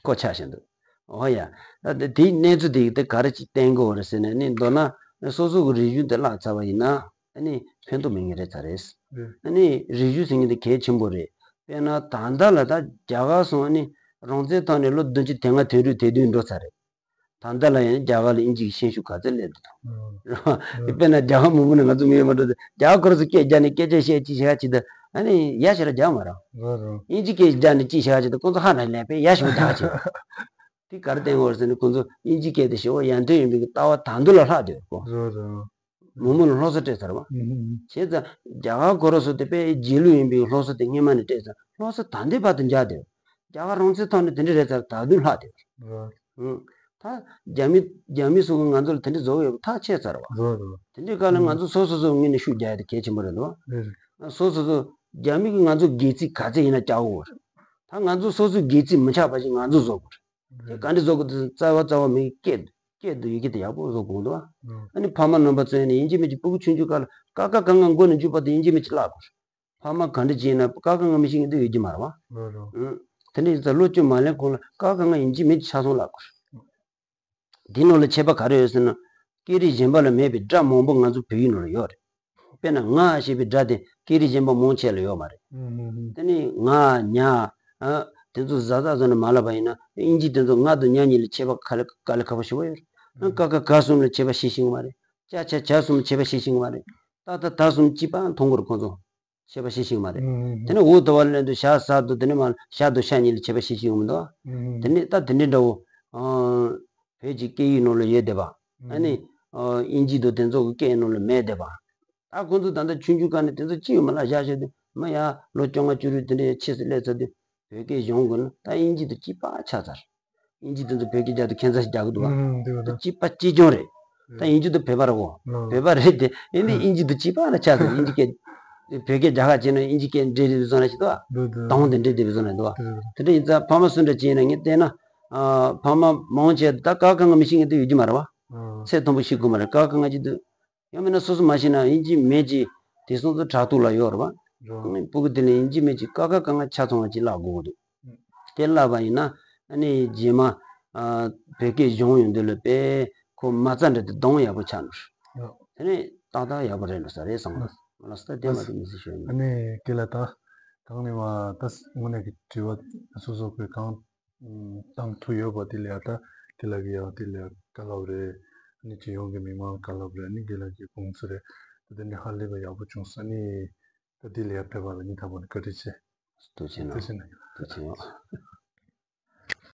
ཁོ་ཆགས་བཞིན་འདུག་འོ་ཡ། ད་དེ་དེའི་གནས་ཚུལ་དེ་དེ་ག་རེ་ཅིག་བསྟན་དགོས་རེད་ཟེར་ནས་ནི། མདོར་ན་སོ་སོ་གི་རིག་གཞུང་དེ་བརླག་ཚར་བ་ཡིན་ན་ཨ་ནི་ཕན་ཐོགས་མེད་ངེས་རེད་ཚར་རེད། ཨ་ནི་རིག་གཞུང་ཟེར་མཁན་དེ་གལ་ཆེན་པོ་རེད། དཔེར་ན་ད་ལྟ་ལ་ད་རྒྱ་གར་སོང་ཨ་ནི་རང་བཙན་ཐོག་ནས་ལོ་བདུན་ཅུ་དོན་ལྔ་དོན་དྲུག་དེ་དུས་འགྲོ་ཚར་རེད། ད་ལྟ་ལ་ཡང་རྒྱ་གར་ལ་དབྱིན་ཇི་གི་ཤན་ཤུགས་ག་ཚོད་སླེབས་འདུག་དང་། དཔེར་ན་རྒྱ་གར་མང་པོ་ནས་ང་ཚོ་མི་ཡོད་མ་འགྲོ་ཚེ་རྒྱ་གར་ཁོ་རང་ཚོ་སྐད་རྒྱག་ནས་སྐད་ཆ་བཤད་ཅི་བྱ་ཅི་ད་ཨ་ནི་ཡ་ཞེ་དྲག་རྒྱག་མ་རེད། དབྱིན་ཇི་སྐད་རྒྱག་ནས་ཅི་བྱ་ཅི་ད་ཁོང་ཚོ་ཧ་ན་ལས་པས་ཡ་ཞེ་དྲག་རྒྱག་ཅི། དེ་ག་རེ་བསྟན་དགོས་རེད་ཟེར་ན་ཁོང་ཚོ་དབྱིན་ཇི་སྐད་དེ་ཞེ་པོ་ཡར་ཐོན་ཡིན་པའི་ལྟ་བ་ད་དུང་ལ་ལྷག་བསྡད་ཡོད་ཁོ། མི་མང་ལ་སློབ་གསོ་སྤྲད་ཚར་བ། བྱས་ཙང་རྒྱ་གར་ཁོ་རང་ཚོ་དེ་དཔེ་རྗེས་ལུས་ཡིན་པའི་སློབ་གསོ་དེ་སྔོན་མ་ནས་སྤྲད་ཙང་སློབ་གསོ་ད་ལྟའི་བར་དུ་འཇགས་བསྡད་ཡོད། རྒྱ་གར་རང་བཙན་ཐོག་ནས་དེ་འདྲ་རེད་ཚར་ད་དུང་ལྷག་བསྡད་ཡོད། ད་རྒྱ་མི་རྒྱ་མི་སོགས་ཀྱིས་ང་ཚོ་ལ་དེ་འདྲ་བཟོ་གི་ཡོད་པ་ཐག་ཆོད་ཚར་བ། རེད་རེད། དེ་འདྲའི་སྐབས་ལ་ང་ཚོ་སོ་སོ་སོ་ངོས་ནས་ཤུགས་རྒྱག་ཡ་དེ་གལ་ཆེན་པོ་རེད་འདུག་བ། རེད་རེད། སོ་སོ་སོ་རྒྱ་མི་གིས་ང་ཚོ་སྒལ་ཚིགས་ག་ཚད་ཡིན་ན་བཅག་དགོས་རེད། ད་ང་ཚོ་སོ་སོའི་སྒལ་ཚིགས་མི་ཆག་པ་ཞིག་ང་ཚོ་བཟོ་དགོས་རེད། དེ་ག་འདྲ་བཟོ་དགོས་དེ་རྩ་བ་རྩ་བ་མི་སྐད་ སྐད་དུ་ཡི་གེ་དེ་ཡག་པོ་བཟོ་དགོས་འདུག་བ། ཨ་ནི་ཕ་མ་རྣམ་པ་ཚོས་ནི་དབྱིན་ཇི་མི་གཅིག་ཕྲུ་གུ་ཆུང་ཆུང་སྐབས་ལ་ཀ་ཁ་ག་ང་མགོ་ནས་མཇུག་བར་དུ་དབྱིན་ཇི་མི་གཅིག་བཀླག་དགོས། ཕ་མ་ག་འདྲ་བྱས་ན་ཀ་ཁ་ག་ང་མི་ཤེས་མཁན་དེ་ཡོད་ཀྱི་མ་རེད་བ། ཨུ། དེ་འདྲ་ཡིན་ཙང་ལོ་བཅུ་མ་ལོན་གོང་ལ་ཀ་ཁ་ག་ང་དབྱིན་ཇི་མི་གཅིག་ཆ་ཚང་བཀླག་དགོས། འདི་ནང་ལ་ཁྱད་པར་ག་རེ་ཡོད་ཟེར་ན། སྐད་རིགས་གཞན་པ་ལ་མེད་པའི་སྒྲ་མང་པོ་ང་ཚོ་བོད་ཡིག་ནང་ལ་ཡོད་རེད། དཔེར་ན་ང་ཞེས་པའི་སྒྲ་དེ་སྐད་རིགས་གཞན་པ་མང་ཆེ་ལ་ཡོད་མ་རེད། དེ་ནི་ང་ཉ་ཨ་དེ་ཚོ་ཟ་ཟ་ཟ་ནས་མ་ལབ་པ་ཡིན་ན་དབྱིན་ཇི་དེ་ཚོ་ང་དང་ཉ་གཉིས་ལ་ཁྱད་པར་ག་ལེ་ག་ལེ་ཁག་པོ་ཞེ་པོ་ཡོད་རེད། ཨ་ཀ་ཁ་ག་གསུམ་ལ་ཁྱད་པར་ཤེས་ཤེས་ཀྱི་མ་རེད། ཅ་ཆ་ཇ་གསུམ་ལ་ཁྱད་པར་ཤེས་ཤེས་ཀྱི་མ་རེད། ཏ་ཐ་ད་གསུམ་གཅིག་པ་མཐོང་གི་རེད་ཁོང་ཚོ། ཁྱད་པར་ཤེས་ཤེས་ཀྱི་མ་རེད། དེ་ནས་འུ་དུ་བ་ལེན་དུ་ཞ་ཟ་དུ་དེ་ནས་མ་ཞ་དུ་ཤ་གཉིས་ལ་ཁྱད་པར་ཤེས་ཤེས་ཀྱི་མི་འདུག་དེ་ནས་ད་དེ་འདྲའི་འདྲ་བོ། ཨ་བོད་ཀྱི་སྐད་ཡིག་ནང་ལ་ཡོད་བསྡད་པ། ཨ་ནི་ཨ་དབྱིན་ཇི་དང་དེ་ཚོ་གི་སྐད་ནང་ལ་མེད་བསྡད་པ། ད་ཁོང་ཚོ་ད་ལྟ་ཆུང་ཆུང་སྒང་ནས་དེ་ཚོ་ཅི་ཡོད་མ་ལ་བཞག་བཞག་དུས་མ་ཡ་ལོ་བཅོ་ལྔ་བཅུ་དྲུག་དེ་འདྲའི་ཕྱིས་སུ་སླེབས་ཚར་དུས་བོད་སྐད་སྦྱོང་དགོས་ན་ད་དབྱིན་ཇི་དང་གཅིག་པ་ཆགས་ཚར། དབྱིན་ཇི་དེ་ཚོ་བོད་སྐད་རྒྱག་དུས་ཁྱད་མཚར་ཞིག་རྒྱག་གི་འདུག་བ། ཨུམ་དེ་བ་ད་ད། གཅིག་པ་གཅིག་རྐྱང་རེད། ད་དབྱིན་ཇི་དེ་བོད་པ་རེད་གོ། ཨུམ། བོད་པ་རེད་དེ་ཡིན་དུས་དབྱིན་ཇི་དེ་གཅིག་པ་ལ་ཆགས་ཚར། དབྱིན་ཇི་སྐད་བོད་སྐད་རྒྱག་ཁ་བྱས་ན་དབྱིན་ཇི་སྐད་འདྲེས་འདྲེས་བཟོ་ན་ཞིག་འདུག་བ། འདུག་འདུག་དང་དེ་འདྲེས་འདྲེས་བཟོ་ན་འདུག་བ། དེ་འདྲ་ཡིན་ཙང་ཕ་མ་སུ་འདྲ་བྱས་ན་ངས་བལྟས་ན། ཨ་ཕ་མ་མང་ཆེ་ད་ཀ་ཁ་ག་ང་མི་ཤེས་མཁན་དེ་ཡོད་ཀྱི་མ་རེད་བ། ཨུམ། ཚད་མཐོན་པོ་ཤེས་དགོས་མ་རེད། ཀ་ཁ་ག་ང་གཅིག་དུ། ཡང་མིན་ན་སོ་སོ་མ་ཤེས་ན་དབྱིན་ཇི་མི་གཅིག་དེང་སང་ཚོ་དྲ་ཐོག་ལ་ཡོད་རེད་བ། རེད། ཕྲུ་གུ་དེ་ལ་དབྱིན་ཇི་མི་གཅིག་ཀ་ཁ་ག་ང་ཆ་ཚང་བ་གཅིག་བཀླག་དགོས་ཀྱི་འདུག་དེ་བཀླགས་པ་ཡིན་ན་ཨ་ནི་རྗེས་མ་ཨ་བོད་སྐད་སྦྱོང་ཡོང་དུས་ལ་དཔེ་ཁོ་མ་རྩ་འདྲ་དེ་གདོང་ཡག་པོ་ཆགས་འགྲོ། རེད། དེ་ནས་ཏག་ཏག་ཡག་པོ་རེད་འགྲོ་ས་རེད་བསམ་གི་འདུག་ལགས་སོ། ད་དེ་མ་གཏོགས་མི་ཟེར་ཞུ་ཡ་མེད། ཨ་ནི་རྒན་ལགས་ད་གང་ནས་མ་ད་དངོས་གནས་ཀྱི་དྲི་བ་སོ་སོ་གི་གང་བཏང་ཐུབ་ཡོད་པ་དེ་ལ་ཡ་ད་དེ་ལ་གི་ཡ་དེ་ལ་ཡ་བཀའ་སློབ་རེད། ཨ་ནི་སྤྱི་ཡོངས་ཀྱི་མི་མང་བཀའ་སློབ་རེད། ཨ་ནི་དགེ་ལགས་ཀྱི་དགོངས་ཚུལ་རེད། ད་དེ་འདྲ་ཧ་ལས་པ་ཡག་པོ་བྱུང་སོང་། ཨ་ནི་ད་དེ་ལ་ཡ་ཕེབས་པ་ལ་སྙིང་ཐག་པ་ནས་བཀའ་དྲིན་ཆེ། ཐུགས་རྗེ་གནང་། ཐུགས་རྗེ་གནང་། ཐུགས་རྗེ་གནང་།